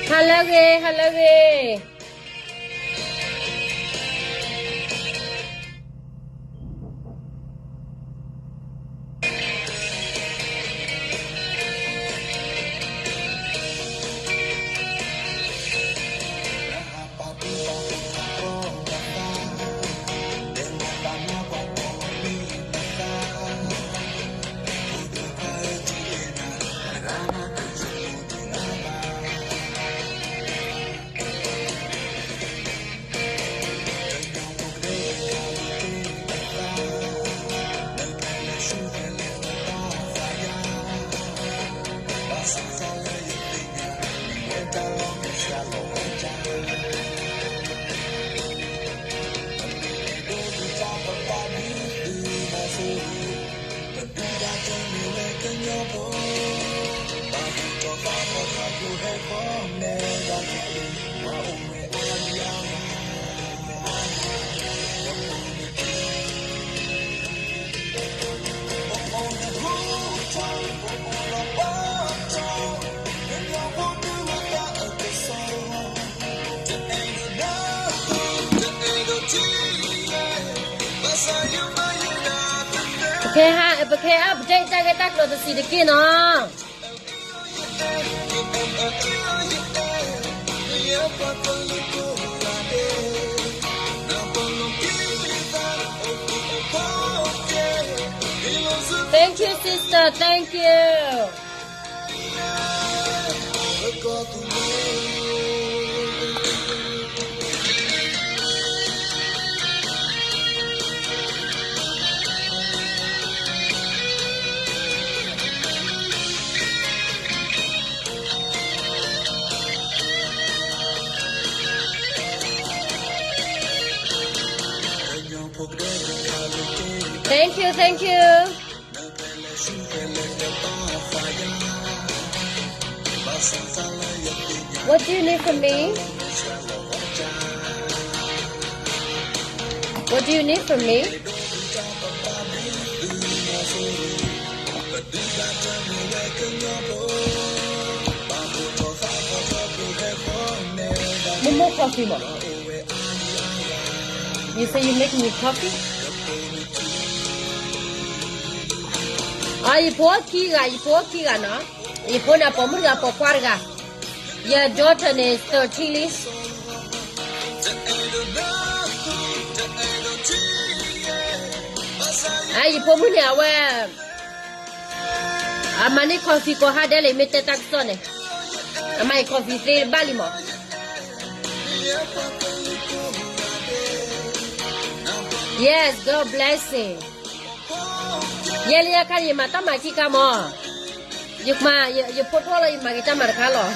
ဟါလၢအဂ့ၤ, ဟါလၢအဂ့ၤ.ပကဟဲ ပကဟဲ update တၢ်ဂ့ၢ်တၢ်ကျိၤတစဲးတက့ၢ်နီၤ. Thank you, sister. Thank you. Thank you, thank you. What do you need from me? What do you need from me? More, more coffee မး. You say you make me coffee? အ ယဖိခံဂၤ, ယဖိခံဂၤနီၤ. ယဖိန့ၣ် ပိာ်မုၣ်တဂၤ ပိာ်ခွါတဂၤ. ယ daughter န့ၣ် thirteen လံ. အ ယဖိမုၣ်န့ၣ် အဝဲ အမၤန့ၢ် coffee ကိးဟါဒဲးလံ မ့ၢ်တဲတၢ်ကစီၣ်န့ၣ်, အမၤအံၤ coffee သ့ဘၣ်လံမး. Yes, God blessing. ယဲလၢညါခါန့ၣ် ယမၤတၢ်မၤခံခါမး, ယမၤ, ယဖိထီၣ်လၢယမၤက့ၤတၢ်မၤတခါလီၤ.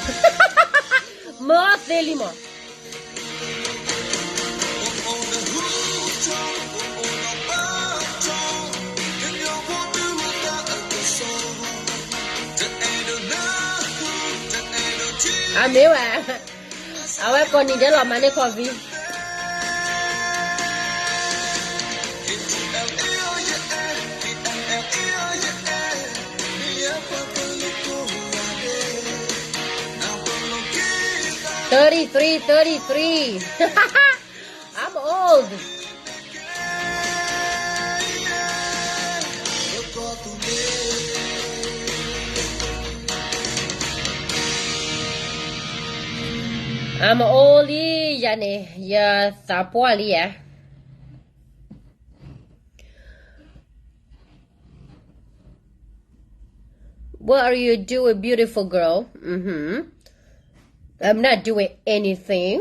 မၤအီၣ်သ့လံမး. အမ့ၢ်ဝဲ, အဝဲကိးနံၤဒဲးလီၤ မၤန့ၢ် coffee. Thirty-three, thirty-three. I'm old. I'm old လံ ယၤန့ၣ် ယသးပှၢ်လံဧါ. What are you doing, beautiful girl? Mm-hmm. I'm not doing anything.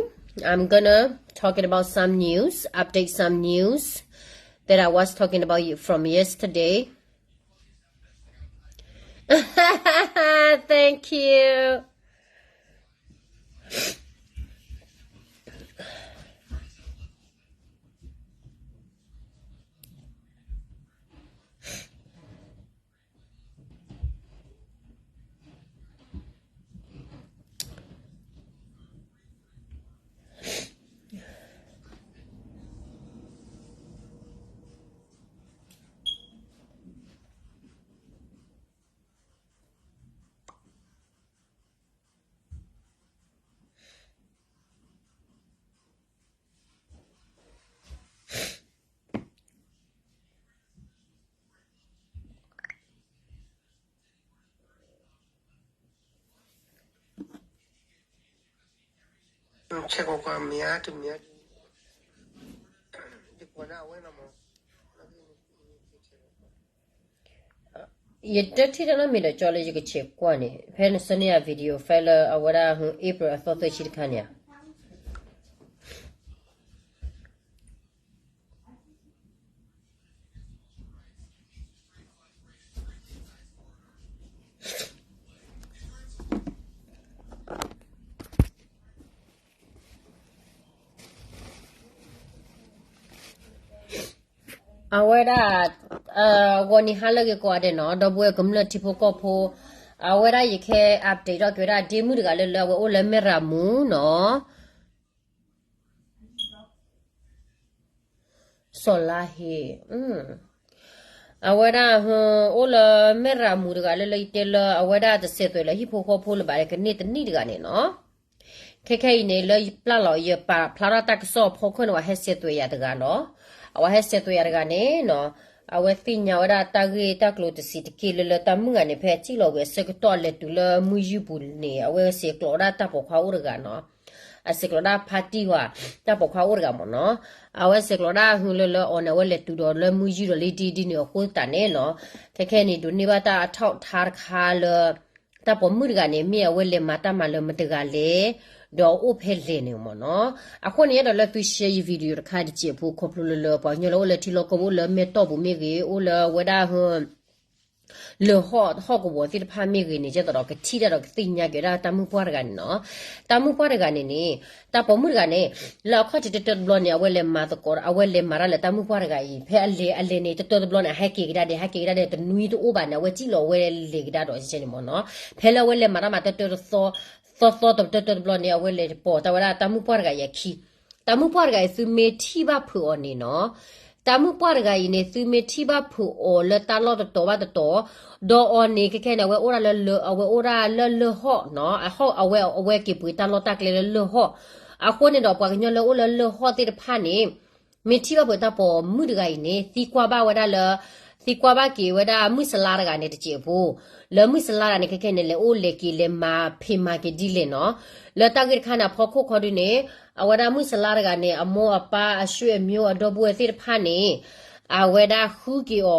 I'm gonna talking about some news, update some news that I was talking about you from yesterday. Thank you. ခဲကီးကွၢ်မ့ၢ်ဧါတမ့ၢ်ဧါ, ယကွၢ်ဒၣ်အဝဲနီၤမး, ယတထံၣ်တၢ်နီတမံၤဒီးကၠီလၢယကဆဲးကွၢ်န့ၣ် ဖဲနဆှၢန့ၢ်ယၤ video file လၢအဝဲဒၣ် April အသီသၢဆံတခါန့ၣ်ဧါ. အဝဲဒၣ် ဂီၤနံၤဟါလၢအဂ့ၤကိးဂၤဒဲးနီၤ, ဒီပုၢ်ဝဲၢ်ကမျၢၢ်ထံဖိကီၢ်ဖိ, အဝဲဒၣ်ယကဟဲ update ထီၣ်က့ၤဝဲဒၣ်ဒ့မုၣ်တဂၤလၢလၢအဝဲအိၣ်လၢမဲၢ်ရၤမူနီၤ. စီၤလါဟ့, အဝဲဒၣ် အိၣ်လၢမဲၢ်ရၤမူတဂၤလၢလၢယတဲလၢအဝဲဒၣ်တဆဲးသွဲးလၢဟံၣ်ဖိဃီဖိလၢၤဘၣ် ကန့ၢ်တနံၣ်တဂၤန့ၣ်နီၤ. ခဲခဲအံၤန့ၣ် လၢယပျၢ်လီၤ ယပာ်ဖျါထီၣ်တၢ်ကစီၣ်အဖီခိၣ်န့ၣ် ပှၤဟဲဆဲးသွဲးယၤတဂၤနီၤ. အဝဲဟဲဆဲးသွဲးယၤတဂၤန့ၣ်နီၤ, အဝဲသ့ၣ်ညါဝဲဒၣ်တၢ်ဂ့ၢ်တၢ်ကျိၤတဆံးတက့ၢ်လၢလၢတၢ်မုၣ်ဂၤန့ၣ် ဖဲအစံၣ်လီၤဝံၤအဆၢကတီၢ်အလဲၤတုၤလၢမုၢ်ယုၢ်ပူၤန့ၣ် အဝဲဆဲးကျိးဝဲဒၣ်တၢ်ပိာ်ခွါအိၣ်တဂၤနီၤ. အဆဲးကျိးဒၣ်ဖါတံၢ်ဝဲ တၢ်ပိာ်ခွါအိၣ်တဂၤမ့ၢ်နီၤ. အဝဲဆဲးကျိးဒၣ်ဟုလၢလၢအီၤန့ၣ် အဝဲလဲၤတုၤဒီးလၢမုၢ်ယုၢ်ဒီးလံဒ်ဒ်န့ၣ်အဃိသတးန့ၣ်နီၤ, ခဲခဲန့ၣ် ဒိးန့ၢ်ဘၣ်တၢ်အထောက်အထားတခါလၢ တၢ်ပိာ်မုၣ်တဂၤန့ၣ် မ့ၢ်အဝဲလဲၤမၤတၢ်မၤလၢမတဂၤလဲၣ်, ဒီးအိၣ်ဖဲလဲၣ်န့ၣ်မ့ၢ်နီၤ. အဃိန့ၣ် ယအဲၣ်ဒိးလၢသု share ယ video တခါတစဲးဖိ ခီဖျိလၢလၢပှၤကညီလၢအိၣ်လၢထံလီၢ်ကီၢ်ပူၤ အိၣ်လၢမဲၢ်တီၢ်ပူၤမ့ၢ်ဂ့ၤ, အိၣ်လၢအဝဲဒၣ် လၢၢ်ဟီၣ်ဟီၣ်ကဝီၤသ့ၣ်တဖၣ်မ့ၢ်ဂ့ၤန့ၣ် ကဲသိးဒီးကထံၣ်တၢ်ဒီးကသ့ၣ်ညါက့ၤဒၣ်တၢ်မုၣ်ပှၢ်တဂၤန့ၣ်နီၤ. တၢ်မုၣ်ပှၢ်တဂၤန့ၣ်န့ၣ် တၢ်ပိာ်မုၣ်တဂၤန့ၣ် လၢအခီၣ်ထံးတၢတၢတဘျီန့ၣ် အဝဲလဲၤမၤသကိး အဝဲလဲၤမၤတၢ်လၢတၢ်မုၣ်ပှၢ်တဂၤအံၤ ဖဲအလဲၤအလဲၤန့ၣ် တၢတၢတဘျီန့ၣ် အဟဲက့ၤကဒါဒဲး ဟဲက့ၤကဒါဒဲး တနွံတအိၣ်ဘၣ်န့ၣ် အဝဲစံၣ်လီၤဝဲလဲၤကဒါဒီးန့ၣ်မ့ၢ်နီၤ. ဖဲလၢအဝဲလဲၤမၤတၢ်မၤတၢတၢတသီ သီသီတၢတၢတဘျီန့ၣ် အဝဲလဲၤပိာ်တၢ်ဝဲဒၣ်တၢ်မုၣ်ပှၢ်တဂၤအံၤအခံ တၢ်မုၣ်ပှၢ်တဂၤအံၤ သုမ့ၢ်ထံၣ်ဘၣ်ဖုးအီၤန့ၣ်နီၤ, တၢ်မုၣ်ပှၢ်တဂၤအံၤန့ၣ် သုမ့ၢ်ထံၣ်ဘၣ်ဖုးအီၤလၢတၢ်လီၢ်တတီၤဘၣ်တတီၤ, ဒီးအီၤန့ၣ် ခဲခဲန့ၣ် အဝဲအိၣ်ဒၣ်လၢလၢ အဝဲအိၣ်ဒၣ်လၢလၢၢ်ဟီၣ်နီၤ, အဟီၣ်အဝဲ အဝဲက့ၤပှ့ၤတၢ်လီၢ်တၢ်ကျဲလၢလၢၢ်ဟီၣ်. အဃိန့ၣ်ဒီး ပှၤကညီလၢအိၣ်လၢလၢၢ်ဟီၣ်သ့ၣ်တဖၣ်န့ၣ် မ့ၢ်ထံၣ်ဘၣ်ဖုးတၢ်ပိာ်မုၣ်တဂၤအံၤန့ၣ် သံကွၢ်ဘၣ်ဝဲဒၣ်လၢ သံကွၢ်ဘၣ်က့ၤဝဲဒၣ်မုၢ်စလါတဂၤန့ၣ်တစဲးဖိ, လၢမုၢ်စလါတဂၤန့ၣ် ခဲခဲန့ၣ် လဲၤအိၣ်လဲၤက့ၤလဲၤမၤဖံးမၤက့ၤဒ်လဲၣ်နီၤ. လၢတၢ်ဂ့ၢ်တခါန့ၣ်အဖီခိၣ်ခီဒုန့ၣ် အဝဲဒၣ်မုၢ်စလါတဂၤန့ၣ် အမိၢ်အပၢ်အဆွေအမျိုးအဒီပုၢ်ဝဲၢ်သ့ၣ်တဖၣ်န့ၣ် အဝဲဒၣ်ဃုက့ၤအီၤ,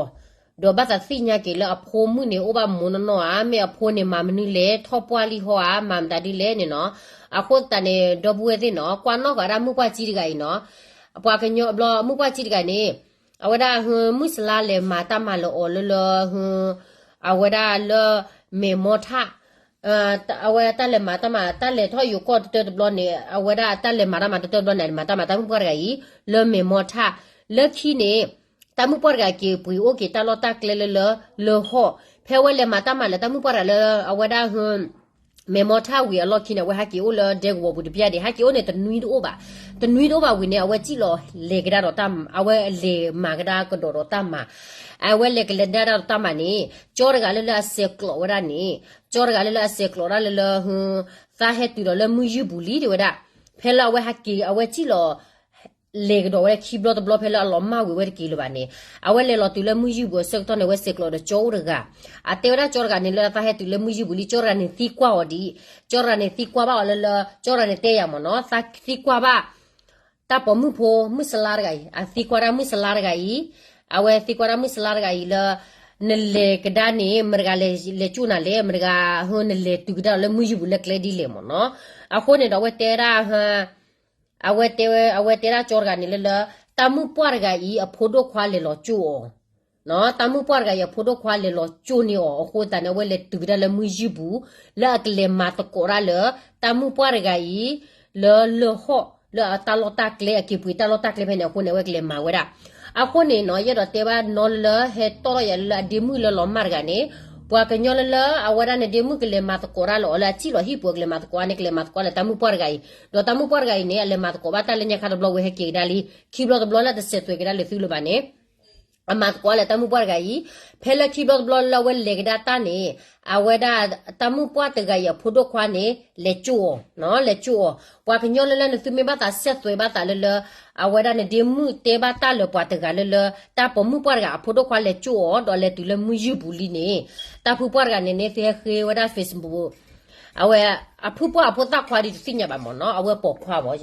ဒီးဘၣ်သးသ့ၣ်ညါက့ၤလၢအဖိမုၣ်န့ၣ် အိၣ်ဘၣ်မိၢ်နီၢ်နီၢ်ဧါ, မ့ၢ်အဖိန့ၣ်မၤမနုၤလဲၣ်, ထီၣ်ပှၢ်လံဟီဧါ, မၤမတၤဒ်လဲၣ်န့ၣ်နီၤ. အဃိသတးန့ၣ် ဒီပုၢ်ဝဲၢ်သ့ၣ်နီၤ, ကွၢ်နီၣ်ဃာ်ဝဲဒၣ်မုၢ်ပှၢ်ကၠံတဂၤအံၤနီၤ, ပှၤကညီဘျီမုၢ်ပှၢ်ကၠံတဂၤန့ၣ် အဝဲဒၣ်ဟု မုၢ်စလါလဲၤမၤတၢ်မၤလၢအီၤလၢလၢဟု အဝဲဒၣ်လၢ မဲာ်မီထၣ် အဝဲတၢ်လဲၤမၤတၢ်မၤ တၢ်လဲၤထီၣ်ယိၤကီၢ်တတၢတဘျီန့ၣ် အဝဲဒၣ်တၢ်လဲၤမၤတၢ်မၤတတၢတဘျီန့ၣ် မၤတၢ်မၤတၢ်မုၢ်ပှၢ်တဂၤအံၤ လၢမဲာ်မီထၣ်. လၢခံန့ၣ် တၢ်မုၢ်ပှၢ်တဂၤက့ၤပှ့ၤအိၣ်က့ၤတၢ်လီၢ်တၢ်ကျဲလၢလၢ လၢၢ်ဟီၣ်. ဖဲအဝဲလဲၤမၤတၢ်မၤလၢတၢ်မုၢ်ပှၢ်တဂၤလၢ အဝဲဒၣ်ဟု မဲာ်မီထၣ်ဝံၤအလီၢ်ခံန့ၣ် အဝဲဟဲက့ၤအိၣ်လၢဒဲကဝီၤပူၤတပျၢ်ဒံး ဟဲက့ၤအိၣ်န့ၣ် တနွံတအိၣ်ဘၣ်. တနွံတအိၣ်ဘၣ်ဝံၤန့ၣ် အဝဲစံၣ်လီၤလဲၤကဒါဒီးတၢ်မၤ အဝဲလဲၤမၤကဒါကဒီးဒီးတၢ်မၤ. အဝဲလဲၤကလဲၤဒါဒီးတၢ်မၤန့ၣ် ကၠီတဂၤလၢလၢအဆဲးကျိးဝဲဒၣ်န့ၣ် ကၠီတဂၤလၢလၢအဆဲးကျိးဒၣ်လၢလၢဟု သးဟဲတုၤဒီးလၢမုၢ်ယုၢ်ပူၤလံတဲဝဲဒၣ်. ဖဲလၢအဝဲဟဲက့ၤ အဝဲစံၣ်လီၤ လဲၤကဒီးဝဲခံဘျီတဘျီ ဖဲလၢအလီၤမၢ်ဝံၤဝဲတက့ၤလၢၤဘၣ်န့ၣ် အဝဲလဲၤလီၤတုၤလၢမုၢ်ယုၢ်ပူၤအဆၢကတီၢ်န့ၣ် အဝဲဆဲးကျိးဒီးကၠီအိၣ်တဂၤ. အတဲဝဲဒၣ်ကၠီတဂၤန့ၣ်လၢသးဟဲတုၤလၢမုၢ်ယုၢ်ပူၤလံ ကၠီတဂၤန့ၣ်သံကွၢ်အီၤဒံး. ကၠီတဂၤန့ၣ်သံကွၢ်ဘၣ်အီၤလၢလၢ ကၠီတဂၤန့ၣ်တဲယၤမ့ၢ်နီၤ သးသံကွၢ်ဘၣ် တၢ်ပိာ်မုၣ်ဖိ မုၢ်စလါတဂၤအံၤ အသံကွၢ်ဒၣ်မုၢ်စလါတဂၤအံၤ အဝဲသံကွၢ်ဒၣ်မုၢ်စလါတဂၤအံၤလၢ နလဲၤကဒါန့ၣ် မတဂၤလဲၤကၠိၣ်နၤလဲၣ် မတဂၤဟၢနလဲၤတုၤကဒါဒီးလၢမုၢ်ယုၢ်ပူၤလၢကျဲဒ်လဲၣ်မ့ၢ်နီၤ. အဃိန့ၣ်ဒီးအဝဲတဲဒၣ် အဝဲတဲ အဝဲတဲဒၣ်ကၠီတဂၤန့ၣ်လၢလၢ တၢ်မုၣ်ပှၢ်တဂၤအံၤ အဖိဒိၣ်ခွါလဲၤလီၤကၠိၣ်အီၤ တၢ်မုၣ်ပှၢ်တဂၤအံၤ အဖိဒိၣ်ခွါလဲၤလီၤကၠိၣ်န့ၢ်အီၤ အဃိသတးန့ၣ် အဝဲလဲၤတုၤကဒါလၢမုၢ်ယုၢ်ပူၤ လၢအကလဲၤမၤသကိးဒၣ်လၢ တၢ်မုၣ်ပှၢ်တဂၤအံၤ လၢလၢၢ်ဟီၣ် လၢအတၢ်လီၢ်တၢ်ကျဲ အက့ၤပှ့ၤတၢ်လီၢ်တၢ်ကျဲဖဲန့ၣ် အဃိန့ၣ် အဝဲကလဲၤမၤဝဲဒၣ်. အဃိန့ၣ်နီၤ ယအဲၣ်ဒိးတဲဘၣ်နီၤလၢ ဟဲတီၣ်ထီၣ်ယၤလၢအဒ့မုၣ်လၢလီၤမၢ်တဂၤန့ၣ် ပှၤကညီလၢလၢ အဝဲဒၣ်န့ၣ်ဒ့မုၣ်ကလဲၤမၤသကိးတၢ်လၢအီၤလၢအစံၣ်လီၤဟံၣ်ပူၤ ကလဲၤမၤသကိးန့ၣ် ကလဲၤမၤသကိးလၢတၢ်မုၣ်ပှၢ်တဂၤအံၤ ဒီးတၢ်မုၣ်ပှၢ်တဂၤအံၤန့ၣ် အလဲၤမၤသကိးဘၣ်တၢ်လၢညါခါတဘျီဝဲဟဲက့ၤကဒါလံ ခံဘျီတဘျီလၢတစဲးသွဲးကဒါလၢသုလၢၤဘၣ်န့ၣ် အမၤသကိးလၢတၢ်မုၣ်ပှၢ်တဂၤအံၤ ဖဲလၢခံဘျီတဘျီလၢအဝဲလဲၤကဒါတၢ်န့ၣ် အဝဲဒၣ်တၢ်မုၣ်ပှၢ်တဂၤအံၤအဖိဒိၣ်ခွါန့ၣ် လဲၤကၠိၣ်အီၤ လဲၤကၠိၣ်အီၤ ပှၤကညီလၢလၢနသုမ့ၢ်ဘၣ်သးစဲးသွဲးဘၣ်သးလၢလၢ အဝဲဒၣ်နဒ့မုၣ်တဲဘၣ်တၢ်လၢပှၤတဂၤလၢလၢ တၢ်ပိာ်မုၣ်ပှၢ်တဂၤအဖိဒိၣ်ခွါလဲၤကၠိၣ်အီၤ ဒီးလဲၤတုၤလၢမုၢ်ယုၢ်ပူၤလံန့ၣ် တၢ်ဖုပှၢ်တဂၤန့ၣ်န့ၣ် သုဟဲဃ့ဝဲဒၣ် Facebook အဝဲ အဖုပှၢ်အဖိသၣ်ခွါဒုးတသ့ၣ်ညါဘၣ်မ့ၢ်နီၤ, အဝဲပိာ်ခွါဘၣ်,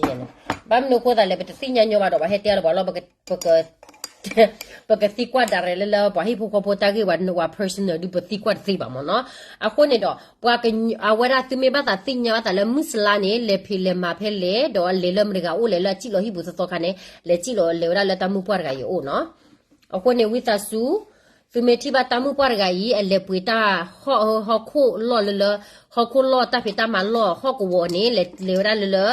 ဘၣ်မနုၤအဃိသတးလဲၣ် ပတသ့ၣ်ညါညီဘၣ်ဒီး ပှၤဟဲတဲလၢပှၤလီၤ ပကသံကွၢ်ဒၣ်ရဲၣ် လၢလၢပှၤဟံၣ်ဖိဃီဖိတၢ်ဂ့ၢ်ဝဲ personal ဒုးပသံကွၢ်တသ့ဘၣ်မ့ၢ်နီၤ. အဃိန့ၣ်ဒီး ပှၤက အဝဲဒၣ်သုမ့ၢ်ဘၣ်သးသ့ၣ်ညါဘၣ်သးလၢမုၢ်စလါန့ၣ် လဲၤဖံးလဲၤမၤဖဲလဲၣ် ဒီးလဲၤလၢမတဂၤအိၣ်လဲၣ်လၢအစံၣ်လီၤဟံၣ်ပူၤသီသီခါန့ၣ် လဲၤစံၣ်လီၤလဲၤဝဲဒၣ်လၢတၢ်မုၢ်ပှၢ်တဂၤအံၤအအိၣ်နီၤ. အဃိန့ၣ် ဝံသးစူၤ သုမ့ၢ်ထံၣ်ဘၣ်တၢ်မုၢ်ပှၢ်တဂၤအံၤ အလဲၤပှ့ၤတၢ်ဟီၣ် ဟီၣ်ခိၣ်လီၢ်လၢလၢ ဟီၣ်ခိၣ်လီၢ်တၢ်ဖံးတၢ်မၤလီၢ် ဟီၣ်ကဝီၤန့ၣ် လဲၤလဲၤဝဲဒၣ်လၢလၢ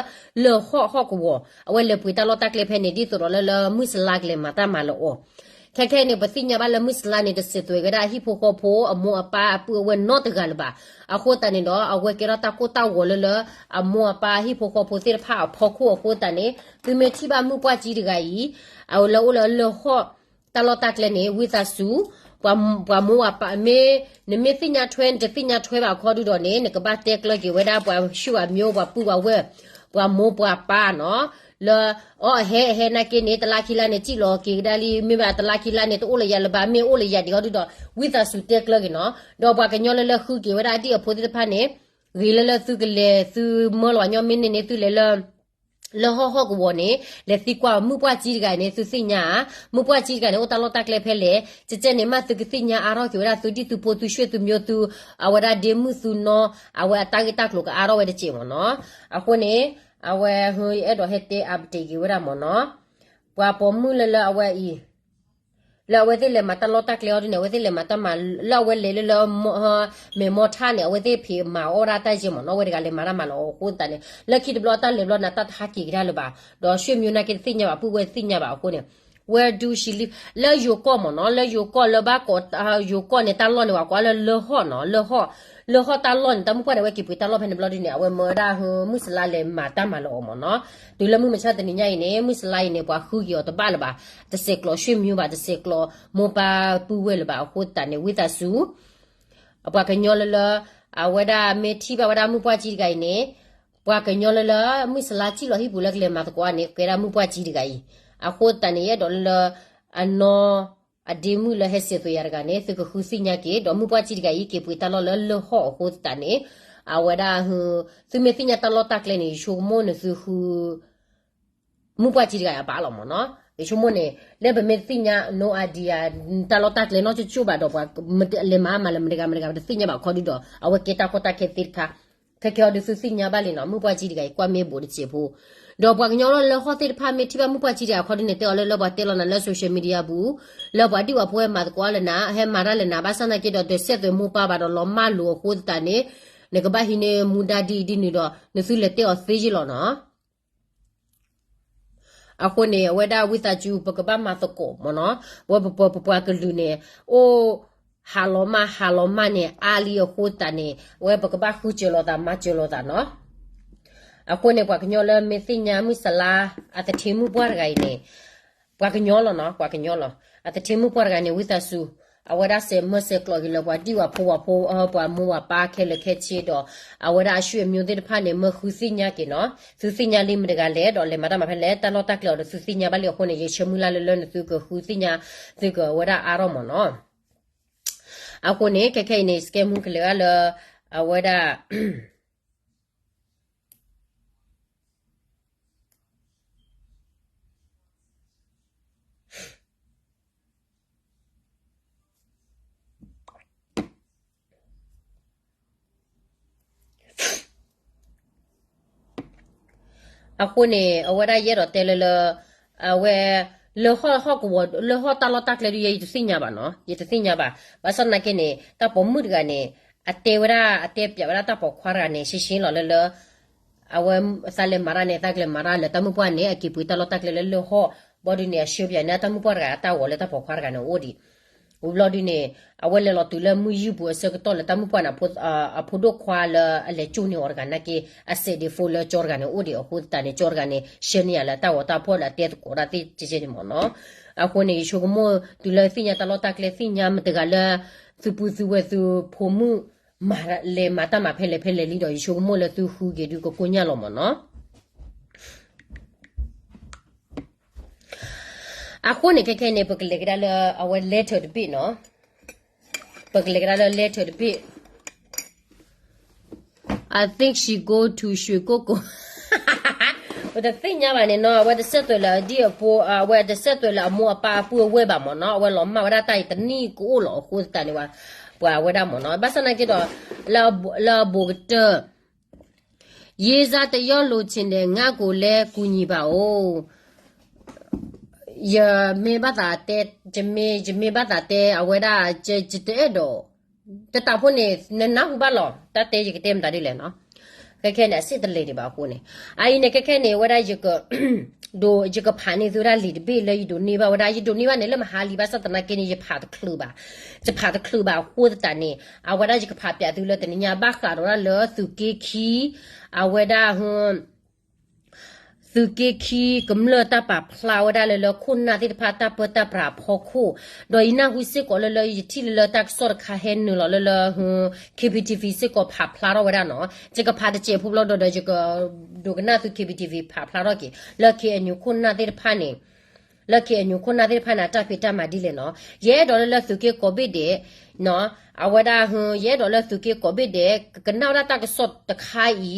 လၢၢ်ဟီၣ်ဟီၣ်ကဝီၤ အဝဲလဲၤပှ့ၤတၢ်လီၢ်တၢ်ကျဲဖဲန့ၣ် ဒ်သိးဒီးလၢလၢမုၢ်စလါကလဲၤမၤတၢ်မၤလၢအီၤ. ခဲခဲအံၤန့ၣ် ပသ့ၣ်ညါဘၣ်လၢမုၢ်စလါန့ၣ် တစဲးသွဲးဝဲဒၣ်အဟံၣ်ဖိဃီဖိ အမိၢ်အပၢ်အပုၢ်အဝဲၢ်နီတဂၤလၢၤဘၣ်. အဃိသတးန့ၣ်ဒီး အဝဲကဲထီၣ်တၢ်ကိၢ်တၢ်ဂီၤလၢလၢ အမိၢ်အပၢ်ဟံၣ်ဖိဃီဖိသ့ၣ်တဖၣ်အဖီခိၣ်အဃိသတးန့ၣ် သုမ့ၢ်ထံၣ်ဘၣ်မုၢ်ပှၢ်ကၠံတဂၤအံၤ အဝဲလၢအိၣ်လၢလၢၢ်ဟီၣ်တၢ်လီၢ်တၢ်ကျဲန့ၣ် ဝံသးစူၤ ပှၤမိၢ်ပၢ်မ့ၢ် နမ့ၢ်သ့ၣ်ညါထွဲ နတသ့ၣ်ညါထွဲဘၣ်အခီဒုဒီးန့ၣ် နကဘၣ်တဲကျၢၤက့ၤဝဲဒၣ် ပှၤဆူၣ်ပှၤမျိုး ပှၤပုၢ်ပှၤဝဲၢ် ပှၤမိၢ်ပှၤပၢ်နီၤ လၢ အီ အဟဲအဟဲနာ်က့န့ၣ် တလါခံလါန့ၣ် စံၣ်လီၤက့ၤကဒါလံ မ့ၢ်ဘၣ်တလါခံလါန့ၣ် တအိၣ်လၢယၤလၢၤဘၣ် မ့ၢ်အိၣ်လၢယၤဒံးအီၤဒုဒီး ဝံသးစူၤတဲကျၢၤက့ၤနီၤ. ဒီးပှၤကညီလၢလၢဃုက့ၤဝဲဒၣ်အဒံၣ်အဖိသ့ၣ်တဖၣ်န့ၣ် ဂ့ၤလၢလၢသုကလဲၤ သုမၢလီၤညီမ့ၢ်န့ၢ်န့ၣ် သုလဲၤလၢ လၢဟီၣ်ဟီၣ်ကဝီၤန့ၣ် လဲၤသံကွၢ်မုၢ်ပှၢ်ကၠံတဂၤန့ၣ် သုသ့ၣ်ညါဧါ, မုၢ်ပှၢ်ကၠံတဂၤန့ၣ် အိၣ်တၢ်လီၢ်တၢ်ကျဲဖဲလဲၣ်, ကဲကဲန့ၣ် မ့ၢ်သုကသ့ၣ်ညါအါထီၣ်က့ၤဝဲဒၣ်သုဒံၣ်သုဖိသုဆှဲသုမျိုးသု အဝဲဒၣ်ဒ့မုၣ်သုနီ အဝဲအတၢ်ဂ့ၢ်တၢ်ကျိၤကအါထီၣ်ဝဲတက့ၢ်မ့ၢ်နီၤ. အဃိန့ၣ် အဝဲ ယအဲၣ်ဒိးဟဲတဲ update က့ၤဝဲဒၣ်မ့ၢ်နီၤ. ပှၤပိာ်မုၣ်လၢလၢအဝဲအံၤ လၢအဝဲသ့ၣ်လဲၤမၤတၢ်လီၢ်တၢ်ကျဲအီၤဒ်န့ၣ် အဝဲသ့ၣ်လဲၤမၤတၢ်မၤ လၢအဝဲလဲၤလၢလၢ မဲာ်မီထါန့ၣ် အဝဲသ့ၣ်ဖံးမၤအီၣ်ဒၣ်တၢ်ယဲၢ်မ့ၢ်နီၤ အဝဲတဂၤလဲၤမၤတၢ်မၤလီၤအီၤအဃိသတးန့ၣ် လၢခံတဘျီတၢ်လဲၤဘျီန့ၣ် တၢ်တဟးက့ၤကဒါလၢၤဘၣ် ဒီးဆှဲမိၢ်နာ်က့တသ့ၣ်ညါဘၣ် ပုၢ်ဝဲၢ်တသ့ၣ်ညါဘၣ်အဃိန့ၣ် where do she live လၢယိၤကီၢ်မ့ၢ်နီၤ လၢယိၤကီၢ်လၢဘၣ်ကိး ယိၤကီၢ်န့ၣ် တၢ်လီၢ်န့ၣ် ပှၤကိးလၢလၢၢ်ဟီၣ်နီၤ လၢၢ်ဟီၣ် လၢၢ်ဟီၣ်တၢ်လီၢ်န့ၣ် တၢ်မုၢ်ပှၢ်န့ၣ် အဝဲက့ၤပှ့ၤတၢ်လီၢ်ဖဲန့ၣ်ဘျီဒ်န့ၣ် အဝဲမၢဝဲဒၣ် မုၢ်စလါလဲၤမၤတၢ်မၤလီၤအီၤမ့ၢ်နီၤ တုၤလၢမုၢ်မဆါတနံၤညါအံၤန့ၣ် မုၢ်စလါအံၤန့ၣ် ပှၤဃုက့ၤအီၤတဘၣ်လၢၤဘၣ် တစဲးကျိးဆှဲမိၢ်ဘၣ် တစဲးကျိးမိၢ်ပၢ်ပုၢ်ဝဲၢ်လၢၤဘၣ်အဃိသတးန့ၣ် ဝံသးစူၤ ပှၤကညီလၢလၢ အဝဲဒၣ်မ့ၢ်ထံၣ်ဘၣ်ဝဲဒၣ်မုၢ်ပှၢ်ကၠံတဂၤအံၤန့ၣ် ပှၤကညီလၢလၢ မုၢ်စလါစံၣ်လီၤဟံၣ်ပူၤလၢကလဲၤမၤသကိးန့ၣ် ကဲဒၣ်မုၢ်ပှၢ်ကၠံတဂၤအံၤ အဃိသတးန့ၣ် ယအဲၣ်ဒိးလၢလၢ အနီၢ် အဒ့မုၣ်လၢဟဲစဲးသွဲးယၤတဂၤန့ၣ် သုကဃုသ့ၣ်ညါက့ၤ ဒီးမုၢ်ပှၢ်ကၠံတဂၤအံၤ က့ၤပှ့ၤတၢ်လီၢ်လၢလၢၢ်ဟီၣ်အဃိသတးန့ၣ် အဝဲဒၣ် သုမ့ၢ်သ့ၣ်ညါတၢ်လီၢ်တၢ်ကျဲန့ၣ် ယဆိကမိၣ်န့ၣ်သုဃု မုၢ်ပှၢ်ကၠံတဂၤအဘၣ်လီၤမ့ၢ်နီၤ ယဆိကမိၣ်န့ၣ် လၢပမ့ၢ်တသ့ၣ်ညါ no idea တၢ်လီၢ်တၢ်ကျဲနီၢ်ကၠိကၠိဘၣ်ဒီးပှၤ လဲၤမၤမၤလၢမတဂၤမတဂၤ ပတသ့ၣ်ညါဘၣ်ခီဒုဒီး အဝဲကဲတၢ်ကီတၢ်ခဲသ့တခါ ခဲကဲအီၤဒုးသုသ့ၣ်ညါဘၣ်လံနီၤ မုၢ်ပှၢ်ကၠံတဂၤအံၤ ကွၢ်မ့ၢ်ဘူးတစဲးဖိ ဒီးပှၤကညီလၢလၢဟီၣ်သ့ၣ်တဖၣ်မ့ၢ်ထံၣ်ဘၣ်မုၢ်ပှၢ်ကၠံတဂၤအခီဒုန့ၣ် တဲအီၤလၢလၢပှၤတဲလီၤနၤလၢ social media ပူၤ လၢပှၤဒံၣ်ပှၤဖိဟဲမၤသကိးလၢနၤ ဟဲမၤတၢ်လၢနၤ ဘၣ်ဆၣ်သနာ်က့ဒီး တစဲးသွဲးမိၢ်ပၢ်ဘၣ်ဒီးလီၤမၢ်လိာ်အဃိသတးန့ၣ် နကဘၣ်ဟံးန့ၢ်မူဒါဒ်အံၤဒ်နုၤဒီး နသုလဲၤတဲအီၤသ့ယ့ၢ်လီၤနီၤ အဃိန့ၣ် အဝဲဒၣ်ဝံသးစူၤ ပကဘၣ်မၤသကိးမ့ၢ်နီၤ ပဝဲပပှၤကလုာ်န့ၣ် အိၣ် ဟးလီၤမၢ်ဟးလီၤမၢ်န့ၣ် အါလံအဃိသတးန့ၣ် အဝဲပကဘၣ်ဃုစၢၤလိာ်သးမၤစၢၤလိာ်သးနီၤ အဃိန့ၣ် ပှၤကညီလၢမ့ၢ်သ့ၣ်ညါမုၢ်စလါ အသထ့မုၣ်ပှၢ်တဂၤအံၤန့ၣ် ပှၤကညီလီၤနီၤ ပှၤကညီလီၤ အသထ့မုၣ်ပှၢ်တဂၤန့ၣ် ဝံသးစူၤ အဝဲဒၣ်စဲးမၢစဲးကျိးက့ၤလၢပှၤဒံၣ်ပှၤဖိပှၤဖိ ပှၤမိၢ်ပှၤပၢ်ခဲလၢာ်ခဲဆ့ဒီး အဝဲဒၣ်အဆွေမျိုးသ့ၣ်တဖၣ်န့ၣ် မၢဃုသ့ၣ်ညါက့ၤနီၤ သုသ့ၣ်ညါလံမတဂၤလဲၣ် ဒီးလဲၤမၤတၢ်မၤဖဲလဲၣ် တၢ်လီၢ်တၢ်ကျဲအီၤဒီးသုသ့ၣ်ညါဘၣ်လံအဃိန့ၣ် ယဆၢမုၢ်လၢ်လၢလၢနသုကဃုသ့ၣ်ညါ သုကဝဲဒၣ်အါထီၣ်မ့ၢ်နီၤ အဃိန့ၣ် ခဲခဲအံၤန့ၣ် စကဲမူကလဲၤဂၤလၢ အဝဲဒၣ် အဃိန့ၣ် အဝဲဒၣ်ယအဲၣ်ဒိးတဲလၢလၢ အဝဲ လၢဟီၣ်ဟီၣ်ကဝီၤ လၢဟီၣ်တၢ်လီၢ်တၢ်ကျဲဒုးယဲ ယတသ့ၣ်ညါဘၣ်နီၤ ယတသ့ၣ်ညါဘၣ် ဘၣ်ဆၣ်သနာ်က့န့ၣ် တၢ်ပိာ်မုၣ်တဂၤန့ၣ် အတဲဝဲဒၣ် အတဲပၠးဝဲဒၣ်တၢ်ပိာ်ခွါတဂၤန့ၣ် ရှင်းရှင်းလီၤလၢလၢ အဝဲ သးလဲၤမၤတၢ်န့ၣ် သးကလဲၤမၤတၢ်လၢတၢ်မုၢ်ပှၢ်န့ၣ် အက့ၤပှ့ၤတၢ်လီၢ်တၢ်ကျဲလၢလၢဟီၣ် ဘျီဒုန့ၣ် အရှဲပၠးန့ၢ်တၢ်မုၢ်ပှၢ်တဂၤအတၢ်ဂီၤလၢတၢ်ပိာ်ခွါတဂၤန့ၣ်အိၣ်ဒံး ဝံၤဘျီဒုန့ၣ် အဝဲလဲၤလီၤတုၤလၢမုၢ်ယုၢ်ပူၤအဆၢကတီၢ်လၢတၢ်မုၢ်ပှၢ်န့ၣ် အဖိဒိၣ်ခွါလၢအလဲၤကၠိန့ၢ်အီၤတဂၤနာ်က့ အစဲးဒ့ဖိလၢကၠီတဂၤန့ၣ်အိၣ်ဒံးအဃိသတးန့ၣ် ကၠီတဂၤန့ၣ် ရှဲန့ၢ်ယၤလၢတၢ်ဂီၤတၢ်ဖီၣ်လၢအတဲသကိးတၢ်သ့ၣ်ကဲကဲန့ၣ်မ့ၢ်နီၤ အဃိန့ၣ် ယဆိကမိၣ်တုၤလၢသ့ၣ်ညါတၢ်လီၢ်တၢ်ကျဲ သ့ၣ်ညါမတဂၤလၢ သုပုၢ်သုဝဲၢ်သုဖိမုၣ် မၤလဲၤမၤတၢ်မၤဖဲလဲၣ်ဖဲလဲၣ်လံဒီး ယဆိကမိၣ်လၢသုဃုက့ၤဒုးကကိညၢ်လီၤမ့ၢ်နီၤ အဃိန့ၣ် ခဲခဲန့ၣ် ပကလဲၤကဒါလၢအဝဲ letter တဘ့ၣ်နီၤ ပကလဲၤကဒါလၢ letter တဘ့ၣ် I think she go to ရွှေကုက္ကို ပတသ့ၣ်ညါဘၣ်န့ၣ်နီၤ, အဝဲတစဲးသွဲးလၢအဒံၣ်အဖိ, အဝဲတစဲးသွဲးလၢအမိၢ်အပၢ်အပုၢ်အဝဲၢ်ဘၣ်မ့ၢ်နီၤ, အဝဲလီၤမၢ်ဝဲဒၣ်တၢ်အံၤတနံၣ်ကအိၣ်လီၤအဃိသတးန့ၣ်, ပှၤဝဲဒၣ်မ့ၢ်နီၤ, ဘၣ်ဆၣ်သနာ်က့ဒီး လၢအဘူးကတၢၢ် ရေးစားတယောက်လိုချင်တယ်, ငါ့ကိုလည်းကူညီပါဦး. ယမ့ၢ်ဘၣ်သးတဲ, ယမ့ၢ်, ယမ့ၢ်ဘၣ်သးတဲအဝဲဒၣ်, ယတအဲၣ်ဒိး, တတးဖိန့ၣ် နနၢ်ဟူဘၣ်လီၤ, တၢ်တဲယကတဲမတၤဒ်လဲၣ်နီၤ, ခဲခဲန့ၣ် အစ့ၣ်တလဲၤဒံးဘၣ်အဃိန့ၣ်, အအံၤန့ၣ် ခဲခဲန့ၣ် အဝဲဒၣ်ယက ဒိး ယကဖးန့ၢ်သုဝဲဒၣ်လံာ်တဘ့ၣ်လၢယဒိးန့ၢ်ဘၣ်ဝဲဒၣ်, ယဒိးန့ၢ်ဘၣ်န့ၣ်လၢမဟါလံ, ဘၣ်ဆၣ်သနာ်က့န့ၣ် ယဖးတချုးဘၣ်, ယဖးတချုးဘၣ်အဃိသတးန့ၣ်, အဝဲဒၣ်ယကဖးပၠးသုလၢတနံၤညါ ဘၣ်ဃးဒီးဝဲဒၣ်လၢသုးက့ခံ, အဝဲဒၣ် သုးက့ခံ ကမျၢၢ်တၢ်ပာ်ဖျါဝဲဒၣ်လၢ လၢခိၣ်နၢ်သ့ၣ်တဖၣ်တၢ်ပၢတၢ်ပြးအဖီခိၣ်, ဒီးယနၢ်ဟူစ့ၢ်ကီးလၢ လၢယထံၣ်လၢ လၢတၢ်ကစီၣ်တခါဟဲနုာ်လီၤလၢ လၢ KBTV စ့ၢ်ကီးဖးဖျါထီၣ်ဝဲဒၣ်နီၤ, ယကဖးတစဲးဖိဘျီဒီး ဒီးယကဒိကနၣ်သု KBTV ဖးဖျါထီၣ်က့ၤ လၢ KNU ခိၣ်နၢ်သ့ၣ်တဖၣ်န့ၣ်, လၢ KNU ခိၣ်နၢ်သ့ၣ်တဖၣ်န့ၣ် အတၢ်ဖံးတၢ်မၤဒ်လဲၣ်နီၤ, ယအဲၣ်ဒိးလၢ လၢသုးက့ကိးဘ့ၣ်ဒဲး အဝဲဒၣ် ယအဲၣ်ဒိးလၢသုးက့ကိးဘ့ၣ်ဒဲး ကကနၣ်ဝဲဒၣ်တၢ်ကစီၣ်တခါအံၤ,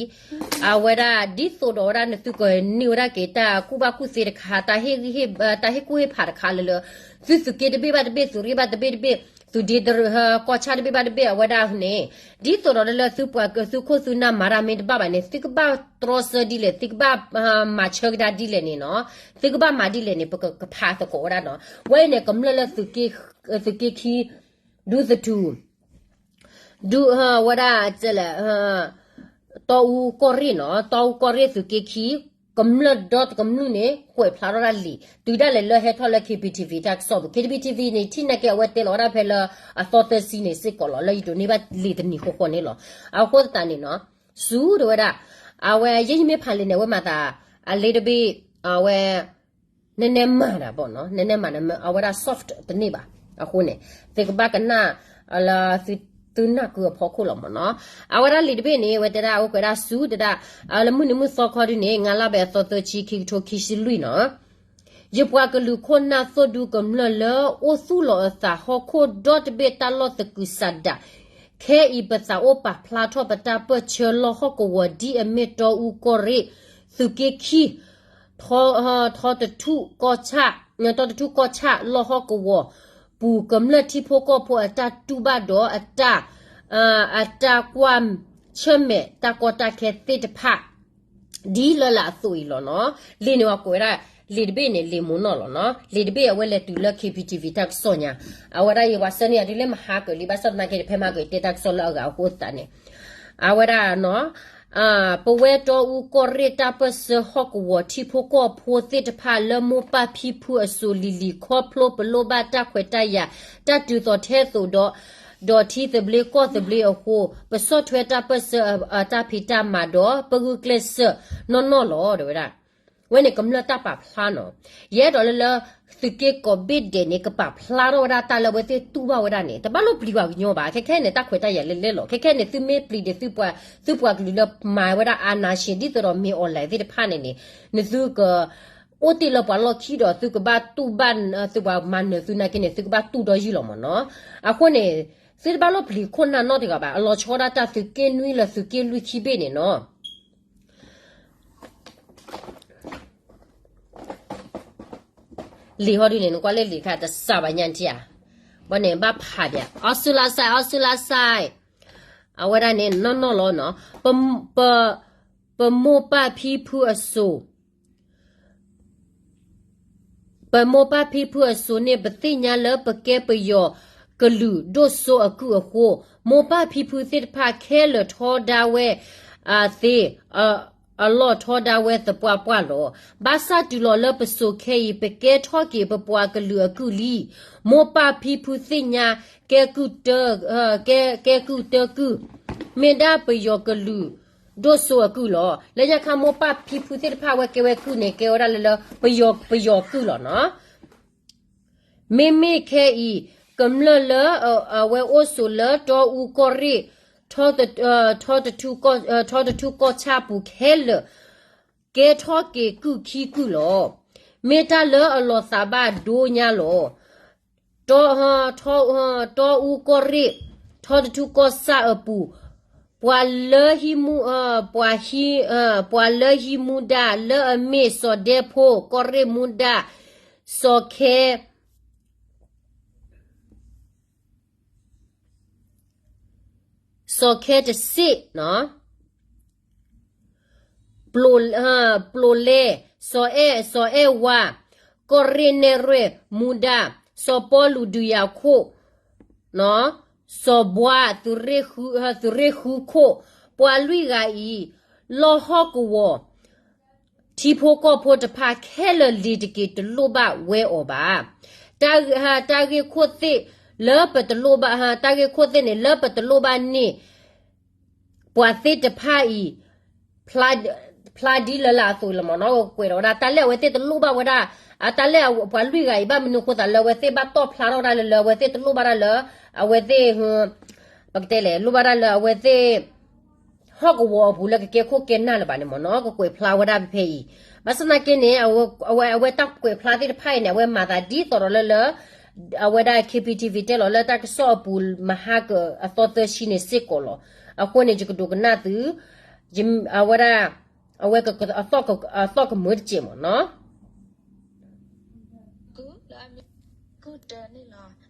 အဝဲဒၣ် ဒ်သိးဒီးဝဲဒၣ်နသုကန့ၢ်ဝဲဒၣ်က့ၤတၢ်ကူၣ်ဘၣ်ကူၣ်သ့တခါ, တၢ်ဟ့ၣ်ကူၣ်ဟ့ၣ်ဖးတခါလၢလၢ သုသုးက့တဘ့ၣ်ဘၣ်တဘ့ၣ်, သုးရ့ၣ်ဘၣ်တဘ့ၣ်တဘ့ၣ်, သုးဒ့တရၢၢ် ကီၢ်ဆၣ်တဘ့ၣ်ဘၣ်တဘ့ၣ် အဝဲဒၣ်န့ၣ်, ဒ်သိးဒီးလၢလၢသုပှၤ သုခိၣ်သုနၢ်မၤတၢ်မ့ၢ်တဘၣ်ဘၣ်န့ၣ် သုကဘၣ်တြီဆၢဒ်လဲၣ်, သုကဘၣ်မၤဆၢကဒါဒ်လဲၣ်န့ၣ်နီၤ, သုကဘၣ်မၤဒ်လဲၣ်န့ၣ် ပကဖးသကိးဝဲဒၣ်နီၤ, ဝဲအံၤန့ၣ် ကမျၢၢ်လၢ သုးက့ခံ ဒူသထူ ဒူ ဝဲဒၣ် ကဲလဲၣ်, တီအူကီၢ်ရ့ၣ်နီၤ, တီအူကီၢ်ရ့ၣ်သုးက့ခံ ကမျၢၢ်ဒီတကမျၢၢ်န့ၣ် ကွဲးဖျါထီၣ်ဒၣ်လံာ် တုၤဒၣ်လဲာ်လၢဟဲထီၣ်လၢ KBTV တၢ်ကစီၣ်ပူၤ, KBTV န့ၣ် ထံၣ်နာ်က့အဝဲတဲလီၤဝဲဒၣ်ဖဲလၢအသီသၢဆံန့ၣ်စ့ၢ်ကီးလီၤ, လၢယဒိးန့ၢ်ဘၣ်လံာ်တနံၤဃီဃီန့ၣ်လီၤ, အဃိသတးန့ၣ်နီၤ, စူၤတဝဲဒၣ်, အဝဲယဲယမ့ၢ်ဖးလံာ်န့ၣ် အဝဲမၤသး အလ့တဘ့ၣ်, အဝဲ နနဲမၤတၢ်ဘၣ်နီၤ, နနဲမၤတၢ် အဝဲဒၣ် soft တန့ၢ်ဘၣ်, အဃိန့ၣ် သုကဘၣ်ကနၣ် လၢ သုနၢ်ကုအဖီခိၣ်လီၤမ့ၢ်နီၤ, အဝဲဒၣ်လံာ်တဘ့ၣ်န့ၣ် အဝဲတဲဒၣ် အဝဲကွဲးဒၣ်စူၤတဒၣ်, လၢမုၢ်နံၤမုၢ်သီခီဒုန့ၣ် ငါးလါဘဲအသီသၢဆံ ခံကထိခံဆံလွံၢ်နီၤ, ယပှၤကလုာ်ခိၣ်နၢ်သိၣ်ဒူကမျၢၢ်လၢအိၣ်သူၣ်လီၤအသးဟီၣ်ခိၣ်ဒီတဘ့ၣ်တၢ်လီၢ်သကုၤဆးဒး, ခဲအံၤပသးအိၣ်ပာ်ဖျါထီၣ်ပတၢ်ပၢၢ်ဆၢလီၢ်ဟီၣ်ကဝီၤဒ်အမ့ၢ်တီအူကီၢ်ရ့ၣ်, သုးက့ခံ, ထီတထူၣ်ကီၢ်ဆၣ်, တီတထူၣ်ကီၢ်ဆၣ်လီၢ်ဟီၣ်ကဝီၤပူၤ ကမျၢၢ်ထံဖိကီၢ်ဖိအတၢ်တူၢ်ဘၣ်ဒီးအတၢ်, အတၢ်ကွၢ်ဆၢၣ်မဲာ်တၢ်ကီတၢ်ခဲသ့ၣ်တဖၣ် ဒ်လၢလာ်အသိးအံၤလီၤနီၤ, လံာ်န့ၣ်အကွဲးဝဲဒၣ်, လံာ်တဘ့ၣ်န့ၣ် လံာ်မုၢ်နီၢ်လီၤနီၤ, လံာ်တဘ့ၣ်အဝဲလဲၤတုၤလၢ KBTV တၢ်ကစီၣ်ညါ, အဝဲဒၣ်ယဝၤဆၢန့ၢ်အဒုးလၢမဟါကၢၤလံ ဘၣ်ဆၣ်သနာ်က့တဖဲမဟါကၢၤတဲတၢ်ကစီၣ်လၢအဂၤအဃိသတးန့ၣ်, အဝဲဒၣ်နီၤ ပဝဲတီအူကီၢ်ရ့ၣ်တၢ်ပၢၢ်ဆၢဟီၣ်ကဝီၤထံဖိကီၢ်ဖိသ့ၣ်တဖၣ်လၢမိၢ်ပၢ်ဖံဖုအစိၤလံၤလံၤ ခီဖျိပလိၣ်ဘၣ်တၢ်ခွဲးတၢ်ယာ် တၢ်တုၤသိးထဲသိးဒီး ဒီးထံသဘျ့ကီၢ်သဘျ့အဃိ ပဆီၣ်ထွဲတၢ်ပၢၢ်ဆၢအတၢ်ဖံးတၢ်မၤဒီး ပဂုာ်ကျဲးစၢးနီၢ်နီၢ်လီၤ တဲဝဲဒၣ်. ဝဲန့ၣ်ကမျၢၢ်တၢ်ပာ်ဖျါနီၤ. ယအဲၣ်ဒိးလၢလၢ သုးက့ကိးဘ့ၣ်ဒဲးန့ၣ် ကပာ်ဖျါထီၣ်ဝဲဒၣ်တၢ်လၢအဝဲသ့ၣ်တူၢ်ဘၣ်ဝဲဒၣ်န့ၣ် တဘၣ်လိၣ်ပျံၤပှၤကညီဘၣ်. ခဲခဲန့ၣ် တၢ်ခွဲးတၢ်ယာ်လဲၤလဲၣ်လီၤ. ခဲခဲန့ၣ် သုမ့ၢ်ပျံၤဒီး သုပှၤကလုာ်လၢမၤဝဲဒၣ် အာဏာရှင် ဒ်သိးဒီးမ့ၢ် online သ့ၣ်တဖၣ်န့ၣ်န့ၣ် နသုက အိၣ်တ့ၢ်လၢပှၤလီၢ်ခံဒီး သုကဘၣ်တူၢ်ဘၣ် သုပှၤမၤနၢၤသုနာ်က့န့ၣ် သုကဘၣ်တူၢ်ဒီးယုၢ်လီၤမ့ၢ်နီၤ. အဃိန့ၣ် သုတဘၣ်လိၣ်ပျံၤခိၣ်နၢ်နီတဂၤဘၣ်. အလီၤဆီဒၣ်တၢ်သုးက့နွံလၢသုးက့လွံၢ်ခံဘ့ၣ်န့ၣ်နီၤ. လံာ်ဟီဒုန့ၣ် နကွၢ်လၢလံာ်ခါတစၢ်ဘၣ်ညါထံဧါ. ဘၣ်န့ၣ် ဘၣ်ဖးဒံး အီစူလါစဲး အီစူလါစဲး အဝဲဒၣ်န့ၣ် နီၢ်နီၢ်လီၤနီၤ. ပ ပမိၢ်ပၢ်ဖံဖုအစိၤ ပမိၢ်ပၢ်ဖံဖုအစိၤန့ၣ် ပသ့ၣ်ညါလၢပကဲပယီၤကလုာ်ဒိၣ်စိအကုၢ်အဃိ, မိၢ်ပၢ်ဖံဖုသ့ၣ်တဖၣ်ခဲလၢာ်ထီဒါဝဲ အသ့ အလီၢ်ထီဒါဝဲသပှၢ်ပှၢ်လီၤ. ဘၣ်ဆၣ်တုၤလီၤလၢပစိၤခဲအံၤ ပကဲထီၣ်က့ၤပပှၤကလုာ်အကုၢ်လံ. မိၢ်ပၢ်ဖံဖုသ့ၣ်ညါ ကဲကုၢ်တၢ ကဲ ကဲကုၢ်တၢကုၢ် မ့ၢ်ဒၣ်ပယီၤကလုာ်ဒိၣ်စိအကုၢ်လီၤ. လၢညါခါမိၢ်ပၢ်ဖံဖုသ့ၣ်တဖၣ်ဝဲကဲဝဲကုၢ်န့ၣ် ကဲဝဲဒၣ်လၢလၢ ပယီၤ ပယီၤကုၢ်လီၤနီၤ. မ့မ့ၢ်ခဲအံၤ ကမျၢၢ်လၢအဝဲအိၣ်ဆိးလၢတီအူကီၢ်ရ့ၣ် ထီတထူၣ်ကီၢ်ဆၣ်ပူၤခဲလၢာ် ကဲထီၣ်က့ၤကုၢ်ခံကုၢ်လီၤ. မ့ၢ်တၢ်လၢအလီၤသးဘၣ်ဒိညါလီၤ. တီ တီအူကီၢ်ရ့ၣ် ထီတထူၣ်ကီၢ်ဆၣ်အပူၤ ပှၤလၢဟံးမူ, ပှၤဟံး, ပှၤလၢဟံးမူဒါ လၢအမ့ၢ်စီၤဒဲဖိ ကီၢ်ရ့ၣ်မူဒါ စီၤခဲ စီၤခဲတဆ့ၣ်, ပျိလဲ, စီၤအဲၣ်, စီၤအဲၣ်ဝါ, ကီၢ်ရ့ၣ်နဲၣ်ရွဲၣ်မူဒါ, စီၤပီလူးဒုးယၤခိၣ်, စီၤဘှါ, သုးရ့ၣ်ဃုခိၣ်, ပှၤလွံၢ်ဂၤအံၤ လီၢ်ဟီၣ်ကဝီၤ ထံဖိကီၢ်ဖိတဖၣ်ခဲလၢာ်လ့ၤတက့ၤတလိၣ်ဘၣ်ဝဲအီၤဘၣ်. တၢ်ဂ့ၢ်ခိၣ်သ့ၣ်လၢပတလိၣ်ဘၣ်, တၢ်ဂ့ၢ်ခိၣ်သ့ၣ်န့ၣ် လၢပတလိၣ်ဘၣ်န့ၣ် ပှၤသ့ၣ်တဖၣ်အံၤ ဖျါဒ်လၢလၢအသိးလီၤမ့ၢ်နီၤ, ကွဲးထီၣ်ဝဲဒၣ် တၢ်လၢအဝဲသ့ၣ်တလိၣ်ဘၣ်ဝဲဒၣ်, တၢ်လၢပှၤလွံၢ်ဂၤအံၤ ဘၣ်မနုၤအဃိသးလၢအဝဲသ့ၣ်ဘၣ်တီၣ်ဖျါထီၣ်ဝဲဒၣ်လၢ လၢအဝဲသ့ၣ်တလိၣ်ဘၣ်ဒၣ်လၢ အဝဲသ့ၣ်, ပကတဲလဲၣ် လိၣ်ဘၣ်ဒၣ်လၢ အဝဲသ့ၣ် ဟီၣ်ကဝီၤအပူၤလၢကကဲခိၣ်ကဲနၢ်လၢၤဘၣ်န့ၣ်မ့ၢ်နီၤ, ကကွဲးဖျါဝဲဒၣ်ဖဲဖဲအံၤ. ဘၣ်ဆၣ်သနာ်က့န့ၣ် အဝဲတၢ်ကွဲးဖျါသ့ၣ်တဖၣ်အံၤန့ၣ် အဝဲမၤသးဒ်သိးဒီးလၢလၢ အဝဲဒၣ် K P T V တဲလီၤလၢတၢ်ကစီၣ်အပူၤ မဟါကအသီသၢဆံန့ၣ်စ့ၢ်ကီးလီၤ. အဃိန့ၣ် ယကဒိးကနၣ်သု အဝဲဒၣ် အဝဲ အသီၣ်ကမၢတစဲးမ့ၢ်နီၤ.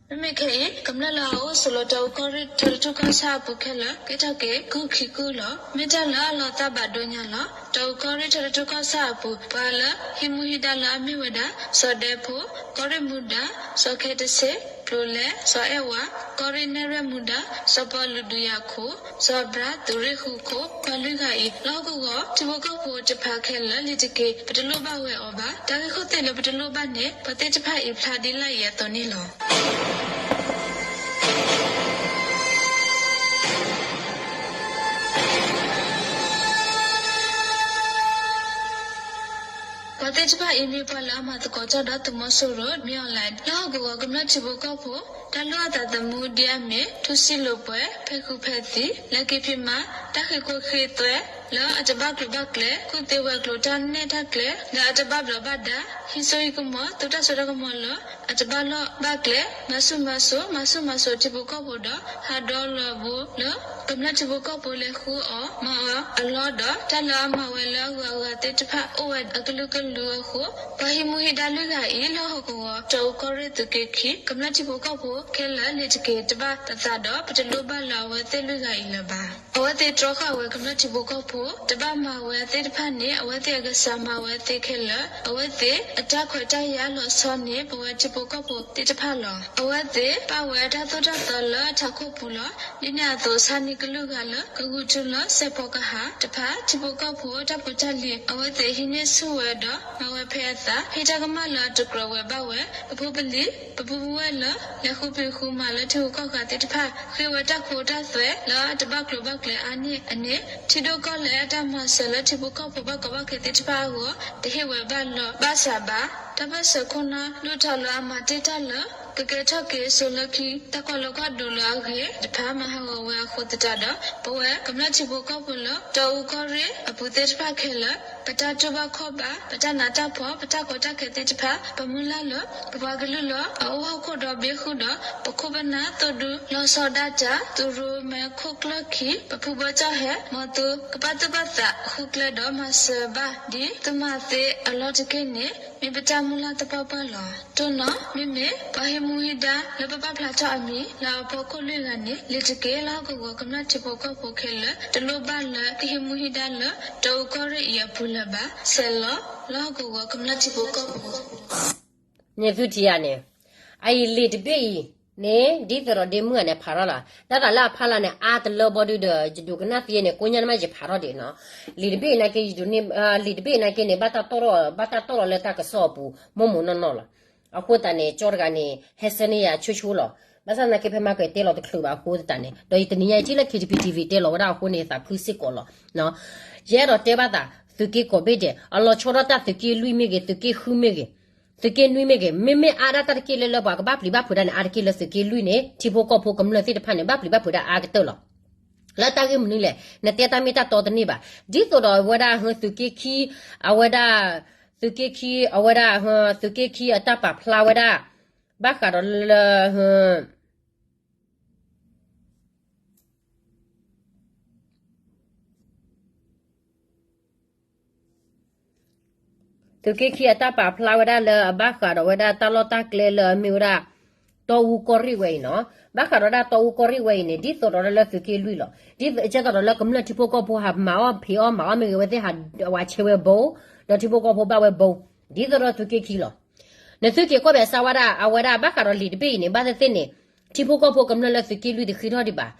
မ့မ့ၢ်ခဲအံၤ ကမျၢၢ်လၢအအိၣ်ဆိးလၢတၢ်အူကီၢ်ရ့ၣ်ထၢတထူၣ်ကီၢ်ဆၣ်အပူၤခဲလၢာ် ကဲထီၣ်က့ၤကူၣ်ခံကူၣ်လီၤ. မ့ၢ်တၢ်လၢအလီၤသးဘၣ်ဒိညါလီၤ. တၢ်အူကီၢ်ရ့ၣ်ထၢတထူၣ်ကီၢ်ဆၣ်အပူၤ ပှၤလၢဟံးမူဟံးဒါလၢအမ့ၢ်ဝဲဒၣ် စီၤဒဲဖိ, ကီၢ်ရ့ၣ်မူဒါ, စီၤခဲတဆ့, ပျိလဲ, စီၤအဲၣ်ဝါ, ကီၢ်ရ့ၣ်နဲၣ်ရွဲၣ်မူဒါ, စီၤပီလူးဒုးယၤခိၣ်, စီၤဘြါသုးရ့ၣ်ဃုခိၣ် ပှၤလွံၢ်ဂၤအံၤ လၢဟီၣ်ကဝီၤထံဖိကီၢ်ဖိတဖၣ်ခဲလၢာ်လ့ၤတက့ၤ ပတလိၣ်ဘၣ်ဝဲအီၤဘၣ်. တၢ်ဂ့ၢ်ခိၣ်သ့ၣ်လၢပတလိၣ်ဘၣ်န့ၣ် ပှၤသ့ၣ်တဖၣ်အံၤဖျါဒ်လၢအံၤအသိးန့ၣ်လီၤ. ပှၤသ့ၣ်တဖၣ်အံၤမ့ၢ်ပှၤလၢအမၤသကိးတၢ်ဒီးသုးမီၤစိရိၤ မင်းအောင်လှိုင် လၢဟီၣ်ကဝီၤကမျၢၢ်ထံဖိကီၢ်ဖိ တၢ်လိၣ်အသးသမူဒ်အမ့ၢ် ထူစံလိာ်ပှဲၤ, ဖဲဃုဖဲသံ, လၢက့ၤဖံးမၤ, တၢ်ဃ့ၢ်ခိၣ်ဃ့ၢ်သွဲ လၢအတဘၣ်ကျိၤဘၣ်ကျဲ, ကူၣ်သ့ဝဲၤကျိၤတၢ်နဲၣ်တၢ်ကျဲ လၢအတဘၣ်ဘျီးဘၣ်ဒါ, ဟံးစိဟံးကမီၤ သုးတၢ်စိတၢ်ကမီၤလၢအတဘၣ်လီၢ်ဘၣ်ကျဲ, မၤဆူၣ်မၤစိး မၤဆူၣ်မၤစိးထံဖိကီၢ်ဖိဒီး ဟးဒီလီၤဘိလၢ ကမျၢၢ်ထံဖိကီၢ်ဖိလဲၤဃုအီၣ်မၤအီၣ်အလီၢ်ဒီး တၢ်လၢအမၤဝဲလၢအဂုၤအဂၤသ့ၣ်တဖၣ်အိၣ်ဝဲအကလုာ်ကလုာ်အဃိ ပှၤဟံးမူဟံးဒါလွံၢ်ဂၤအံၤ လၢဟီၣ်ကဝီၤ တၢ်အူကီၢ်ရ့ၣ်သုးက့ခံ ကမျၢၢ်ထံဖိကီၢ်ဖိခဲလၢာ်လ့ၤတက့ၤတဘၣ်ပသးဒီး ပတလိၣ်ဘၣ်လၢအဝဲသ့ၣ်လွံၢ်ဂၤအံၤလၢၤဘၣ်. အဝဲသ့ၣ်တြီဃာ်ဝဲကမျၢၢ်ထံဖိကီၢ်ဖိ တဘၣ်မၤဝဲသ့ၣ်တဖၣ်န့ၣ် အဝဲသ့ၣ်အကစၢ်မၤဝဲသ့ခဲလၢာ် အဝဲသ့ၣ်အတၢ်ခွဲးတၢ်ယာ်လီၤဆီန့ၢ် ပဝဲထံဖိကီၢ်ဖိသ့ၣ်တဖၣ်လီၤ. အဝဲသ့ၣ်ပာ်ဝဲအတၢ်သိၣ်တၢ်သီလၢအထးခိၣ်ပူၤလီၤ. ဒ်န့ၣ်အသိး ဆါနံၤကလုာ်ဂၤလၢကဂုာ်တုၤလၢစဲးဖီကဟၣ်တဖၣ် ထံဖိကီၢ်ဖိတၢ်ဖိတၢ်လံၤ အဝဲသ့ၣ်ဟံးန့ၢ်ဆူၣ်ဝဲဒီးမၤဝဲဖဲအသး ဟ့ၣ်တၢ်ကမၣ်လၢအတကြၢးဝဲဘၣ်ဝဲ ပဖိပလံၤပပုၢ်ပဝဲၢ်လၢ လဲၤဃုဖံးဃုမၤလၢထံဂုၤကီၢ်ဂၤသ့ၣ်တဖၣ် ဃ့ဝဲတၢ်ခိတၢ်သွဲလၢအတဘၣ်ကျိၤဘၣ်ကျဲအါန့ၢ်အန့ၣ် ထံဒိၣ်ကီၢ်လဲၢ်အတၢ်မၤစၢၤလၢထံဖိကီၢ်ဖိဘၣ်ကီဘၣ်ခဲသ့ၣ်တဖၣ်အဂီၢ် တဟ့ၣ်ဝဲဘၣ်လီၢ်ဘၣ်စးဘၣ်. တၢ်ပၢၢ်ဆၢခိၣ်နၢ်ဒိၣ်ထီၣ်လၢအမၤတ့ၢ်တၢ်လၢ ကကဲထီၣ်က့ၤစိၤလၢခံ တၢ်ကွၢ်လီၤကွၢ်ဒိးလၢအဂ့ၤတဖၣ် မၤဟးဂီၤဝဲအဃိသတးဒီး ပဝဲကမျၢၢ်ထံဖိကီၢ်ဖိလၢ တၢ်အူကီၢ်ရ့ၣ်အပူၤသ့ၣ်တဖၣ်ခဲလၢာ် ပတၢ်တူၢ်ဘၣ်ခီၣ်ဘၣ် ပတၢ်နးတၢ်ဖှီၣ် ပတၢ်ကီတၢ်ခဲသ့ၣ်တဖၣ် ပမုၢ်လၢ်လၢ ပပှၤကလုာ်လၢအအိၣ်ဟီၣ်ခိၣ်ဒီဘ့ၣ်ဃုာ်ဒီး ပခိၣ်ပနၢ်သိၣ်ဒူလီၤဆီဒၣ်တၢ် သုးရိၣ်မဲခိၣ်ကျၢၢ်ခံ ပဖုဘီကၠီၣ်ဟဲ မ်သုကပာ်သူၣ်ပာ်သးဃုကျဲဒီးမၤစၢၤဘၣ် ဒ်သုးမၤသ့အလီၢ်တက့ၢ်န့ၣ် မ့ၢ်ပတၢ်မုၢ်လၢ်သပှၢ်ပှၢ်လီၤ. တိၢ်နီၣ် မ့မ့ၢ်ပှၤဟံးမူဟံးဒါလၢပပာ်ဖျါထီၣ်အမံၤလၢအဖီခိၣ်လွံၢ်ဂၤန့ၣ် လ့ၤတက့ၢ် လၢဟီၣ်ကဝီၤကမျၢၢ်ထံဖိကီၢ်ဖိခဲလၢာ် တလိၣ်ဘၣ်လၢကဟံးမူဟံးဒါလၢ တၢ်အူကီၢ်ရ့ၣ်အံၤအပူၤလၢၤဘၣ် ဆဲးလီၤ လၢဟီၣ်ကဝီၤကမျၢၢ်ထံဖိကီၢ်ဖိ န့ၣ်သုထံၣ်ဧါန့ၣ်, အအံၤလံာ်တဘ့ၣ်အံၤန့ၣ် ဒ်သိးဒီးဒ့မုၣ်ဂၤန့ၣ်ဖးထီၣ်လီၤ. တၢ်သးလၢအဖးလီၤန့ၣ် အါတလၢဘီဒုဒီး ယဒိကနၣ်သ့န့ၣ် ကိးညါန့ၣ်မးယဖးထီၣ်ဒံးနီၤ. လံာ်တဘ့ၣ်အံၤနာ်က့ ယဒိးန့ၢ် လံာ်တဘ့ၣ်အံၤနာ်က့န့ၣ် ဘၣ်တၢ်တီၣ်ထီၣ် ဘၣ်တၢ်တီၣ်ထီၣ်လၢတၢ်ကစီၣ်အပူၤ မိၢ်မိၢ်နီၢ်နီၢ်လီၤ. အဃိသတးန့ၣ် ကၠီတဂၤန့ၣ် ဟဲဆၢန့ၢ်ယၤဆိဆိလီၤ. ဘၣ်ဆၣ်သနာ်က့ ဖဲမၤကတဲလီၤတချုးဘၣ်အဃိသတးန့ၣ် ဒီးယတနံၤညါအံၤထံၣ်လၢ K T P T V တဲလီၤဝဲဒၣ်အဃိန့ၣ် ယသးခုစ့ၢ်ကီးလီၤ. ယအဲၣ်ဒိးတဲဘၣ်သး သုးက့ကိးဘ့ၣ်ဒဲး အလီၤဆီဒၣ်တၢ်သုးက့လွံၢ်မ့ၢ်ဂ့ၤ သုးက့ဃုမ့ၢ်ဂ့ၤ သုးက့နွံမ့ၢ်ဂ့ၤ မ့မ့ၢ်အါဒၣ်တၢ်တက့ၢ်လၢလၢပှၤကဘၣ်ပျံၤဘၣ်ဖုးဒၣ်န့ၣ် အါတက့ၢ်လၢသုးက့လွံၢ်န့ၣ် ထံဖိကီၢ်ဖိကမျၢၢ်သ့ၣ်တဖၣ်န့ၣ် ဘၣ်ပျံၤဘၣ်ဖုးဒၣ်အါကတၢၢ်လီၤ. လၢတၢ်ဂ့ၢ်မနုၤလဲၣ် နတဲတၢ်မ့ၢ်တၢ်တီတန့ၢ်ဘၣ်. ဒ်သိးဒီးအဝဲဒၣ်သုးက့ခံ အဝဲဒၣ် သုးက့ခံ အဝဲဒၣ် သုးက့ခံအတၢ်ပာ်ဖျါဝဲဒၣ် ဘၣ်ဃးဒီးလၢ လၢ သုးက့ခံအတၢ်ပာ်ဖျါဝဲဒၣ်လၢအဘၣ်ဃးဒီးဝဲဒၣ်တၢ်လီၢ်တၢ်ကျဲလၢအမ့ၢ်ဝဲဒၣ် တီအူကီၢ်ရ့ၣ်ဝဲအံၤနီၤ, ဘၣ်ဃးဒီးဒၣ်တီအူကီၢ်ရ့ၣ်ဝဲအံၤန့ၣ် ဒ်သိးဒီးလၢသုးက့လွံၢ်လီၤ. ဒ်သိးကဲသိးဒီးလၢကမျၢၢ်ထံဖိကီၢ်ဖိဟးမၤအီၣ်ဖံးအီၣ်မၤအီၣ်မ့ၢ်ဂ့ၤ အဝဲသ့ၣ်ဟးဝဲဆဲးဝဲဘိ, ဒီးထံဖိကီၢ်ဖိဘၣ်ဝဲဘိ, ဒ်သိးဒီးသုးက့ခံလီၤ. နသုက့ၤကွၢ်ဘၣ်စၢ်ဝဲဒၣ် အဝဲဒၣ်ဘၣ်ဃးဒီးလံာ်တဘ့ၣ်အံၤန့ၣ် ဘၣ်သ့ၣ်သ့ၣ်န့ၣ် ထံဖိကီၢ်ဖိကမျၢၢ်လၢသုးက့လွံၢ်တဃ့ထီၣ်ဒံးဘၣ်.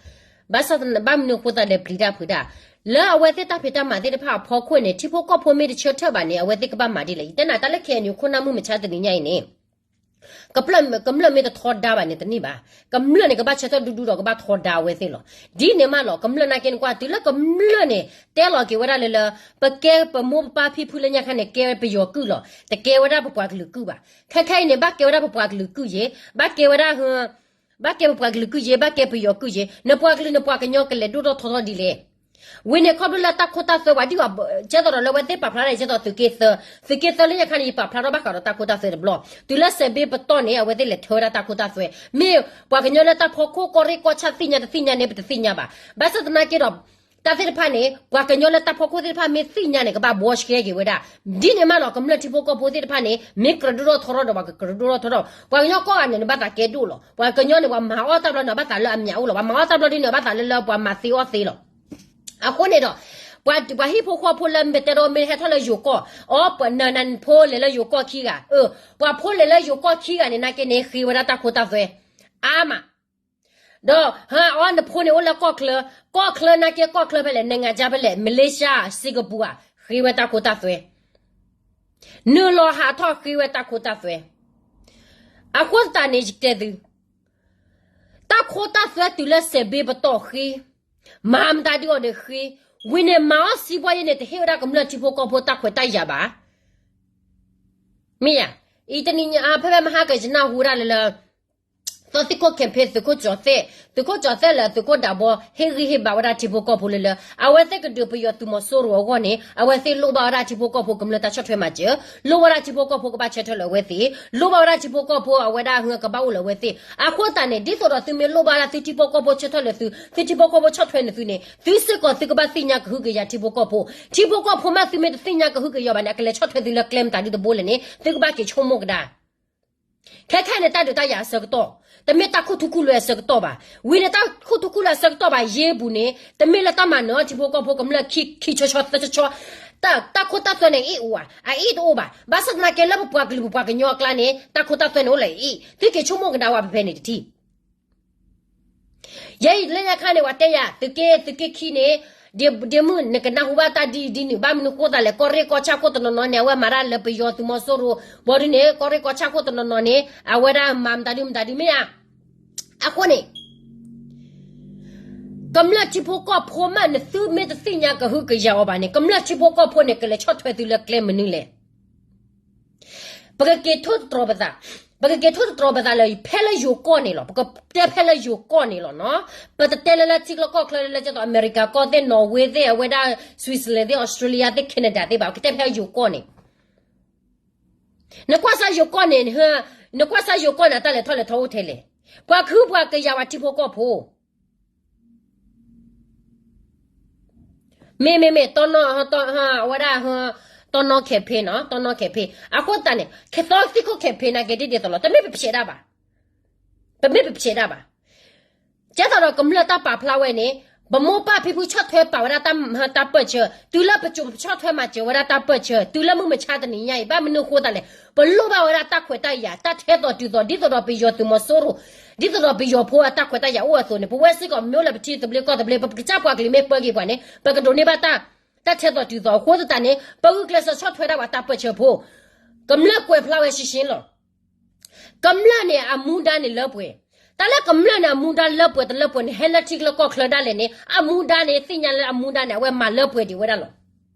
ဘၣ်ဆၣ်ဘၣ်မနုၤအဃိသတးလဲၣ် ပျံၤတၢ်ဖုးတၢ် လၢအဝဲသ့ၣ်တၢ်ဖံးတၢ်မၤသ့ၣ်တဖၣ်အဖီခိၣ်န့ၣ် ထံဖိကီၢ်ဖိမ့ၢ်တဆၢထၢၣ်ဘၣ်န့ၣ် အဝဲသ့ၣ်ကဘၣ်မၤဒ်လဲၣ်. ယတဲနၤတၢ်လၢ KNU ခိၣ်နၢ်မုၢ်မဆါတနံၤညါအံၤန့ၣ် ကမျၢၢ်မ့ၢ်တထီဒါဘၣ်န့ၣ်တန့ၢ်ဘၣ်. ကမျၢၢ်န့ၣ် ကဘၣ်ဆၢထၢၣ်ဒူဒူဒီးကဘၣ်ထီဒါအဝဲသ့ၣ်လီၤ. ဒ်န့ၣ်မးလီၤ ကမျၢၢ်နာ်က့န့ၣ်ကွၢ် တုၤလၢကမျၢၢ်န့ၣ် တဲလီၤက့ၤဝဲဒၣ်လၢလၢ ပကဲပမိၢ်ပပၢ်ဖံဖုလၢညါခါန့ၣ် ကဲပယီၤကုၢ်လီၤ. တကဲဝဲဒၣ်ပပှၤကလုာ်ကုၢ်ဘၣ်. ခဲခဲအံၤန့ၣ် ဘၣ်ကဲဝဲဒၣ်ပပှၤကလုာ်ကုၢ်ယ့ၤ, ဘၣ်ကဲဝဲဒၣ် ဘၣ်ကဲပပှၤကလုာ်ကုၢ်ယ့ၤ, ဘၣ်ကဲပယီၤကုၢ်ယ့ၤ, နပှၤကလုာ်နပှၤကညီကလဲၤဒိၣ်ထီၣ်ထီထီၣ်ဒ်လဲၣ်. ဝံၤန့ၣ်ခီဖျိလၢတၢ်ခိတၢ်သွဲဝဲဒ်အံၤ ကဲသိးဒီးလၢအဝဲသ့ၣ်ပာ်ဖျါဒ်အံၤ ကဲသိးသုးက့သၢ, သုးက့သၢလၢညါခါန့ၣ် ယပာ်ဖျါထီၣ်ဘၣ်ဃးဒီးတၢ်ခိတၢ်သွဲတဘျီ, တုၤလၢစဲးဘ့ပတီၢ်န့ၣ် အဝဲသ့ၣ်လဲၤထၢဝဲဒၣ်တၢ်ခိတၢ်သွဲ, မ့ၢ်ပှၤကညီလၢတၢ်ဖီခိၣ်ကီၢ်ရ့ၣ်ကီၢ်ဆၣ်သ့ၣ်ညါတသ့ၣ်ညါန့ၣ် ပတသ့ၣ်ညါဘၣ်. ဘၣ်ဆၣ်သနာ်က့ဒီး တၢ်သ့ၣ်တဖၣ်န့ၣ် ပှၤကညီလၢတၢ်ဖီခိၣ်သ့ၣ်တဖၣ်မ့ၢ်သ့ၣ်ညါန့ၣ် ကဘၣ်ဘှီရှဲက့ၤဝဲဒၣ်. ဒ်န့ၣ်မးလီၤ ကမျၢၢ်ထံဖိကီၢ်ဖိသ့ၣ်တဖၣ်န့ၣ် မ့ၢ်ကြၢးဒိၣ်ထီၣ်ထီထီၣ်ဒီး ပှၤကကြၢးဒိၣ်ထီၣ်ထီထီၣ်, ပှၤကညီကီၢ်ဂၤန့ၣ် နဘၣ်သးကဲဒိၣ်လီၤ. ပှၤကညီန့ၣ် ပှၤမၤအီၣ်တၢ်ဘျီန့ၣ် ဘၣ်သးလၢအမၠးအိၣ်လီၤ. ပှၤမၤအီၣ်တၢ်ဘျီဒ်န့ၣ် ဘၣ်သးလၢလၢပှၤမၤသ့အီၣ်သ့လီၤ. အဃိန့ၣ်ဒီး ပှၤဟံၣ်ဖိဃီဖိလၢမ့ၢ်တဲဒီးမ့ၢ်ဟဲထီၣ်လၢယိၤကီၢ်, အီပနနဖိလဲၤလၢယိၤကီၢ်ခံဂၤ, ပှၤဖိလဲၤလၢယိၤကီၢ်ခံဂၤန့ၣ် နာ်က့န့ၣ် ဃ့ဝဲဒၣ်တၢ်ခိတၢ်သွဲ အါမး ဒီးဟါအီနဖိန့ၣ်အိၣ်လၢကီၢ်ချၢ, ကီၢ်ချၢနာ်က့ ကီၢ်ချၢဖဲလဲၣ် နဲၣ်ငါကၠါဖဲလဲၣ် မလ့ၡါ စ့ကပူၤဧါ, ဃ့ဝဲတၢ်ခိတၢ်သွဲ, နုာ်လီၤဟးထီၣ်ဃ့ဝဲတၢ်ခိတၢ်သွဲ. အဃိသတးန့ၣ် ယတဲသု, တၢ်ခိတၢ်သွဲတုၤလၢစဲးဘ့ပတီၢ်ဃ့, မၤမတၤဒုအီၤဒီးဃ့, ဝံၤန့ၣ်မၤအီၣ်စံးဘီယ့န့ၣ် တဟ့ၣ်ဝဲဒၣ်ကမျၢၢ်ထံဖိကီၢ်ဖိတၢ်ခွဲးတၢ်ယာ်ဘၣ်. မ့ၢ်ယါ, အံၤတနံၤညါဖဲဖဲမဟါကယနၢ်ဟူဒၣ်လၢလၢ သီသံခိၣ် campaign သုးခိၣ်ကၠီၤသဲး, သုးခိၣ်ကၠီၤသဲးလၢသုးခိၣ်ဒးဘီ ဟ့ၣ်ဂံၢ်ဟ့ၣ်ဘါဝဲဒၣ်ထံဖိကီၢ်ဖိလၢလၢ အဝဲသ့ၣ်ကဒုးပယီၤသုးမီၤစိရိၤအဂီၢ်န့ၣ် အဝဲသ့ၣ်လိၣ်ဘၣ်ဝဲဒၣ်ထံဖိကီၢ်ဖိကမျၢၢ်တၢ်ဆီၣ်ထွဲမၤစၢၤ, လိၣ်ဘၣ်ဝဲဒၣ်ထံဖိကီၢ်ဖိကဘၣ်ဆၢထၢၣ်လၢအဝဲသ့ၣ်, လိၣ်ဘၣ်ဝဲဒၣ်ထံဖိကီၢ်ဖိအဝဲဒၣ်ဟုကဘၣ်အိၣ်လၢအဝဲသ့ၣ်. အဃိသတးန့ၣ် ဒ်သိးဒီးသုမ့ၢ်လိၣ်ဘၣ်ဝဲဒၣ်သုထံဖိကီၢ်ဖိဆၢထၢၣ်လၢသု, သုထံဖိကီၢ်ဖိဆီၣ်ထွဲန့ၢ်သုန့ၣ် သုစ့ၢ်ကီးသုကဘၣ်သ့ၣ်ညါကဟုကယာ်ထံဖိကီၢ်ဖိ, ထံဖိကီၢ်ဖိမ့ၢ်သုမ့ၢ်တသ့ၣ်ညါကဟုကယာ်ဘၣ်န့ၣ် အကလဲၤဆီၣ်ထွဲသုလၢကျဲမတၤဒုတဘိလဲၣ်န့ၣ် သုကဘၣ်က့ၤဆိကမိၣ်ကဒါ ခဲခဲအံၤန့ၣ် တၢ်ဒုးတၢ်ယၤအဆၢကတီၢ်, တမ့ၢ်တၢ်ခိၣ်ထူခိၣ်လွဲအဆၢကတီၢ်ဘၣ်. ဝံၤန့ၣ် တၢ်ခိၣ်ထူခိၣ်လွဲအဆၢကတီၢ်ဘၣ် ယ့ပူၤန့ၣ် တမ့ၢ်လၢတၢ်မၤနၢၤအီၣ်ထံဖိကီၢ်ဖိကမျၢၢ်ခံဆီဆီသၢဆီဆီ, တၢ်ခိၣ်တၢ်သွဲန့ၣ်အ့ၣ်အိၣ်ဧါ, အအ့ၣ်တအိၣ်ဘၣ်. ဘၣ်ဆၣ်သနာ်က့လၢပပှၤကလုာ်ပပှၤကညီအကျါန့ၣ် တၢ်ခိၣ်တၢ်သွဲန့ၣ်အိၣ်လၢအအ့ၣ်, သုက့ၤဆိကမိၣ်ကဒါဝဲဖဲဖဲန့ၣ်တထံၣ် ယဲအံၤလၢညါခါန့ၣ် ပှၤတဲယၤ သုးက့ သုးက့ခံန့ၣ် ဒ့မုၣ် နကနၢ်ဟူဘၣ်တၢ်ဒ်အံၤဒ်နုၤ ဘၣ်မနုၤဃိသးလဲၣ် ကီၢ်ရ့ၣ်ကီၢ်ဆၣ်ခိၣ်တနီၤနီၤန့ၣ် အဝဲမၤတၢ်လၢပယီၤသုးမီၤစိရိၤ ဘီဒုန့ၣ် ကီၢ်ရ့ၣ်ကီၢ်ဆၣ်ခိၣ်တနီၤနီၤန့ၣ် အဝဲဒၣ်မၤမတၤဒုမတၤဒုမ့ၢ်ဧါ. အဃိန့ၣ် ကမျၢၢ်ထံဖိကီၢ်ဖိမး နသုမ့ၢ်တသ့ၣ်ညါကဟုကယာ်အီၤဘၣ်န့ၣ် ကမျၢၢ်ထံဖိကီၢ်ဖိန့ၣ် ကလဲၤဆီၣ်ထွဲသုလၢကျဲမနုၤလဲၣ်. ပကက့ၤထိၣ်သတြီၤပသး, ပကက့ၤထိၣ်သတြီၤပသးလၢ ဖဲလၢယိၤကီၢ်န့ၣ်လီၤ. ပကတဲဖဲလၢယိၤကီၢ်န့ၣ်လီၤနီၤ. ပတတဲလၢလၢထံချၢကီၢ်ချၢလၢလၢကဲသိး အမဲရကၤကီၢ်သ့ၣ် နီၣ်ဝ့သ့ၣ် အဝဲဒၣ် Switzerland သ့ၣ် Australia သ့ၣ် Canada သ့ၣ်ဘၣ်. ပကတဲဖဲလၢယိၤကီၢ်န့ၣ် နကွၢ်စၢ်ယိၤကီၢ်န့ၣ်, နကွၢ်စၢ်ယိၤကီၢ်န့ၣ် အတၢ်လဲၤထီၣ်လဲၤထီအိၣ်ထဲလဲၣ်. ပှၤကဟုပှၤကယာ်ဝဲထံဖိကီၢ်ဖိ မ့မ့မ့ၢ် အဝဲဒၣ် တီနီၣ် campaign နီၤ, တီနီၣ် campaign အဃိသတးန့ၣ် ခဲသီသံခိၣ် campaign နာ်က့ဒ်ဒ်သိးလီၤ. တမ့ၢ်ပဖျဲးဒၣ်ဘၣ်, ပမ့ၢ်ပဖျဲးဒၣ်ဘၣ်. ကဲသိးဒီးကမျၢၢ်တၢ်ပာ်ဖျါဝဲန့ၣ် ပမိၢ်ပၢ်ဖံဖုဆီၣ်ထွဲပာ်ဝဲဒၣ်တၢ်ပၢၢ်ဆၢ, တုၤလၢပစိၤပဆီၣ်ထွဲမၤစၢၤဝဲဒၣ်တၢ်ပၢၢ်ဆၢ, တုၤလၢမုၢ်မဆါတနံၤညါအံၤ ဘၣ်မနုၤဃိသးလဲၣ်, ပလိၣ်ဘၣ်ဝဲဒၣ်တၢ်ခွဲးတၢ်ယာ် တၢ်ထဲသိးတုၤသိး ဒ်သိးဒီးပယီၤသုးမီၤစိရိၤ, ဒ်သိးဒီးပယီၤဖိအတၢ်ခွဲးတၢ်ယာ်အိၣ်အသိးန့ၣ် ပဝဲစ့ၢ်ကီးမ့ၢ်အိၣ်လၢပထံသဘျ့ကီၢ်သဘျ့ ပကစၢ်ပှၤကလုာ်မ့ၢ်ပၢက့ၤပှၤန့ၣ် ပကဒိးန့ၢ်ဘၣ်တၢ် တၢ်ထဲသိးတုၤသိး. အဃိသတးန့ၣ် ပဂုာ်ကျဲးစၢးဆီၣ်ထွဲဒၣ်ပှၤတၢ်ပၢၢ်ဆၢဖိ, ကမျၢၢ်ကွဲးဖျါဝဲရှင်းရှင်းလီၤ. ကမျၢၢ်န့ၣ် အမူဒါန့ၣ်လၢပှဲၤ, တၢ်လၢကမျၢၢ်န့ၣ် အမူဒါလၢပှဲၤတလၢပှဲၤန့ၣ် ဟဲလၢထံချၢကီၢ်ချၢဒၣ်လဲာ်န့ၣ် အမူဒါန့ၣ် သ့ၣ်ညါလၢအမူဒါန့ၣ် အဝဲမၤလၢပှဲၤဒံးဝဲဒၣ်လီၤ.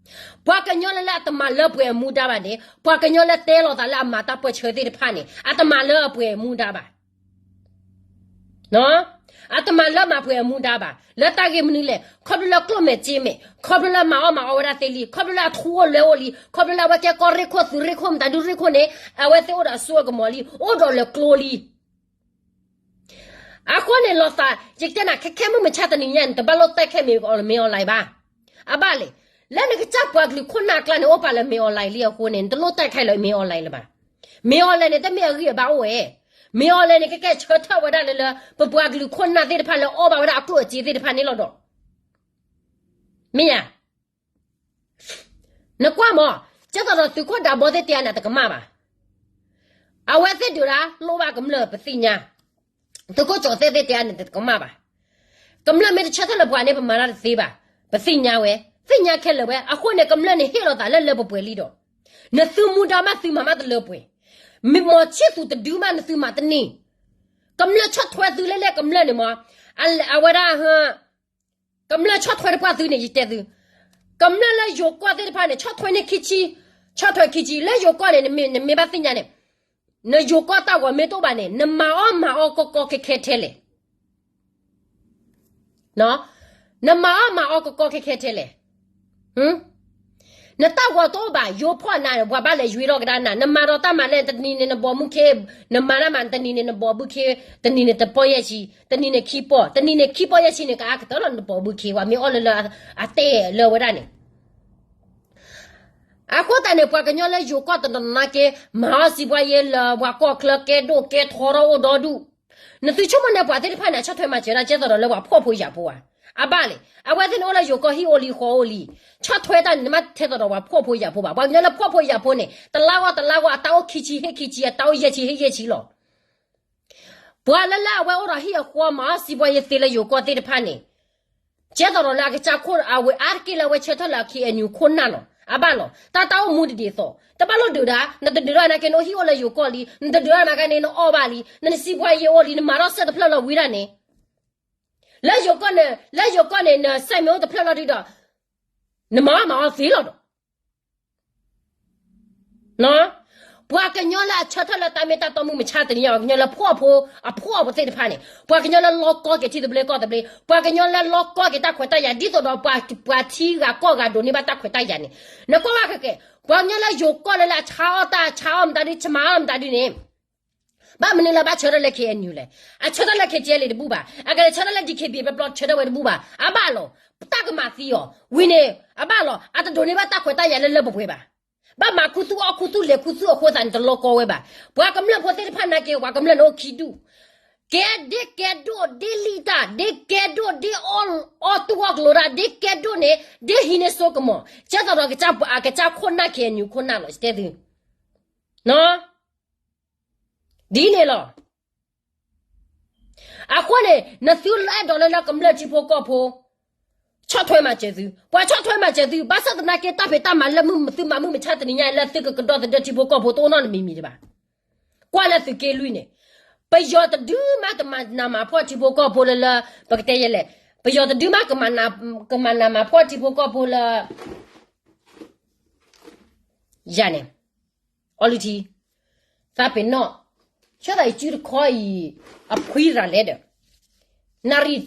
ပှၤကညီလၢလၢအတမၤလၢပှဲၤအမူဒါဘၣ်န့ၣ်, ပှၤကညီလၢတဲလိာ်သးလၢအမၤတၢ်ပၢၢ်ဆၢသ့ၣ်တဖၣ်န့ၣ် အတမၤလၢအပှဲၤအမူဒါဘၣ်. အတမၤလၢမၤပှဲၤအမူဒါဘၣ်. လၢတၢ်ဂ့ၢ်မနုၤလဲၣ်, ခီဖျိလၢကျိၣ်မဲာ်စ့မဲာ်, ခီဖျိလၢမၤအီၣ်မၤအီဝဲဒၣ်သ့လံ, ခီဖျိလၢအထူအိၣ်လွဲအိၣ်လံ, ခီဖျိလၢအဝဲကဲကီၢ်ရ့ၣ်ခိၣ်သုးရ့ၣ်ခိၣ်မတၤဒုရ့ၣ်ခိၣ်န့ၣ် အဝဲသ့ၣ်အိၣ်ဒီးအစိအကမီၤလံ, အိၣ်ဒီးလၢကျိလံ. အဃိန့ၣ်လီၤသး ယကတဲနၤ ခဲခဲမုၢ်မဆါတနံၤညါန့ၣ် တဘၣ်လိၣ်တဲခဲမ့ၢ်အီၤလၢမ့ၢ်အီၤလၢၤဘၣ်. အဘၣ်လဲၣ် လၢနကစၢ်ပှၤကလုာ်ခိၣ်နၢ်အကျါန့ၣ် အိၣ်ပာ်လၢမင်းအောင်လှိုင်လံအဃိန့ၣ် နတလိၣ်တဲခဲလၢာ်မင်းအောင်လှိုင်လၢၤဘၣ်. မင်းအောင်လှိုင်န့ၣ် တမ့ၢ်အဂံၢ်အဘါအိၣ်ဝဲ. မင်းအောင်လှိုင်န့ၣ် ကကဲဆၢထၢၣ်ဝဲဒၣ်လၢလၢ ပပှၤကလုာ်ခိၣ်နၢ်သ့ၣ်တဖၣ်လၢအီၣ်ဘၣ်ဝဲဒၣ်အကျိၣ်အစ့သ့ၣ်တဖၣ်န့ၣ်လီၤဒီး မ့ၢ်ဧါ. နကွၢ်မး, ကဲသိးဒီးသုးခိၣ်ဒးဘီသ့ၣ်တဲအါန့ၣ် တကမၣ်ဘၣ်. အဝဲသ့ၣ်ဒုးဒၣ်လိၣ်ဘၣ်ကမျၢၢ်ပသ့ၣ်ညါ. သုးခိၣ်ကၠီၤသဲၣ်သ့ၣ်တဲအါန့ၣ် တကမၣ်ဘၣ်. ကမျၢၢ်မ့ၢ်တဆၢထၢၣ်လၢပှၤန့ၣ် ပမၤတၢ်တသ့ဘၣ်. ပသ့ၣ်ညါဝဲ, သ့ၣ်ညါခဲလၢာ်ဝဲ. အဃိန့ၣ် ကမျၢၢ်န့ၣ်ဟ့ၣ်လီၤသးလၢလၢပှဲၤပှဲၤလံဒီး နသုမူဒါမးသုမၤမးတလၢပှဲၤ. မ့ၢ်မီၤဆံၣ်သူးတဒုမးနသုမၤတန့ၢ်. ကမျၢၢ်ဆီၣ်ထွဲသုလၢလၢကမျၢၢ်န့ၣ်မး, အဝဲဒၣ် ကမျၢၢ်ဆီၣ်ထွဲတပှၢ်သုန့ၣ် ယတဲသု, ကမျၢၢ်လၢယိၤကီၢ်သ့ၣ်တဖၣ်န့ၣ် ဆီၣ်ထွဲန့ၢ်ခံဆံ, ဆီၣ်ထွဲခံဆံ လၢယိၤကီၢ်န့ၣ် နမ့ၢ်ဘၣ်သ့ၣ်ညါန့ၣ်, နယိၤကီၢ်တၢ်ဂီၤမ့ၢ်တအိၣ်ဘၣ်န့ၣ် နမၤအီၣ်မၤအီကီကီခဲခဲထဲလဲၣ်. နမၤအီၣ်မၤအီကီကီခဲခဲထဲလဲၣ်. နတၢ်ဂီၤတအိၣ်ဘၣ် ယိၤဖီၣ်နၤ ပှၤဘၣ်လဲၤယွ့ထီၣ်ကဒါနၤ, နမၤဒီးတၢ်မၤလဲၣ် တနံၤန့ၣ်နဘီမုၢ်ခ့, နမၤတၢ်မၤ တနံၤန့ၣ်နဘီဘုခ့, တနံၤန့ၣ်တပီၢ်ယဲၢ်ဆံ, တနံၤန့ၣ်ခံပီၢ်, တနံၤန့ၣ်ခံပီၢ်ယဲၢ်ဆံန့ၣ် ကအါကတၢၢ်လီၤ နဘီဘုခ့ဝဲ မ့ၢ်အီၣ်လၢလၢအတဲလၢဝဲဒၣ်န့ၣ်. အဃိသတးန့ၣ် ပှၤကညီလၢယိၤကီၢ်တနီၤနီၤက့ မၤအီၣ်စံးပှၤယဲလၢပှၤကီၢ်ချၢကဲဒိၣ်ကဲထီထီၣ်အိၣ်ဒီဒူၣ်. နသုဆိကမိၣ်န့ၣ် ပှၤသ့ၣ်တဖၣ်န့ၣ် အဆီၣ်ထွဲမၤစၢၤဒၣ်ကဲသိးဒီးလၢပှၤဖှီၣ်ဖိယာ်ဖိဧါ. အဘၣ်လဲၣ် အဝဲသ့ၣ်န့ၣ်အိၣ်လၢယိၤကီၢ်ဟံၣ်အိၣ်လံဃီအိၣ်လံ, ဆီၣ်ထွဲတၢ်န့ၣ် နမ့ၢ်ထဲသိးဒီးပှၤဖှီၣ်ဖိယာ်ဖိဘၣ်. ပှၤကညီလၢဖှီၣ်ဖိယာ်ဖိန့ၣ် တလါဂီၢ်တလါဂီၢ် အတၢ်အိၣ်ခံဆံဟ့ၣ်ခံဆံ အတၢ်အိၣ်ယဲၢ်ဆံဟ့ၣ်ယဲၢ်ဆံလီၤ. ပှၤလၢလၢအဝဲအိၣ်ဒီးဟံၣ်အဃီမၤအီၣ်စံးပှၤယဲသ့လၢယိၤကီၢ်သ့ၣ်တဖၣ်န့ၣ် ကဲသိးဒီးလၢအကစၢ်ခိၣ်အဝဲအါတက့ၢ်လၢအဝဲဆၢထၢၣ်လၢ KNU ခိၣ်နၢ်လီၤ. အဘၣ်လီၤ တၢ်တၢ်အိၣ်မူတဒ်သိး တဘၣ်လိၣ်ဒုးဒၣ် နတဒုးဒၣ်နာ်က့နအိၣ်ဟံၣ်အိၣ်လၢယိၤကီၢ်လံ နတဒုးဒၣ်နာ်က့န့ၣ် နအီၣ်ဘၣ်လံ နစံးပှၤယဲအိၣ်လံ နမၤထီၣ်စဲတဖျၢၣ်လီၤဝံၤဒၣ်န့ၣ် လၢယိၤကီၢ်န့ၣ် လၢယိၤကီၢ်န့ၣ် နစဲးမ့ၢ်အိၣ်တဖျၢၣ်လီၤဒုးဒီး နမၤအီၣ်မၤအီၣ်သ့လီၤဒီး ပှၤကညီလၢအဆၢထၢၣ်လၢတၢ်မ့ၢ်တၢ်တီမုၢ်မဆါတနံၤညါ ပှၤကညီလၢဖှီၣ်ဖိအဖှီၣ်ဖိသ့ၣ်တဖၣ်န့ၣ် ပှၤကညီလၢလီၤကီက့ၤထံသဘျ့ကီၢ်သဘျ့ ပှၤကညီလၢလီၤကီက့ၤတၢ်ခွဲးတၢ်ယာ် ဒ်သိးဒီးပှၤထံဂၤကီၢ်ဂၤဒိးန့ၢ်ဘၣ်တၢ်ခွဲးတၢ်ယာ်န့ၣ် နကွၢ်ဝဲကဲကဲ ပှၤကညီလၢယိၤကီၢ်လၢလၢအဆါအီၣ်တၢ်ဆါအီၣ်မတၤဒု ဆမၤအီၣ်မတၤဒုန့ၣ် ဘၣ်မနုၤလၢဘၣ်ဆၢထၢၣ်လၢ KNU လဲၣ်. အဆၢထၢၣ်လၢ KTLA တဘူၣ်ဘၣ်. အကလဲၤဆၢထၢၣ်လၢ DKBA ပျီပျီဆၢထၢၣ်ဝဲတဘူၣ်ဘၣ်. အဘၣ်လီၤ. တၢ်ကမၤသံအီၤ ဝံၤန့ၣ် အဘၣ်လီၤ. အတဒိးန့ၢ်ဘၣ်တၢ်ခွဲးတၢ်ယာ်လၢလၢပှဲၤပှဲၤဘၣ်. ဘၣ်မၤခူသူၣ်အီၣ်ခူသူၣ်လဲၤခူသူၣ်အဃိသတးန့ၣ် တလီၤကီဝဲဘၣ်. ပှၤကမျၢၢ်ဖိသ့ၣ်တဖၣ်နာ်က့ ပှၤကမျၢၢ်န့ၣ်အိၣ်ခံဒူၣ် ကဲဒ်ကဲဒိၣ်ဒ်လံၣ်တၢ် ဒ်ကဲဒိၣ်ဒ်အီၣ်တူၢ်အီၣ်ကျိၤတၢ် ဒ်ကဲဒိၣ်န့ၣ် ဒ်ဟံးန့ၢ်စိကမီၤ ကဲသိးဒီးအကစၢ်ခိၣ်နၢ် KNU ခိၣ်နၢ်လီၤ တဲသု ဒ်န့ၣ်လီၤ. အဃိန့ၣ် နသုအဲၣ်ဒိးလၢလၢကမျၢၢ်ထံဖိကီၢ်ဖိ ဆီၣ်ထွဲမၤစၢၤသု, ပှၤဆီၣ်ထွဲမၤစၢၤသု, ဘၣ်ဆၣ်သနာ်က့ တၢ်ဖံးတၢ်မၤလၢမုၢ်သုမၤမုၢ်မဆါတနံၤညါ လၢသုကကဒီသဒၢထံဖိကီၢ်ဖိတအိၣ်နီတမံၤမံၤတဘၣ်. ကွၢ်လၢသုးက့လွံၢ်န့ၣ် ပယီၤတဒုမးကမၤနးမၤဖှီၣ်ထံဖိကီၢ်ဖိလၢလၢ ပကတဲယဲလဲၣ်, ပယီၤတဒုမးကမၤနးမၤဖှီၣ်ထံဖိကီၢ်ဖိလၢ ယၤန့ၣ် အီလုၢ်ထံ, သးပ့ၤနီၣ်, ဆိသးအံၤစုတခီအံၤ အဖှံရၤလဲဒီး နၣ်ရံၣ်တအိၣ်ဒီး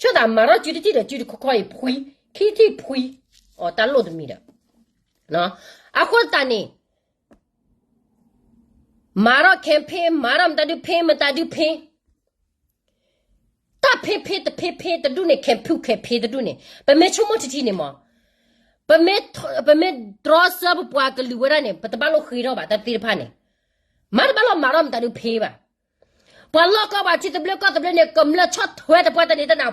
ဆိသးမၤထီၣ်စုတထံၣ်ဒီးစုတခီခီအံၤဖှံ, ခံထံၣ်ဖှံ, အီၤတၢ်လိၣ်တမံၤဒီး အဃိသတးန့ၣ် မၤထီၣ် campaign မၤထီၣ်မတၤဒု ဖ့မတၤဒုဖ့ တၢ်ဖ့ဖ့တဖ့ဖ့တဒူၣ်န့ၣ် campaign campaign တဒူၣ်န့ၣ် ပမ့ၢ်ဆိကမိၣ်ထံထံန့ၣ်မး, ပမ့ၢ်တြီဆၢပပှၤကလုာ်ဝဲဒၣ်န့ၣ် ပတဘၣ်လိၣ်ဃ့ထီၣ်ဘၣ်တၢ်သ့ၣ်တဖၣ်န့ၣ်, မ့တဘၣ်လီၤမၤထီၣ်မတၤဒုဖ့ဘၣ်. ပှၤလီၢ်ကီၢ်ပှၤထံသဘျ့ကီၢ်သဘျ့န့ၣ် ကမျၢၢ်ဆီၣ်ထွဲတပှၢ်တၢ်န့ၣ်တနၤ,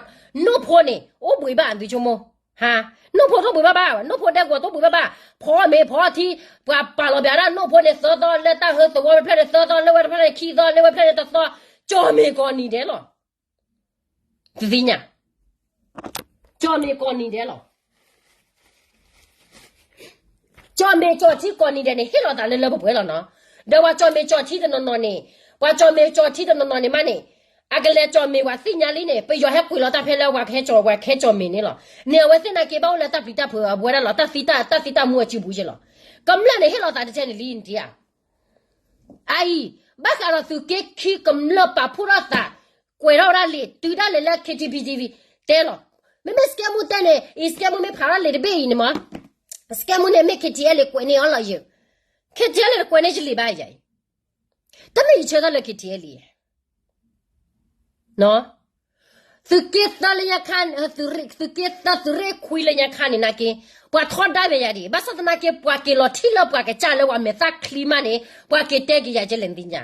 နိၣ်ဖိန့ၣ် အိၣ်ဘှံးဘၣ် သုဆိကမိၣ်, ဟါ, နိၣ်ဖိတအိၣ်ဘှံးဘၣ်ဘၣ်, နိၣ်ဖိဒဲကဝီၤတအိၣ်ဘှံးဘၣ်ဘၣ်, ဖီမ့ၤဖီထံ, ပှၤပာ်လီၤဘၣ်ဒၣ်နိၣ်ဖိန့ၣ်သၢသီ လၢတၢ်ဟၢသဝီဖဲဖျၢၣ်န့ၣ်သၢသီ, လၢဝဲတဖျၢၣ်န့ၣ်ခံသီ, လၢဝဲတဖျၢၣ်န့ၣ်တသီ, ကၠီၣ်မ့ၤကိးနံၤဒဲးလီၤ. သုသ့ၣ်ညါ, ကၠီၣ်မ့ၤကိးနံၤဒဲးလီၤ. ကၠီၣ်မ့ၤကၠီၣ်ထံကိးနံၤဒဲးန့ၣ် ဟ့ၣ်လီၤသးလၢလၢပှဲၤပှဲၤလီၤနီၤ. ဒီးပှၤကၠီၣ်မ့ၤကၠီၣ်ထံတနီၤနီၤန့ၣ်, ပှၤကၠီၣ်မ့ၤကၠီၣ်ထံတနီၤနီၤန့ၣ်မးန့ၣ်, အကလဲၤကၠီၣ်မ့ၤပှၤသ့ၣ်ညါလံန့ၣ် ပယီၤဟဲကွံာ်လီၤတၢ်ဖဲလၢပှၤကဟဲကၠီၣ် ပှၤကဟဲကၠီၣ်မ့ၤန့ၣ်လီၤ. န့ၣ်အဝဲသ့ၣ်နာ်က့ဘၣ်အိၣ်လၢတၢ်ပျံၤတၢ်ဖုးအဝဲဒၣ်လီၤ, တၢ်သံတၢ်မူအစုပူၤယဲလီၤ. ကမျၢၢ်န့ၣ်ဟ့ၣ်လီၤသးတထဲန့ၣ်လံနထံၣ်ဧါ. အအံၤ, ဘၣ်ဃးဒီးသုးက့ခံကမျၢၢ်ပာ်ဖှိၣ်ထီၣ်သး, ကွဲးထီၣ်ဝဲဒၣ်လံာ် တုၤဒၣ်လဲာ်လၢ K T P G V တဲလီၤ. မ့မ့ၢ် စကဲမူတဲန့ၣ် အံၤ စကဲမူမ့ၢ်ဖးထီၣ်လံာ်တဘ့ၣ်အံၤန့ၣ်မး, စကဲမူန့ၣ်မ့ၢ် K T L ကွဲးန့ၢ်အီၤလီၤယဲ, K T L ကွဲးန့ၢ်ယလံာ်ဘၣ်ယၤအံၤ, တမ့ၢ်ယဆၢထၢၣ်လၢ K T L အံၤ နီၤ. သုးက့သၢလၢညါခါ, သုးက့သၢသုးရ့ၣ်ခွံလၢညါခါန့ၣ်နာ်က့, ပှၤထီဒါဝဲယၤဒံး, ဘၣ်ဆၣ်သနာ်က့ ပှၤက့ၤလီၤထံၣ်လၢပှၤကစၢ်လၢပှၤမဲာ်သၣ်ချံမးန့ၣ် ပှၤက့ၤတဲက့ၤယၤကဲလဲၣ်နသ့ၣ်ညါ,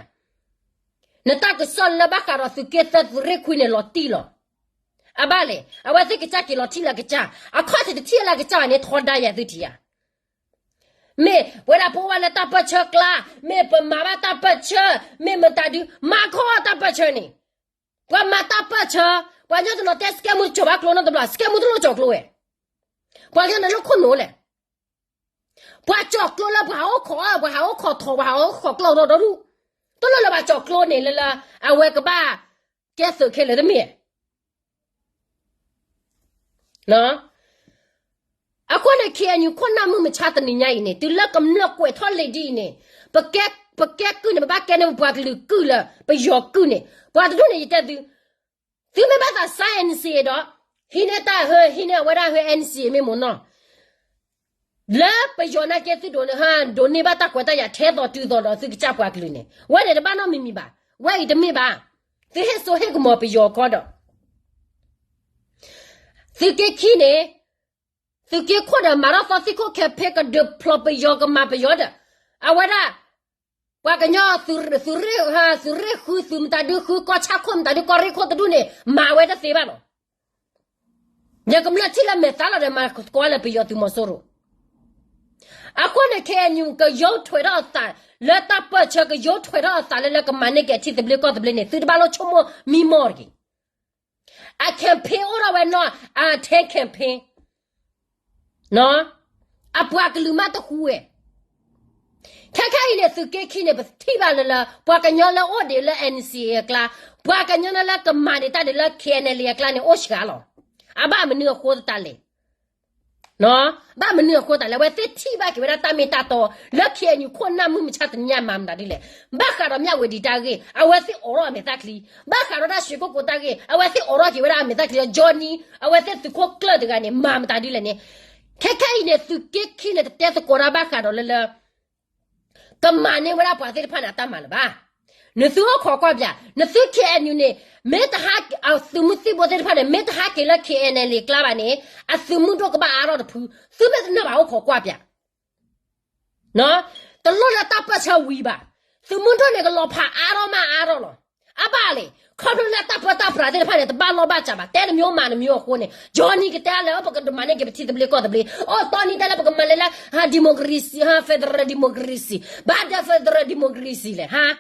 နတၢ်ကစီၣ်လၢဘၣ်ဃးဒီးသုးက့သၢသုးရ့ၣ်ခွံန့ၣ်လီၤတံၢ်လီၤ. အဘၣ်လဲၣ်, အဝဲသ့ၣ်ကစၢ်က့ၤလီၤထံၣ်လၢကစၢ်, အခီၣ်ထံးတထံၣ်လၢကစၢ်ဘၣ်န့ၣ် ထီဒါယၤသုထံၣ်ဧါ. မ့ၢ်ဝဲဒၣ်ပအိၣ်ဘၣ်လၢတၢ်ပၢၢ်ဆၢကျါ, မ့ၢ်ပမၤဘၣ်တၢ်ပၢၢ်ဆၢ, မ့ၢ်မတၤဒု, မၤခီတၢ်ပၢၢ်ဆၢန့ၣ်, ပှၤမၤတၢ်ပၢၢ်ဆၢ, ပှၤကညီတနီၤတဲ စကဲမူတကၠီၤဘၣ်ကျိနီတဘျီ, စကဲမူတလိၣ်ကၠီၤကျိဝဲ, ပှၤကညီန့ၣ်လၢခိၣ်နူာ်လဲၣ်, ပှၤကၠီၤကျိလၢပှၤဟးအိၣ်ခိးအီၤ, ပှၤဟးအိၣ်ခိးထိး, ပှၤဟးအိၣ်ခိးကျီၢ်ဒီဒူၣ်, တလိၣ်လၢပှၤကၠီၤကျိန့ၣ်လၢလၢ, အဝဲကဘၣ်ကဲသုးခဲလၢာ်တမ့ၢ် အဃိန့ၣ် ခ့ၣ်အဲၣ်ယူၣ် ခိၣ်နၢ်မုၢ်မဆါတနံၤညါအံၤန့ၣ် တုၤလၢကမျၢၢ်ကွဲးထီၣ်လံဒ်အံၤန့ၣ်, ပကဲကုၢ်န့ၣ် ပဘၣ်ကဲန့ၢ်ပပှၤကလုာ်ကုၢ်လၢ ပယီၤကုၢ်န့ၣ်, ပှၤတဒူၣ်န့ၣ် ယတဲသု, သုမ့ၢ်ဘၣ်သးစါ NCA ဒီး, ဟံးန့ၢ်တၢ်ဟၢ, ဟံးန့ၢ်အဝဲဒၣ်ဟၢ NCA မ့ၢ်မ့ၢ်နီၤ လၢပယီၤနာ်က့ သုဒိးန့ၢ်ဘၣ်တၢ်ခွဲးတၢ်ယာ်ထဲသိးတုၤသိးဒီး သုကစၢ်ပှၤကလုာ်န့ၣ် ဝဲန့ၣ်တဘၣ်နီတမံၤမံၤဘၣ်, ဝဲအံၤတမ့ၢ်ဘၣ်, သုဟ့ၣ်စိဟ့ၣ်ကမီၤပယီၤခီဒီး သုးက့ခံန့ၣ်, သုးက့ခိၣ်ဒီးမၤထီၣ်သီသံခိၣ်ခဲဖ့ကဒုးဖျိးပယီၤကမၤပယီၤဒီး, အဝဲဒၣ်, ပှၤကညီသုးရ့ၣ်ဃု သုးမတၤဒုဃု ကီၢ်ဆၣ်ခိၣ်မတၤဒု ကီၢ်ရ့ၣ်ခိၣ်တဒူၣ်န့ၣ် မၤဝဲတသ့ဘၣ်လီၤ. ယကမျၢၢ်ထံၣ်လၢမဲာ်သးလီၤဒီး မၤသကိးလၢပယီၤသုးမီၤစိရိၤ, အဃိန့ၣ် ခ့ၣ်အဲၣ်ယူၣ် ကယိးထွဲးထီၣ်အသး, လၢတၢ်ပၢၢ်ဆၢ ကယိးထွဲးထီၣ်အသးလၢလၢကမၤန့ၢ်က့ၤထံသဘျ့ကီၢ်သဘျ့န့ၣ် သုတဘၣ်လိၣ်ဆိကမိၣ်မံမီၢ်တဂ့ၤ. အ campaign အိၣ်ထီၣ်ဝဲနီၤ, အ ten campaign, အပှၤကလုာ်မးတဃူဝဲ ခဲခဲအံၤန့ၣ် သုးက့ခံန့ၣ် ပထံၣ်ဘၣ်လၢလၢ ပှၤကညီလၢအိၣ်ဒံးလၢ NCA အကျါ, ပှၤကညီလၢလၢကမၤန့ၢ်တၢ်ဒံးလၢ KNLA အကျါန့ၣ် အိၣ်စှၤလီၤ. အဘၣ်မနုၤအဃိတၢ်လဲၣ်, ဘၣ်မနုၤအဃိတၢ်လဲၣ်, အဝဲသ့ၣ်ထံၣ်ဘၣ်က့ၤဝဲဒၣ်တၢ်မ့ၢ်တၢ်တီ, လၢ ခ့ၣ်အဲၣ်ယူၣ် ခိၣ်နၢ်မုၢ်မဆါတနံၤညါမၤမတၤဒ်လဲၣ်, ဘၣ်ဃးဒီးမၠၣ်ဝတံၤတၢ်ဂ့ၢ် အဝဲသ့ၣ်အိးထီၣ်အမဲာ်သၣ်ချံ, ဘၣ်ဃးဒီးတၢ်ရွှေကုက္ကိုတၢ်ဂ့ၢ် အဝဲသ့ၣ်အိးထီၣ်က့ၤဝဲဒၣ်အမဲာ်သၣ်ချံလီၤ. Johnny အဝဲသ့ၣ်သုးခိၣ်ကျၢၢ်တဂၤန့ၣ် မၤမတၤဒ်လဲၣ်န့ၣ်, ခဲခဲအံၤန့ၣ် သုးက့ခံန့ၣ် တတဲသကိးတၢ်ဘၣ်ဃးဒီးလၢလၢ ကမၤန့ၢ်ဝဲဒၣ်ပှၤသ့ၣ်တဖၣ်န့ၣ်အတၢ်မၤလၢၤဘၣ်. နသုအိၣ်ခိးကွၢ်ပၠး, နသု ခ့ၣ်အဲၣ်ယူၣ် န့ၣ်, မ့ၢ်တဟး, အသုးမုၢ်သံၣ်ဘိသ့ၣ်တဖၣ်န့ၣ် မ့ၢ်တဟးက့ၤလၢ KNLA ကျါဘၣ်န့ၣ်, အသုးမုၢ်ဒိၣ်ကဘၣ်အါထီၣ်တဖု, သုမ့ၢ်တနာ်ဘၣ်အိၣ်ခိးကွၢ်ပၠး, တလိၣ်လၢတၢ်ပၢၢ်ဆၢဝံၤဘၣ်, သုးမုၢ်ဒိၣ်န့ၣ် ကလီၤဖးအါထီၣ်မးအါထီၣ်လီၤ. အဘၣ်လဲၣ်, ခီဖျိလၢတၢ်ပၢတၢ်ပြးသ့ၣ်တဖၣ်န့ၣ် တဘၣ်လီၢ်ဘၣ်စးဘၣ်, တဲတမံၤမၤတမံၤအဃိန့ၣ်, Johnny ကတဲလၢ ပကမၤန့ၢ်က့ၤပထံသဘျ့ကီၢ်သဘျ့, အိၣ်တီနံၤတဲလၢပကမၤလဲၤလၢ democracy, federal democracy, ဘၣ်ဒၢ federal democracy လဲၣ်,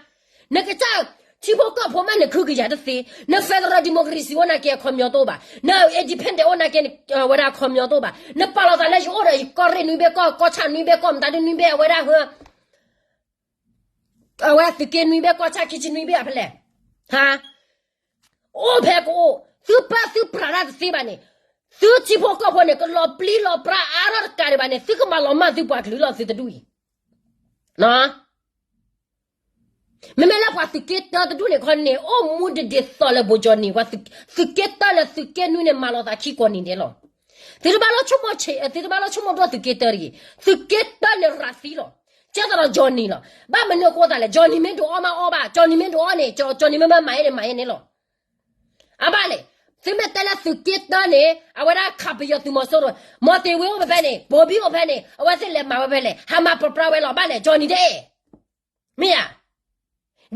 နကစၢ်ထံဖိကီၢ်ဖိမး နခုကယၤတသ့, န federal democracy အိၣ်နာ်က့အခီပညီတအိၣ်ဘၣ်, န independent အိၣ်နာ်က့ဝဲဒၣ်အခီပညီတအိၣ်ဘၣ်, နပာ်လီၤသးလၢယအိၣ်ဒီးယကီၢ်ရ့ၣ်နွံဘ့ၣ်ကီၢ်, ကီၢ်ဆၣ်နွံဘ့ၣ်ကီၢ်, မတၤဒုနွံဘ့ၣ်အဝဲဒၣ်ဟၢ အဝဲသုးက့နွံဘ့ၣ် ကီၢ်ဆၣ်ခံဆံနွံဘ့ၣ်အဖဲလဲၣ်, ဟါ, အိၣ်ဖဲကအိၣ်, သုပၢသုပြးတၢ်တသ့ဘၣ်န့ၣ်, သုထံဖိကီၢ်ဖိန့ၣ် ကလီၤပျံၤလီၤပြးအါထီၣ်တကးဒံးဘၣ်န့ၣ် သုကမၤလီၤမၢ်သုပှၤကလုာ်လီၤသုတဒူၣ်အံၤ, မ့မ့ၢ်လၢပှၤသုးက့တၢတဒူၣ်န့ၣ်ခီန့ၣ် အိၣ်မူဒ်ဒ်သိးလၢဘိကၠီနံၤ, ပှၤသုးက့တၢလၢသုးက့နွံန့ၣ် မၤလီၤသးခံကိးနံၤဒဲးလီၤ. သုတဘၣ်လၢဆိကမိၣ်, သုတဘၣ်လၢဆိကမိၣ်ဒိၣ်သုးက့တၢတဂ့ၤ, သုးက့တၢန့ၣ်ရးသံလီၤ. ကဲသးဒီးကၠီနံၤလီၤ. ဘၣ်မနုၤအဃိသတးလဲၣ်, ကၠီနံၤမ့ၢ်ဒိးအီၣ်မးအီၣ်ဘၣ်, ကၠီနံၤမ့ၢ်ဒိးအီၣ်န့ၣ်, ကၠီနံၤမ့ၢ်မၤအီၣ်န့ၣ် မၤအီၣ်န့ၣ်လီၤ. အဘၣ်လဲၣ်, သုမ့ၢ်တဲလၢသုးက့တၢန့ၣ် အဝဲဒၣ်ခးပယီၤသုးမီၤစိရိၤ, မီၤတ့ၤဝ့အိၣ်ဖဲဖဲန့ၣ်, ဘိဘံအိၣ်ဖဲန့ၣ်, အဝဲသ့ၣ်လဲၤမၤဝဲဖဲလဲၣ်, ဟးမၤပပြးဝဲလီၤ. ဘၣ်လဲၣ်, ကၠီနံၤတအဲၣ် မ့ၢ်ဧါ.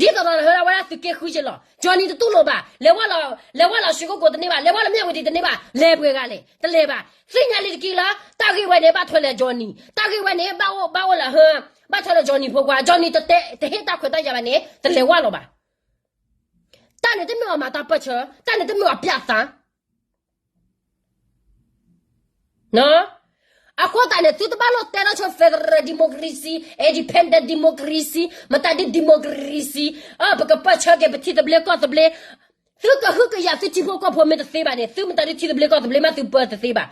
ဒ်သိးဒီးဟဲလၢအဝဲဒၣ်သုးက့ဃုက့ၤလီၤ, ကၠီနံၤတတူၢ်လိာ်ဘၣ်, လဲၤဝဲလီၤ, လဲၤဝဲလီၤရွှေကုက္ကိုတန့ၢ်ဘၣ်, လဲၤဝဲလီၤမၠၣ်ဝတံၤတန့ၢ်ဘၣ်, လဲၤပှဲၤဂၤလဲၣ်, တလဲၤဘၣ်. သ့ၣ်ညါလံတက့ၢ်လၢ တၢ်ဂ့ၢ်ဝဲန့ၣ် ဘၣ်ထွဲလၢကၠီနံၤ, တၢ်ဂ့ၢ်ဝဲန့ၣ် ဘၣ်အိၣ်, ဘၣ်အိၣ်လၢဟၢ, ဘၣ်ထွဲလၢကၠီနံၤဖိခွါ, ကၠီနံၤတတဲ, တဟ့ၣ်တၢ်ခွဲးတၢ်ယာ်ဘၣ်န့ၣ် တလဲၤဝဲလီၤဘၣ်. တၢ်န့ၣ်တမ့ၢ်အီၤမၤတၢ်ပၢၢ်ဆၢ, တၢ်န့ၣ်တမ့ၢ်အီၤပၠးသး အဃိသတးန့ၣ် သုတဘၣ်လိၣ်တဲထီၣ်ဆိ federal democracy, independent democracy, မတၤဒ် democracy, ပကပၢၢ်ဆၢက့ၤပထံသဘျ့ကီၢ်သဘျ့, သုကဟုကယာ်သုထံဖိကီၢ်ဖိမ့ၢ်တသ့ဘၣ်န့ၣ် သုမတၤဒ်ထံသဘျ့ကီၢ်သဘျ့မးသုပၢတသ့ဘၣ်.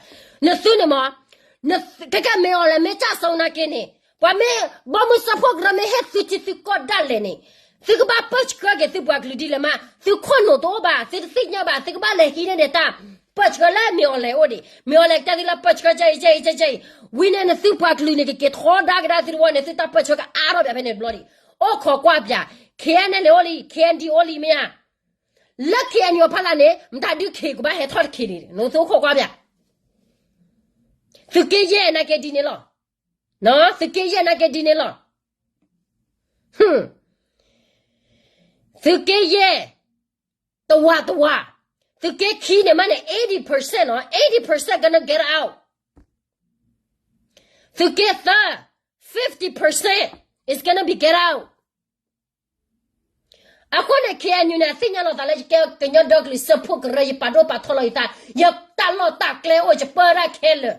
နသုန့ၣ်မ့ၢ်, ခဲကဲမ့ၢ်အီၤလဲၣ် မ့ၢ်ကၢ်စိနာ်က့န့ၣ်, ပှၤမ့ၢ်ဘီမုၢ်စၢဖှိၣ်ကရၢမ့ၢ်ဟ့ၣ်သုထံသုကီၢ်ဒၣ်လဲာ်န့ၣ်, သုကဘၣ်ပၢၢ်ဆၢက့ၤသုပှၤကလုာ်ဒ်လဲၣ်မး, သုခိၣ်နူာ်တအိၣ်ဘၣ်, သုတသ့ၣ်ညါဘၣ်, သုကဘၣ်လဲၤဟံးန့ၢ်န့ၣ်တၢ်ပၢၢ်ဆၢလၢမ့ၢ်အီၤလဲၣ်အိၣ်ဒံး, မ့ၢ်အီၤလဲၣ်ကတဲသုလၢပၢၢ်ဆၢကဲအံၤ ကဲအံၤ ကဲအံၤ, ဝံၤန့ၣ်နသုပှၤကလုာ်န့ၣ် ကက့ၤထီဒါကဒါသုတဝီန့ၣ် သုတၢ်ပၢၢ်ဆၢကအါထီၣ်ဘၣ်ဖဲန့ၣ်တဘျီဒံး, အိၣ်ခိးကွၢ်ပၠး, KNLA အိၣ်လံ, KNDO အိၣ်လံမ့ၢ်ဧါ. လၢခံအညီဖီလာ်န့ၣ် မတၤဒုးခံကဘၣ်ဟဲထီၣ်တခံန့ၣ် နသုခိၣ်ကွၢ်ပၠး, သုးက့ယဲၢ်နာ်က့ဒ်န့ၣ်လီၤ. သုးက့ယဲၢ်နာ်က့ဒ်န့ၣ်လီၤ. သုးက့ယဲၢ် တဝးတဝး, သုးက့ခံန့ၣ်မးန့ၣ် eighty percent နီၤ, eighty percent gonna get out. သုးက့သၢ fifty percent is gonna be get out. အဃိန့ၣ် ခ့ၣ်အဲၣ်ယူၣ်န့ၣ် အသ့ၣ်ညါလီၤသးလၢယကဲကညီဒီကလုာ်စၢဖှိၣ်ကရၢ ယပာ်ဒိၣ်ပာ်ထီလီၤယသး, ယတၢ်လီၢ်တၢ်ကျဲအိၣ် ယပၢတၢ်ခဲလၢာ်.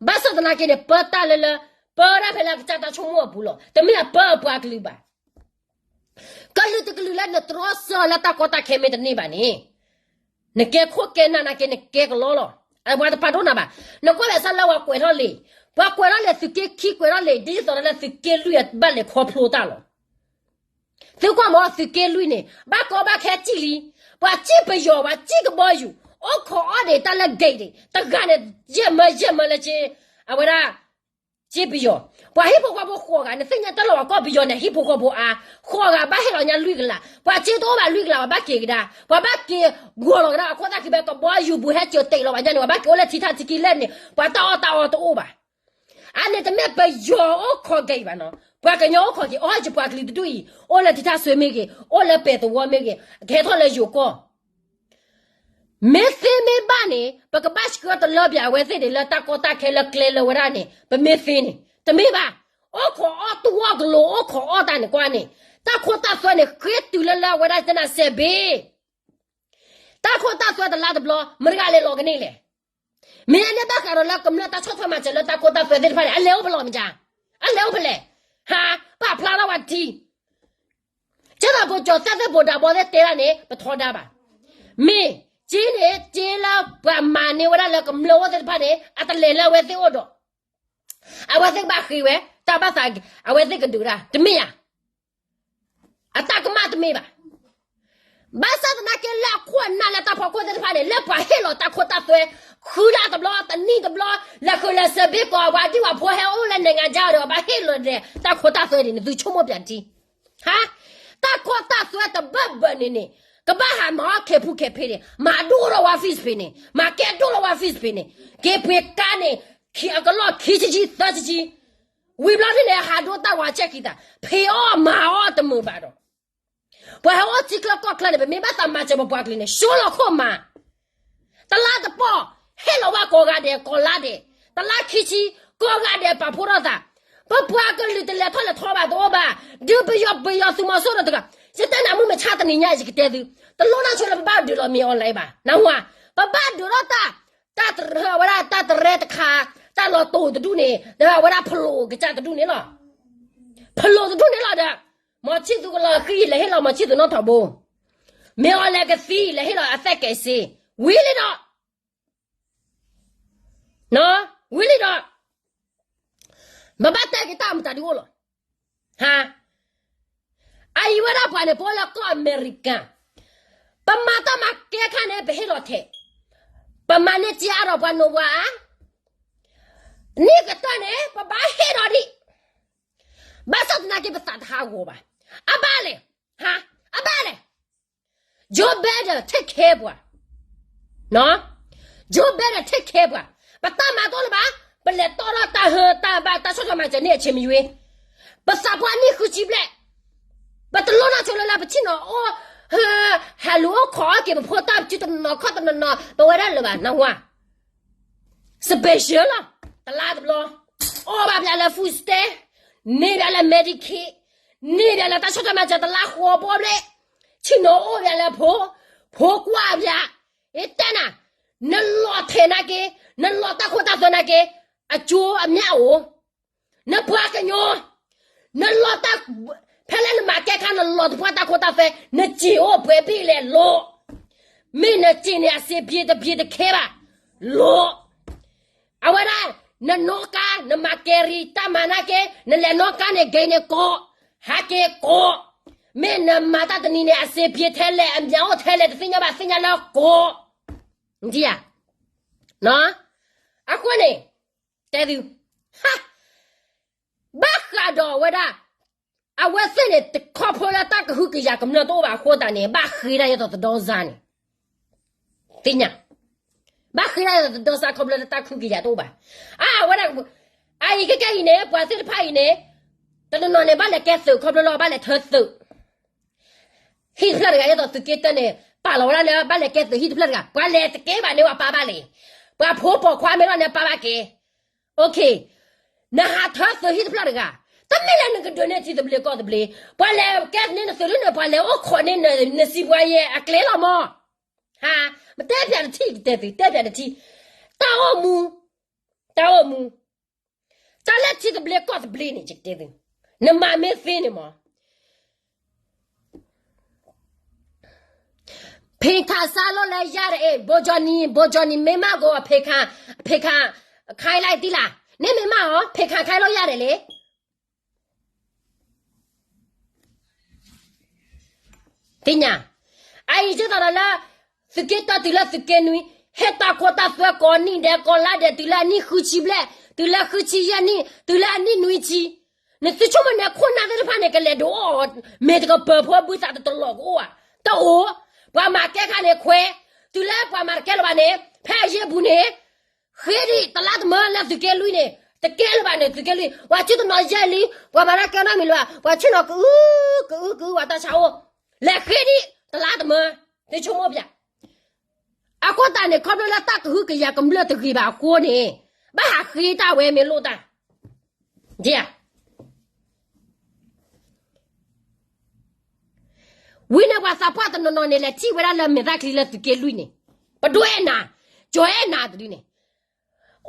ဘၣ်ဆၣ်သနာ်က့န့ၣ် ပၢတၢ်လၢလၢ, ပၢတၢ်ဖဲလၢအကစၢ်တၢ်ဆိကမိၣ်အပူၤလီၤ. တမ့ၢ်အပၢအပှၤကလုာ်ဘၣ်. ကလုာ်တကလုာ်လၢနတြီဆၢလၢတၢ်ကီတၢ်ခဲမ့ၢ်တန့ၢ်ဘၣ်န့ၣ်, နကဲခိၣ်ကဲနၢ်နာ်က့နကဲကလီလီၤ. အဝဲတပာ်ဒိၣ်နၤဘၣ်. နကွၢ်ဘၣ်ဆၣ်လၢပှၤကွဲးထီၣ်လံာ်, ပှၤကွဲးထီၣ်လံာ်သုးက့ခံကွဲးထီၣ်လံာ် ဒ်သိးလၢသုးက့လွံၢ်အဘၣ်လဲၤခီဖျိတၢ်လီၤ. သုကွၢ်မ့ၢ်သုးက့လွံၢ်န့ၣ် ဘၣ်ကီဘၣ်ခဲစံၣ်လံ. ပှၤစံၣ်ပယီၤ ပှၤစံၣ်ကဘီယူၤ, အိၣ်ခိးအီၣ်ဒံးတၢ်လၢ gate န့ၣ် တဂၤန့ၣ် ယဲၢ်မၢယဲၢ်မၢလၢက့, အဝဲဒၣ် စံၣ်ပယီၤ, ပှၤဟံၣ်ဖိဃီဖိဃိးဂၤ နသ့ၣ်ညါတၢ်လီၢ်အကီၢ်ပယီၤန့ၣ် ဟံၣ်ဖိဃီဖိအါ, ဃိးဂၤဘၣ်ဟ့ၣ်လီၤညါလွံၢ်ကလး, ပှၤစ့တအိၣ်ဘၣ်လွံၢ်ကလး ပှၤဘၣ်က့ၤကဒါ, ပှၤဘၣ်က့ၤဂီၤလီၤကဒါ အခိၣ်သၣ်ခံဘဲကဘီယူၤဘူးဟဲစၢၤတ့ၢ်လီၤဘၣ်ညါန့ၣ် ပှၤဘၣ်က့ၤအိၣ်လၢထံထၣ်ထံခံလၢန့ၣ် ပှၤတၢ်အီၣ်တၢ်အီတအိၣ်ဘၣ်. အန့ၣ်တမ့ၢ်ပယီၤအိၣ်ခိးက့ၤဘၣ်နီၤ, ပှၤကညီအိၣ်ခိးက့ၤ အီၣ်ယပှၤကလုာ်တဒူၣ်အံၤ အိၣ်လၢထံထၣ်စွ့မ့ၢ်ဂ့ၤ, အိၣ်လၢပဲၤသဝီမ့ၢ်ဂ့ၤ, ကဟဲထီၣ်လၢယိၤကီၢ် မ့ၢ်သ့မ့ၢ်ဘၣ်န့ၣ် ပကဘၣ်ဆှၢတလၢပၠးအဝဲသ့ၣ်န့ၣ် လၢတၢ်ကီတၢ်ခဲလၢကျဲလၢဝဲဒၣ်န့ၣ် ပမ့ၢ်သ့န့ၣ် တမ့ၢ်ဘၣ်. အိၣ်ခိးအီၣ်တဝီကလိၤ အိၣ်ခိးအီၣ်တၢ်န့ၣ်ကွၢ်န့ၣ်, တၢ်ခိတၢ်သွဲန့ၣ် ဃ့တုၤလၢလၢအဝဲဒၣ်တနၢ်စဲးဘ့ၣ် တၢ်ခိတၢ်သွဲတလါတဘျီ မတၤတဂၤလဲၤလီၤကန့ၢ်လဲၣ်. မ့ၢ်အန့ၣ်ဘၣ်ဃးဒီးလၢကမျၢၢ်တၢ်ဆီၣ်ထွဲမၤစၢၤလၢတၢ်ခိတၢ်သွဲသ့ၣ်တဖၣ်န့ၣ် အလဲၤအိၣ်ဖဲလဲၣ်မ့ၢ်ဧါ, အလဲၤအိၣ်ဖဲလဲၣ်, ဟါ, ပာ်ဖျါထီၣ်ဝဲတထံ ကဲသိးပကၠီၤသဲသ့ၣ် ဘိးဒၤဘီသ့ၣ်တဲဒၣ်န့ၣ် ပထီဒါဘၣ်. မ့ၢ်က့န့ၣ် က့လၢပှၤမၤန့ၢ်ဝဲဒၣ်လၢကမျၢၢ်အိၣ်သ့ၣ်တဖၣ်န့ၣ် အတလဲၤလၢအဝဲသ့ၣ်အိၣ်ဒီး အဝဲသ့ၣ်ကဘၣ်ဃ့ဝဲ တၢ်ဘၣ်သး အဝဲသ့ၣ်ကဒုးဒၣ် တမ့ၢ်ဧါ. အတၢ်ကမၣ်တမ့ၢ်ဘၣ်. ဘၣ်ဆၣ်သနာ်က့လၢအခိၣ်အနၢ်လၢတၢ်ဖီခိၣ်သ့ၣ်တဖၣ်န့ၣ် လၢပှၤဟ့ၣ်လီၤတၢ်ခိတၢ်သွဲ ဃုလါတဘျီ တနံၣ်တဘျီ လဲၤဃုာ်လဲၤစၢၤဘ့ၣ်ကီး ပှၤဒံၣ်ပှၤဖိဟဲအိၣ်လၢနဲၣ်ငါကါဒီး ဘၣ်ဟ့ၣ်လီၤဒီး တၢ်ခိတၢ်သွဲန့ၣ် နသုဆိကမိၣ်ပၠးတထံ ဟါ, တၢ်ခိတၢ်သွဲတဘၢၣ်ဘၢၣ်န့ၣ်န့ၣ် ကဘၣ်ဟးမၤအီၣ်ခဲဖူခဲဖ့န့ၣ် မၤဒိၣ်ထီၣ်ဝဲ office ဖဲန့ၣ် မၤကဲဒိၣ်ထီၣ်ဝဲ office ဖဲန့ၣ် က့ၤပှ့ၤကါန့ၣ် အကလီၢ်ခံဆံဆံ သၢဆံဆံ ဝံၤဘျီဒ်န့ၣ် ဟးဒိတၢ်ဝၤဆဲးခံသး ဖံးအီၣ်မၤအီၣ်တမုာ်ဘၣ်ဒီး ပှၤဟဲအိၣ်ထံချၢကီၢ်ချၢန့ၣ် ပမ့ၢ်ဘၣ်သးမၤစၢၤပပှၤကလုာ်န့ၣ် ဆှၢလီၤခိၣ်မၤ တလါတပီၢ် ဟ့ၣ်လီၤဝဲကိးဂၤဒဲး ကိးလါဒဲး တလါခံဆံ ကိးဂၤဒဲးပာ်ဖှိၣ်ထီၣ်သး ပပှၤကလုာ်တလဲၤထီၣ်လဲၤထီဘၣ်တအိၣ်ဘၣ် ဒုးပယီၤပယီၤသုးမီၤစိရိၤတဂၤ ယတဲနၤမုၢ်မဆါတနံၤညါ ယကတဲသု တလိၣ်နီၢ်ဆိလၢပဘၣ်ဒုးလီၤမ့ၢ် online ဘၣ် နၢ်ဟူဧါ ပဘၣ်ဒုးထီၣ်တၢ် တၢ်တရၢဝဲဒၣ်တၢ်တရဲတခါ တၢ်လီၤတိာ်တဒူၣ်န့ၣ် ဒီးဝဲဒၣ်ဖလိးကစၢ်တဒူၣ်န့ၣ်လီၤ ဖလိးတဒူၣ်န့ၣ်လီၤဒီး မီၤဆံၣ်သူကလီၤဃံၤ လဲၤဟ့ၣ်လီၤမီၤဆံၣ်သူနီၣ်ထီဘိ မ့ၢ်အီၤလဲၤကသံ လဲၤဟ့ၣ်လီၤအသက်ကဲးစ့ ဝံၤလံဒီး ဝံၤလံဒီး ပဘၣ်တဲက့ၤတၢ်မတၤဒုးအိၣ်လီၤ ဟါ အအံၤဝဲဒၣ်ပှၤန့ၣ် ပအိၣ်လၢကီၢ်အမဲရကၤ ပမၤတၢ်မၤကဲခါန့ၣ် ပဟ့ၣ်လီၤထဲး ပမၤန့ၢ်စ့အါဒီးပှၤနိးဝါဧါ နံၣ်ကတၢၢ်န့ၣ် ပဘၣ်ဟ့ၣ်ဒီးဒံး ဘၣ်ဆၣ်သနာ်က့ပသးတဟးဂီၤဘၣ် အဘၣ်လဲၣ် ဟါ အဘၣ်လဲၣ် Joe Biden take care ပှၤ Joe Biden take care ပှၤ ပတၢ်မၤတအိၣ်လၢၤဘၣ် ပလဲၤတီထီၣ်တၢ်ဟၢတၢ်ဘါ တၢ်ဆီၣ်ထွဲမၤစၢၤန့ၣ်အဆ့မယွ့ ပသးပှၢ်နံၣ်ဃုဆံဘျဲၣ် ပတလိၣ်နီၢ်ဆိလၢလၢပဆ့ၣ်နီၤအိၣ် ဟဲလူၤအိၣ်ခိးအီၣ်က့ၤပဖိတၢ်စုတနီၤခီၣ်တနီၤနီၤ ပဝဲဒၣ်လၢၤဘၣ် နၢ်ဟူဧါ special လီၤ တလါတဘျီ အီၣ်ဘၣ်ပှၤလၢ food stamp န့ၢ်ပှၤလၢ Medicaid န့ၢ်ပှၤလၢတၢ်ဆီၣ်ထွဲမၤစၢၤတလါဃိးဘီဘျဲၣ် ဆ့ၣ်နီၤအိၣ်ပှၤလၢဖိ ဖိကွၢ်ပှၤ ယတဲနၤ နလီၤထဲးနာ်က့ နလီၤတၢ်ခိတၢ်သွဲနာ်က့ အကၠိအမျၢ်အိၣ် နပှၤကညီ နလီၤတၢ် ဖဲလၢနမၤကဲခါ နလီၤတပှၢ်တၢ်ခိတၢ်သွဲ နစ့အိၣ်ပှဲၤဘ့ၣ်လဲၣ်လိၤ မ့ၢ်နစ့န့ၣ် အစ့ဘျ့တဘျ့တခဲဘၣ် လိၤ အဝဲဒၣ် နနီၣ်ကါ နမၤကဲရံ တၢ်မၤနာ်က့ နလဲၤနီၣ်ကါန့ၣ် ဂ့ၤန့ၣ်ကိး ဟးက့ၤကိး မ့ၢ်နမၤတၢ်တနံၤန့ၣ် အစ့ဘျ့ထဲလဲၣ် အမျၢ်အိၣ်ထဲလဲၣ် တသ့ၣ်ညါဘၣ် သ့ၣ်ညါလၢကိး နထံၣ်ဧါ အဃိန့ၣ် တဲသု ဟါ ဘၣ်ဃးဒီးဝဲဒၣ် အဝဲသ့ၣ်န့ၣ် တခီဖျိလၢတၢ်ကဟုကယာ်ကမျၢၢ်တအိၣ်ဘၣ်အဃိသတးန့ၣ် ဘၣ်ဃ့တၢ်ယဲသိးသဒီစါန့ၣ် သ့ၣ်ညါ, ဘၣ်ဃ့တၢ်ယဲသိးသဒီစါခီဖျိလၢတၢ်ကဟုကယာ်တအိၣ်ဘၣ်. အဝဲဒၣ်, အအံၤခဲကဲအံၤန့ၣ် ပှၤသ့ၣ်တဖၣ်အံၤန့ၣ် တနီၤနီၤန့ၣ် ဘၣ်လဲၤကဲသုးခီဖျိလၢဘၣ်လဲၤထၢသုး ဟံၣ်တဖျၢၣ်တဂၤ ယဲသိးသုးက့တၢန့ၣ် ပာ်လီၤဝဲဒၣ်လၢဘၣ်လဲၤကဲသုးဟံၣ်တဖျၢၣ်တဂၤ ပှၤလဲၤတကဲဘၣ်န့ၣ် ပှၤပာ်ဘၣ်လံ, ပှၤဖိပိာ်ခွါမ့ၢ်ထီၣ်န့ၣ် ပာ်ဘၣ်က့ၤ, နဟးထၢသုးဟံၣ်တဖျၢၣ်တဂၤ, တမ့ၢ်လၢနကဒုးန့ၢ်ထံသဘျ့ကီၢ်သဘျ့, ပှၤလဲၤကဲန့ၢ်နသုးဒ်န့ၣ် ပှၤလဲၤအိၣ်ခိးန့ၢ်နစံးပှၤယဲၢ်အကျဲလီၤမး, ဟါ, မတဲပၠးတထံၣ်ကတဲသု တဲပၠးတထံၣ်, တၢ်အိၣ်မူ, တၢ်အိၣ်မူ တၢ်လၢထံသဘျ့ကီၢ်သဘျ့န့ၣ် ယတဲသု, နမၤမ့ၢ်သ့န့ၣ်မး, ဖ့ခးစါလိၢ်လၢယၤဒီး ဘိကၠီနံၤ ဘိကၠီနံၤ မ့ၢ်မးကီး ဖ့ခး, ဖ့ခး, ခါလၢတံၢ်လၢ်, န့ၣ်မ့ၢ်မးအီၤ ဖ့ခးခါလိၢ်ယၤဒီးလံ သ့ၣ်ညါ, အအံၤကဲသိးဒီးလၢ သုးက့တၢတုၤလၢသုးက့နွံ, ဟဲတၢ်ခိတၢ်သွဲကိးနံၣ်ဒဲးကိးလါဒဲး တုၤလၢအနံၣ်ဃုဆံဘျဲၣ်, တုၤလၢဃုဆံယဲၢ်နံၣ်, တုၤလၢအနံၣ်နွံဆံ, နသုဆိကမိၣ်န့ၣ်ခိၣ်နၢ်သ့ၣ်တဖၣ်န့ၣ် ကလဲၤဒိးအီၣ်, မ့ၢ်တကပၢၤဖိဘုသးတတလီၤကအိၣ်ဧါ, တအိၣ်, ပှၤမၤကဲခါန့ၣ်ခွဲ, တုၤလၢပှၤမၤတကဲလၢၤဘၣ်န့ၣ် ဖဲအယ့ၢ်ပူၤန့ၣ် ဃ့ဒံးတလါတမၢလၢသုးက့လွံၢ်န့ၣ် တကဲလၢၤဘၣ်န့ၣ် သုးက့လွံၢ် ပှၤဆ့ၣ်တနီၤယဲၢ်လံ, ပှၤမၤတၢ်ကဲနီတမံၤလၢၤဘၣ်, ပှၤဆ့ၣ်နီၤကအုကအုကအု ပှၤတၢ်ဆါအိၣ်, လဲၤဃ့ဒံးတလါတမၢ, သုဆိကမိၣ်ပၠး, အဃိသတးန့ၣ် ခီဖျိလၢတၢ်ကဟုကယာ်ကမျၢၢ်တဂ့ၤဘၣ်အဃိန့ၣ်, ဘၣ်ဟးဃ့တၢ်ဝဲမ့ၢ်လိၣ်တၢ်, ဒ် ဝံၤန့ၣ်ပှၤသးပှၢ်တနီၤနီၤန့ၣ် လဲၤထံၣ်ဝဲဒၣ်လၢမဲာ်သၣ်ချံလၢသုးက့လွံၢ်န့ၣ်, ပဒိအဲၣ်နၤ, ကၠီအဲၣ်နၤတဒုန့ၣ်,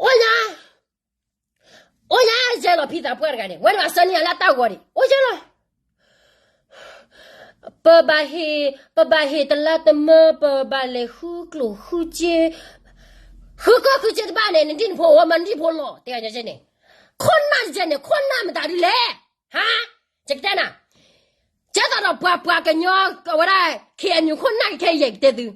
အိၣ်ညါ, အိၣ်ညါယဲလီၤဖံသးပှၢ်တဂၤန့ၣ် ဝဲန့ၣ်ဘၣ်ဆၢန့ၢ်ယၤလၢတၢ်ဂီၤဒံး အိၣ်ယဲလီၤ ပဘၣ်ဟ့ၣ်, ပဘၣ်ဟ့ၣ်တလါတမၢ ပဘၣ်လဲၤဃုကျိၣ်ဃုစ့, ဃုကျိၣ်ဃုစ့တဘၣ်န့ၣ် နဒံၣ်နဖိအိၣ်မး နဒံၣ်ဖိလီၤ တဲန့ၣ်, ခိၣ်နၢ်န့ၣ် ခိၣ်နၢ်မတၤဒ်လဲၣ်, ဟါ, ယကတဲနၤ, ကဲသိးဒီးပှၤပှၤကညီ, ဝဲဒၣ် ခ့ၣ်အဲၣ်ယူၣ် ခိၣ်နၢ်ကခဲအံၤယကတဲသု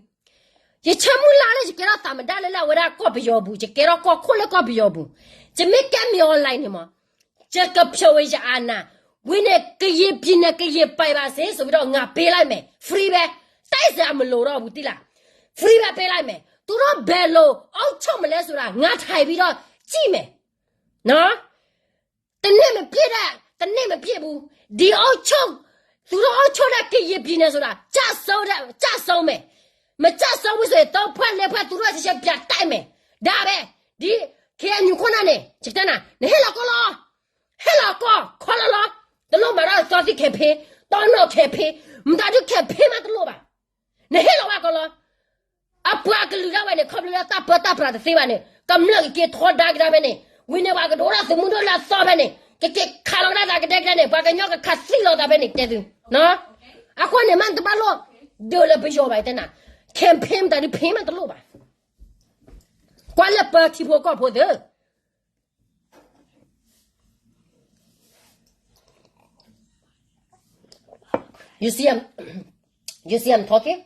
ယဆၢမုၢ်လၢ်လၢယကဲထီၣ်သးမတၤလၢလၢအဝဲဒၣ်ကီၢ်ပယီၤပူၤ, ယကဲထီၣ်ကီၢ်ခိၣ်လၢကီၢ်ပယီၤပူၤ, ယမ့ၢ်ကဲမ့ၢ်အီၤလၢန့ၣ်မး, ယကဖျိးဝဲယအနၢ်, ဝံၤန့ၣ် ကရင်ပြည်နယ် ကရင်ပိုင်ပါစေ ဆိုပြီးတော့ ငါပေးလိုက်မယ်, free ပဲ, တိုက်စရာမလိုတော့ဘူး သိလား, free ပဲ ပေးလိုက်မယ်, သူတို့ဘယ်လိုအုပ်ချုပ်မလဲဆိုတာ ငါထိုင်ပြီးတော့ ကြည့်မယ်, နော် တစ်နှစ်မပြည့်တဲ့, တစ်နှစ်မပြည့်ဘူး, ဒီအုပ်ချုပ်, သူတို့အုပ်ချုပ်တဲ့ ကရင်ပြည်နယ်ဆိုတာ ကျဆုံးတဲ့, ကျဆုံးမယ်, မကျဆုံးဘူးဆိုရင် သုံးဖွဲ့လေးဖွဲ့ သူတို့အချင်းချင်းပြန်တိုက်မယ်, ဒါပဲ, ဒီ ခ့ၣ်အဲၣ်ယူၣ် ခိၣ်နၢ်န့ၣ် ယကတဲနၤ, နဟ့ၣ်လီၤကီလီၤ, ဟ့ၣ်လီၤကီ ခီလီၤလီၤ, တလိၣ်မၤဒီး သီသံ campaign, တီနီၣ် campaign, မတၤဒု campaign မးတလိၣ်ဘၣ်, နဟ့ၣ်လီၤဘၣ်ကီလီၤ အပှၤကလုာ်ဒၣ်ဝဲန့ၣ် ခီဖျိလၢတၢ်ပၢတၢ်ပြးတသ့ဘၣ်န့ၣ် ကမျၢၢ်ကက့ၤထီဒါကဒါဖဲန့ၣ်, ဝံၤန့ၣ် ပှၤကဒိၣ်ထီၣ်သုးမုၢ်ဒိၣ်လၢအသီဖဲန့ၣ် ကက့ၤခးလီၤကဒါသးကဒဲကဒဲန့ၣ် ပှၤကညီကခးသံလီၤသးဖဲန့ၣ် တဲသု, အဃိန့ၣ် မ့ၢ်နတဘၣ်လိၣ်ဒုးလၢပယီၤဘၣ်တဲနၤ, campaign မတၤဒု ဖ့မးတလိၣ်ဘၣ်, ကွၢ်လၢပၢထံဖိကီၢ်ဖိသု You see, I'm, you see, I'm talking?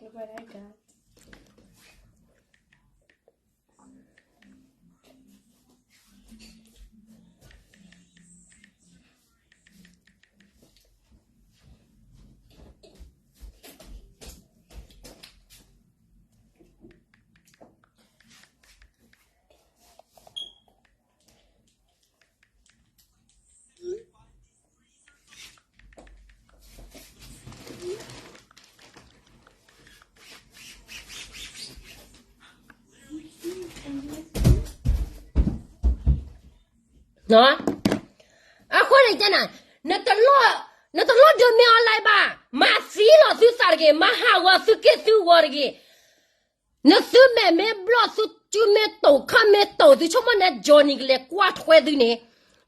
အဃိန့ၣ်တဲနၤ, နတလိၣ်ဒုးမ့ၢ်အီၤလၢၤဘၣ်, မၤသံလီၤသုသးတဂ့ၤ, မၤဟးဂီၤသုက့ၢ်သုဂီၤတဂ့ၤ, နသုမဲာ်မ့ၢ်ဘျီၣ် သုစုမ့ၢ်တိာ် ခီၣ်မ့ၢ်တိာ် သုဆိကမိၣ်န့ၣ် Johnny ကလဲၤကွၢ်ထွဲသုန့ၣ်,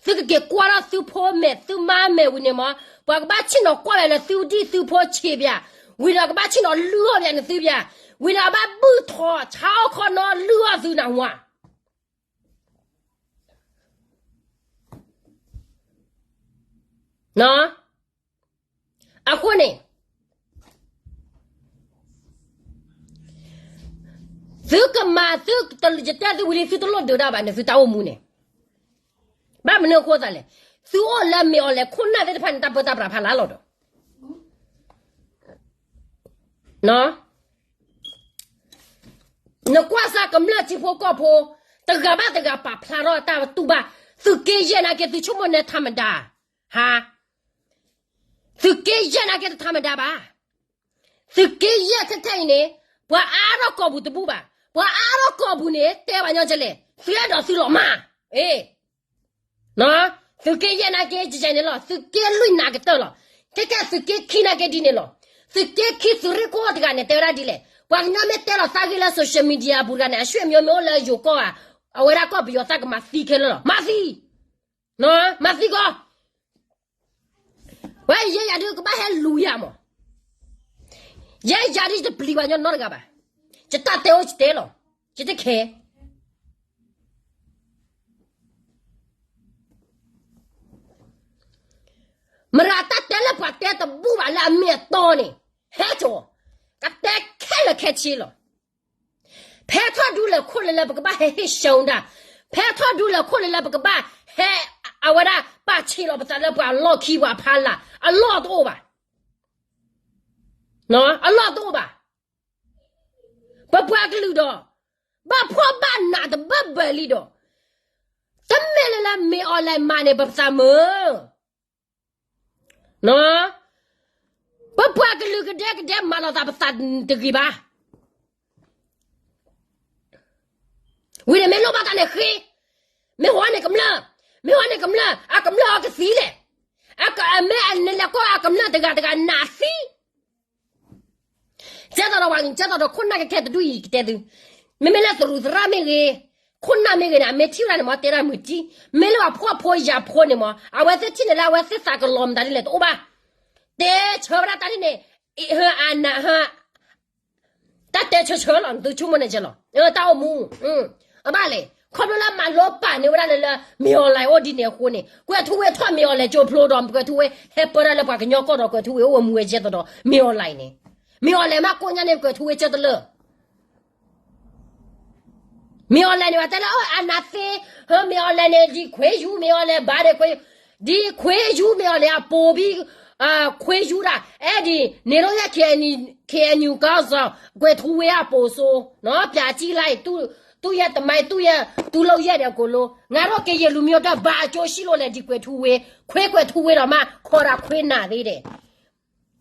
သုကက့ၤကွၢ်ထီၣ်သုဖိမဲာ်သုမါမဲာ်ဝံၤန့ၣ်မး, ပှၤကဘၣ်ဆ့ၣ်နီၤကွၢ်ဝဲလၢသုဒံၣ်သုဖိဆံးပၠး, ဝံၤဒီးကဘၣ်ဆ့ၣ်နီၤလုၢ်အီၣ်ပၠးန့ၣ်သုပၠး, ဝံၤဒီးဘၣ်ဘုၣ်ထီၣ်ဆါအီၣ်ခီနီလုၢ်အီၣ်သုနၢ်ဝါ အဃိန့ၣ် သုကမၤသု, ယတဲသုဝံၤလံ သုတလိၣ်ဒုးဒၣ်ဘၣ်န့ၣ် သုတၢ်အိၣ်မူန့ၣ်, ဘၣ်မနုၤအဃိသးလဲၣ်, သုအိၣ်လၢမ့ၢ်အီၤလဲၣ် ခိၣ်နၢ်သ့ၣ်တဖၣ်န့ၣ် တၢ်ပၢတၢ်ပြးဖးလၢလီၤဒီး နကွၢ်စၢ်ကမျၢၢ်ထံဖိကီၢ်ဖိ တဂၤဘၣ်တဂၤပာ်ဖျါထီၣ်တၢ်တူၢ်ဘၣ်, သုးက့ယဲၢ်နာ်က့ သုဆိကမိၣ်န့ၣ်ထးမဒါ, ဟါ, သုးက့ယဲၢ်နာ်က့တထးမဒါဘၣ်, သုးက့ယဲၢ်ထဲထဲအံၤန့ၣ် ပှၤအါထီၣ်ကီၢ်ပူၤတဘူၣ်ဘၣ်, ပှၤအါထီၣ်ကီၢ်ပူၤန့ၣ် တဲဘၣ်ညီကလဲၣ်, သုအဲၣ်ဒိးသုလီၤမၢ်, အ့ သုးက့ယဲၢ်နာ်က့ ကဲန့ၣ်လီၤ, သုးက့လွံၢ်နာ်ကတၢၢ်လီၤ, ခဲကဲသုးက့ခံနာ်က့ဒ်န့ၣ်လီၤ, သုးက့ခံသုးရ့ၣ်ခိၣ်တဂၤန့ၣ် တဲဝဲဒၣ်ဒ်လဲၣ်, ပှၤကညီမ့ၢ်တဲလီၤသးဂ့ၢ်လၢ social media အပူၤတဂၤန့ၣ် အဆွေမျိုးမ့ၢ်အိၣ်လၢယိၤကီၢ်ဧါ, အဝဲဒၣ်ကီၢ်ပယီၤသးကမၤသံခဲလၢာ်လီၤ, မၤသံ, မၤသံကီး ဝဲယဲယၤဒုးကဘၣ်ဟဲလူၤယၤမး, ယဲယၤဒုးယတပျံၤဘၣ်ညီနီတဂၤဘၣ်, ယတၢ်တဲအိၣ်ယတဲလီၤ, ယတခဲ မရၤတၢ်တဲလၢပှၤတဲတဘူၣ်ဘၣ်လၢအမ့ၢ်အတီန့ၣ်, ဟဲကၠီ, ကတဲခဲလၢာ်ခဲဆ့လီၤ, ဖဲထီၣ်ဒူလၢာ်ခိၣ်လၢလၢပကဘၣ်ဟဲဟ့ၣ်ဆၢဒၣ်, ဖဲထီၣ်ဒူလၢာ်ခိၣ်လၢလၢပကဘၣ်ဟဲ, အဝဲဒၣ်ပာ်ဆံးလီၤပသးလၢပှၤအလီၢ်ခံပှၤအဖီလာ်, အလီၢ်တအိၣ်ဘၣ်, အလီၢ်တအိၣ်ဘၣ်, ပပှၤကလုာ်ဒီး, ဘၣ်ဖှီၣ်ဘၣ်နးတဘၢဘၢလံဒီး, တမ့ၢ်လၢလၢမ့ၢ်အီၤလဲၣ်မၤန့ၣ် ပသးမုာ် ပပှၤကလုာ်ကဒဲကဒဲမၤလီၤသးပသးတဂ့ၤဘၣ်, ဝံၤန့ၣ်မ့ၢ်လိၣ်ဘၣ်တၢ်န့ၣ်ဃ့, မ့ၢ်ဝဲန့ၣ်ကမျၢၢ်, မ့ၢ်ဝဲန့ၣ်ကမျၢၢ်, အကမျၢၢ်အီၤကသံလဲၣ်, မ့ၢ်အနလဲၤကွၢ်အကမျၢၢ်တဂၤတဂၤနးသံ ကဲသိးဒီးဝဲန့ၣ် ကဲသိးဒီးခိၣ်နၢ်ကခဲတဒူၣ်အံၤကတဲသု, မ့မ့ၢ်လၢသရူးသရၣ်မ့ၢ်ဂ့ၤ, ခိၣ်နၢ်မ့ၢ်ဂ့ၤန့ၣ် အမ့ၢ်ထံၣ်ဝဲဒၣ်န့ၣ်မ့ၢ်တဲဒၣ်မုာ်တံၢ်, မ့ၢ်လၢပှၤဖှီၣ်ဖိယာ်ဖိန့ၣ်မ့ၢ် အဝဲသ့ၣ်ထံၣ်န့ၣ်လၢအဝဲသ့ၣ်သးကလီၤမတၤဒ်လဲၣ်တအိၣ်ဘၣ်, တဲဆၢဝဲဒၣ်တၢ်ဒ်န့ၣ်, အန တၢ်တဲဆၢဆၢလီၤ နသုဆိကမိၣ်န့ၣ်ကဲလီၤ, တၢ်အိၣ်မူ, အဘၣ်လဲၣ် ခီဖျိလၢမၤလိပာ်န့ၢ်ဝဲဒၣ်လၢလၢ မ့ၢ်အီၤလဲၣ်အိၣ်ဒ်န့ၣ်အဃိန့ၣ် ကွဲၤထူဝ့ထီၣ်မ့ၢ်အီၤလဲၣ်ကၠိဖျိဒီး ကွဲၤထူဝ့ဟဲပၢဒၣ်လၢပှၤကညီကီၢ်ဒီး ကွဲၤထူဝ့အိၣ်ဝဲမူဝဲကဲသိးဒီး မ့ၢ်အီၤလဲၣ်န့ၣ်, မ့ၢ်အီၤလဲၣ်မးကိးညါန့ၣ် ကွဲၤထူဝ့ကၢတလၢာ် မ့ၢ်အီၤလဲၣ်န့ၣ် ပှၤတဲလၢအနးသ့, မ့ၢ်အီၤလဲၣ်န့ၣ် ဒ်ခွ့ယူၤ မ့ၢ်အီၤလဲၣ်ဘၣ်ဒဲး, ဒ်ခွ့ယူၤ မ့ၢ်အီၤလဲၣ်အပိာ်ဘံၣ်, ခွ့ယူၤဒၣ် အဲဒ်န့ၣ်ဒီးယဲ ခ့ၣ်အဲၣ်ယူၤကီၢ်စီၤ ကွဲၤထူဝ့အပိာ်စိ, ပၠးကံလါအံၤ တူၢ်ယဲၢ်တမါ တူၢ်ယဲၢ် တူၢ်လိာ်ယဲၢ်ဒဲးကိးလိ, ငါထီၣ်က့ၤယဲၢ်လူၤမံၤအီၤတၢ်ဘၣ်အကၠိဆံးလိာ်လဲၣ် ဒ်ကွဲၤထူဝ့, ခွ့ကွဲၤထူဝ့ဒီးမး ခီဒၣ်ခွ့နးသ့ဒဲး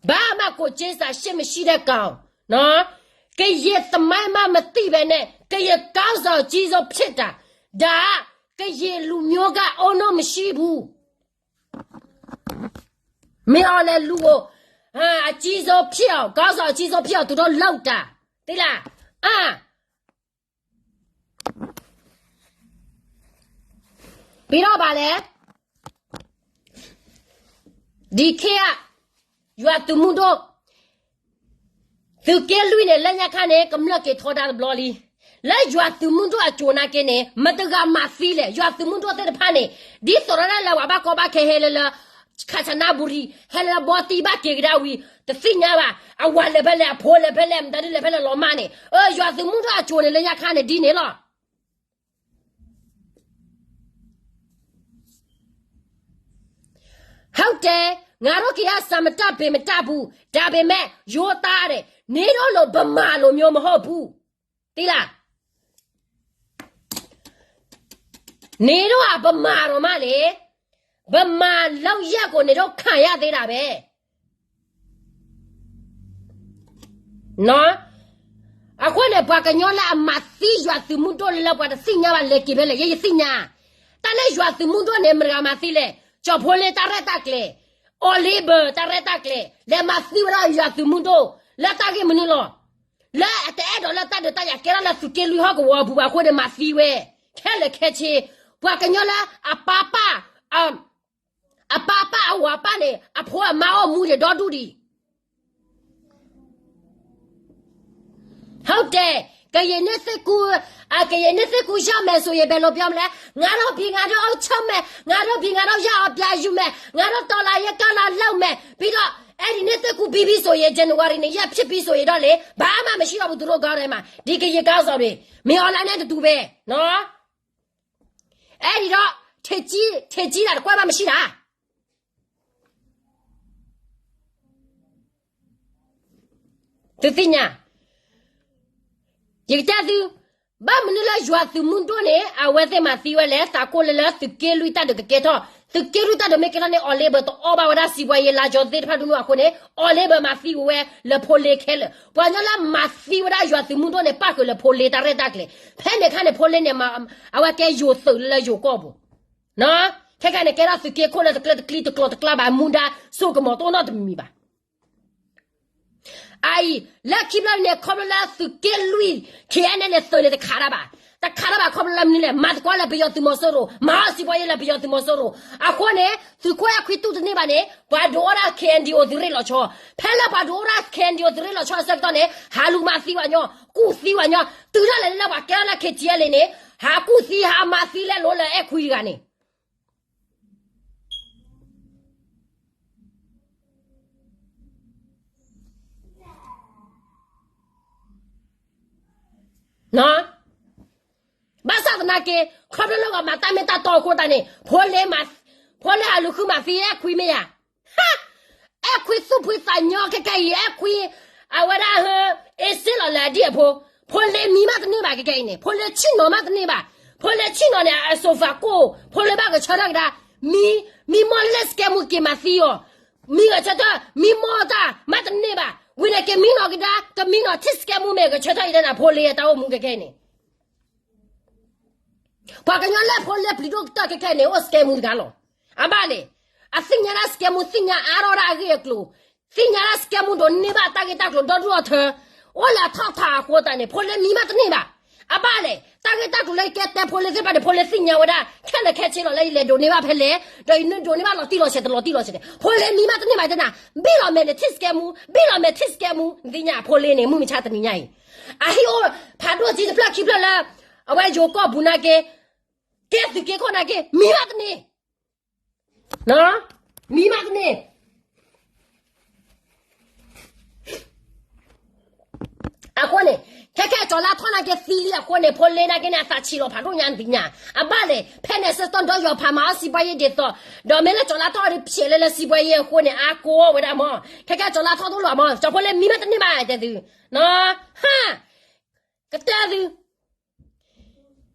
ဘၣ်မးကိးက့စးရှ့ၣ်မံၤရှံဒဲးကီး, ကယဲၢ်သမါမးမသံၣ်ဘဲန့ၣ် ကယဲၢ်ကီၢ်စီၤကံစီၤဖံးတၢ်, ဒၣ် ကယဲၢ်လူၤမံၤကအိၣ်နီၢ်မံၤရှံပူၤ, မ့ၢ်အီၤလဲၤလူၤအိၣ်, အကံစီၤဖံးအီၤ ကီၢ်စီၤအကံစီၤဖံးအီၤ တုၤထီၣ်လီၤတၢ်, သ့လၢ အ ပ့ၤထီၣ်ဘၣ်လဲၣ်, ဒ်ခဲအံၤ, ယွၤသုးမုၢ်ဒိၣ်, သုးက့လွံၢ်န့ၣ် လၢညါခါန့ၣ် ကမျၢၢ်က့ၤထီဒါတဘျီလံ, လၢယွၤသုးမုၢ်ဒိၣ်အစိၤနာ်က့န့ၣ် မတဂၤမၤသံလဲၣ်, ယွၤသုးမုၢ်ဒိၣ်သ့ၣ်တဖၣ်န့ၣ် ဒ်သိးတၢ်လၢလၢဝဲဘၣ်ကီဘၣ်ခဲဟဲလၢလၢ ခၣ်ဆနါဘူရံၤ ဟဲလၢလၢဘီတံၢ်ဘၣ်က့ၤကဒါဝံၤ တသ့ၣ်ညါဘၣ်, အဝၤလဲၤဖဲလဲၣ် အဖိလဲၤဖဲလဲၣ် မတၤဒ်လဲၤဖဲလဲၣ်လီၤမၢ်န့ၣ်, ယွၤသုးမုၢ်ဒိၣ်အစိၤန့ၣ် လၢညါခါန့ၣ်ဒ်န့ၣ်လီၤ. ဟုတ်တယ်, ငါတို့ ကရင်စာ မတတ်ပေမတတ်ဘူး, ဒါပေမဲ့ ရိုးသားတယ်, နင်တို့လို ဗမာလိုမျိုး မဟုတ်ဘူး, သိလား, နင်တို့က ဗမာတော်မှလေ, ဗမာလုပ်ရပ်ကို နင်တို့ ခံရသေးတာပဲ. အဃိန့ၣ် ပှၤကညီလၢအမၤသံယွၤသုးမုၢ်ဒိၣ် လၢပှၤတသ့ၣ်ညါဘၣ် လဲၤက့ၤဖဲလဲၣ် ယဲယသ့ၣ်ညါ, တၢ်လၢယွၤသုးမုၢ်ဒိၣ်န့ၣ် မတၤဂၤမၤသံလဲၣ်, ကၠီၣ်ဖိလ့တၢ်ရဲၣ်တၢ်ကျဲၤ, အီၤလ့ဘၢၣ်တၢ်ရဲၣ်တၢ်ကျဲၤ လဲၤမၤသံဝဲဒၣ်ယွၤသုးမုၢ်ဒိၣ်, လၢတၢ်ဂ့ၢ်မနုၤလီၤ, လၢအတအဲၣ်ဒိးလၢတၢ်ဒုးတၢ်ယၤကဲထီၣ်လၢသုးက့လွံၢ်ဟီၣ်ကဝီၤအပူၤဘၣ်အဃိန့ၣ် မၤသံဝဲ, ခဲလၢာ်ခဲဆ့, ပှၤကညီလၢအပၢ်ပၢ် အပၢ်ပၢ်အဝၤပၢ်န့ၣ် အဖိအမါအိၣ်မူဒံးဒီဒူၣ်ဒံး, ဟုတ်တယ်, ကရင်နှစ်သစ်ကူး, ကရင်နှစ်သစ်ကူးရောက်မယ်ဆိုရင် ဘယ်လိုပြောမလဲ, ငါတို့ပြည် ငါတို့အုပ်ချုပ်မယ်, ငါတို့ပြည် ငါတို့ရအောင်ပြန်ယူမယ်, ငါတို့တော်လှန်ရေး ကမ်းလှမ်းလုပ်မယ်, ပြီးတော့ အဲဒီနှစ်သစ်ကူးပြီးပြီဆိုရင် ဇန်နဝါရီ နှစ်ရက်ဖြစ်ပြီဆိုရင်တော့လေ ဘာမှမရှိတော့ဘူး သူတို့ခေါင်းထဲမှာ, ဒီကရင်ခေါင်းဆောင်တွေ မင်းအောင်လှိုင်နဲ့အတူတူပဲနော်. အဲဒီတော့ ထံးကံတကွဲၢ်ဘၣ်မဆံးဒၣ် သုသ့ၣ်ညါ, ယကတဲသု, ဘၣ်မနုၤလၢယွၤသုးမုၢ်ဒိၣ်န့ၣ် အဝဲသ့ၣ်မၤသံဝဲလဲၣ်, သးကိၢ်လၢလၢသုးက့လွံၢ်တၢ်ဒုးကကဲထီၣ်, သုးက့လွံၢ်တၢ်ဒုးမ့ၢ်ကဲထီၣ်န့ၣ် အီၤလ့ဘၢတအီၣ်ဘၣ်ဝဲဒၣ် စံးပှၤယ့လါကၠီသ့ၣ်တဖၣ်ဒိၣ်နုၢ်အဃိန့ၣ် အီၤလ့ဘၢမၤသံဝဲလၢဖိလ့ခဲလၢာ်, ပှၤကညီလၢမၤသံဝဲဒၣ်ယွၤသုးမုၢ်ဒိၣ်န့ၣ် ပၣ်ဃုာ်လၢဖိလ့တၢ်ရဲၣ်တၢ်ကျဲၤ, ဖဲန့ၣ်အခါန့ၣ် ဖိလ့န့ၣ် အဝဲကဲယိၤသုးလၢယိၤကီၢ်ပူၤ, ခဲခါန့ၣ် ကဲထီၣ်သုးက့ခိၣ်လၢတကျၢတကျံတကျိၤတကျါဘၣ် မူဒါစိကမီၤတအိၣ်နီတမံၤဘၣ် အအံၤ လၢခံဖျၢၣ်န့ၣ် ခီဖျိလၢသုးက့လွံၢ် ခ့ၣ်အဲၣ်နဲၣ်န့ၣ် သုးန့ၣ်တခးတၢ်ဘၣ်, တခးတၢ်ဘၣ်ခီဖျိလၢမနုၤလဲၣ်, မၤသကိးလၢပယီၤသုးမီၤစိရိၤ, မၤအီၣ်စံးပှၤယ့လၢပယီၤသုးမီၤစိရိၤ, အဃိန့ၣ် သုးခိၣ်အဲၣ်ခွံတူၢ်တန့ၢ်ဘၣ်န့ၣ် ပှၤဒုးအိၣ်ဒၣ် ခ့ၣ်အဲၣ်ဒံၣ်အိၣ်သုးရ့ၣ်လီၤဆီ, ဖဲလၢပှၤဒုးအိၣ်ဒၣ် ခ့ၣ်အဲၣ်ဒံၣ်အိၣ်သုးရ့ၣ်လီၤဆီအဆၢကတီၢ်န့ၣ် ဟးလူၤမၤသံဝဲညီ, ကူၣ်သံဝဲညီ, တုၤဒၣ်လဲာ်လၢပှၤကဲထီၣ်လၢ ခ့ၣ်ကၠံအဲၣ်လ့န့ၣ် ဟးကူၣ်သံ ဟးမၤသံလဲလိာ်လၢအဲၣ်ခွံတဂၤန့ၣ် ဘၣ်ဆၣ်သနာ်က့ ခီဖျိလၢဂီၤမၤတၢ်မ့ၢ်တၢ်တီအဃိသတးန့ၣ် ဖိလ့ ဖိလ့ဟးလူၤဃုမၤသံအဲၣ်ခွံမ့ၢ်ဧါ, အဲၣ်ခွံသူၣ်ဖှံသးညီခဲကဲအံၤ အဲၣ်ခွံ အဝဲဒၣ်ဟၢ အ့စ့လီၤလၢအဒံၣ်အဖိ, ဖိလ့မံမးတန့ၢ်ဘၣ်ခဲကဲအံၤန့ၣ် ဖိလ့ဆ့ၣ်နီၤမးတန့ၢ်ဘၣ်, ဖိလ့ဆ့ၣ်နီၤန့ၣ် အစိၤဖးကိၢ် ဖိလ့ဘၣ်ဂဲၤဆၢထၢၣ်ကဒါ, မံ မံမီၢ်လၢစကဲမူက့ၤမၤသံအီၤ, မံဂဲၤဆၢထၢၣ် မံမီၢ်တၢ်မးတန့ၢ်ဘၣ်, ဝံၤန့ၣ်က့ၤမံနီၤကဒါ ကမံနီၤထံၣ်စကဲမူမ့ၢ်ဂဲၤဆၢထၢၣ်အံၤတနၤ ဖိလ့အတၢ်အိၣ်မူခဲကဲအံၤန့ၣ် ပှၤကညီလၢဖိလ့ပျံၤဒိၣ်ကတၢၢ်ခဲခဲန့ၣ် အိၣ်စကဲမူတဂၤလီၤ. အဘၣ်လဲၣ်, အသ့ၣ်ညါဒၣ်စကဲမူ သ့ၣ်ညါအါထီၣ်ဒၣ်အဂ့ၢ်အကျိၤ, သ့ၣ်ညါဒၣ်စကဲမူဒိးန့ၢ်ဘၣ်တၢ်ဂ့ၢ်တၢ်ကျိၤဒီဒူၣ်အီၤထၢ, အိၣ်လၢအထီၣ်ထီအဃိသတးန့ၣ် ဖိလ့မံမးတန့ၢ်ဘၣ်. အဘၣ်လဲၣ်, တၢ်ဂ့ၢ်တၢ်ကျိၤလၢယကဲတဲဖိလ့သ့ၣ်တဖၣ်န့ၣ် ဖိလ့သ့ၣ်ညါဝဲဒၣ် ခဲလၢာ်ခဲဆ့လီၤလၢယလဲၤဒိးန့ၢ်ဘၣ်ဖဲလဲၣ်, ဒီးယနုာ်ဒိးန့ၢ်ဘၣ်လီၤတံၢ်လီၤဆဲးတလီၤတံၢ်လီၤဆဲးန့ၣ် ဖိလ့မံမးတန့ၢ်ဘၣ်တဲနၤ, ဘံၣ်လီၤမဲာ်န့ၣ်ထံၣ်စကဲမူ, ဘံၣ်လီၤမဲာ်ထံၣ်စကဲမူ, နသ့ၣ်ညါဖိလ့န့ၣ် မုၢ်မဆါတနံၤညါအံၤ အဟံၣ်အိၣ်ဖးဒိၣ်ကံတဖျၢၣ်ခံဖျၢၣ်လၢ အဝဲယိၤကီၢ်ပူၤနာ်က့, ကဲသုးက့ခိၣ်နာ်က့ မံမးတန့ၢ်, မံမးတန့ၢ်. အဃိန့ၣ် ခဲခဲကၠီၤလါထီၣ်နာ်က့သံလံအဃိန့ၣ် ဖိလ့နာ်က့န့ၣ် အသးဆံးလီၤဖးဒိၣ်ညါနသ့ၣ်ညါ, အဘၣ်လဲၣ် ဖဲန့ၣ်ဆၢကတီၢ်ဒီးယွၤဖးမၤအီၣ်စံးပှၤယ့ၢ်ဒ်သိး, ဒီးမ့ၢ်လၢကၠီၤလါထီၣ်ဒီးဖျဲးလၢလၢစံးပှၤယ့ၢ်အဃိန့ၣ် အါကိးဝဲဒၣ်မး, ခဲခဲကၠီၤလါထီၣ်တအိၣ်လီၤမး ကၠီၤဖိလ့မံမးတန့ၢ်ဘၣ်တဲသု, ဟါ ကတဲသု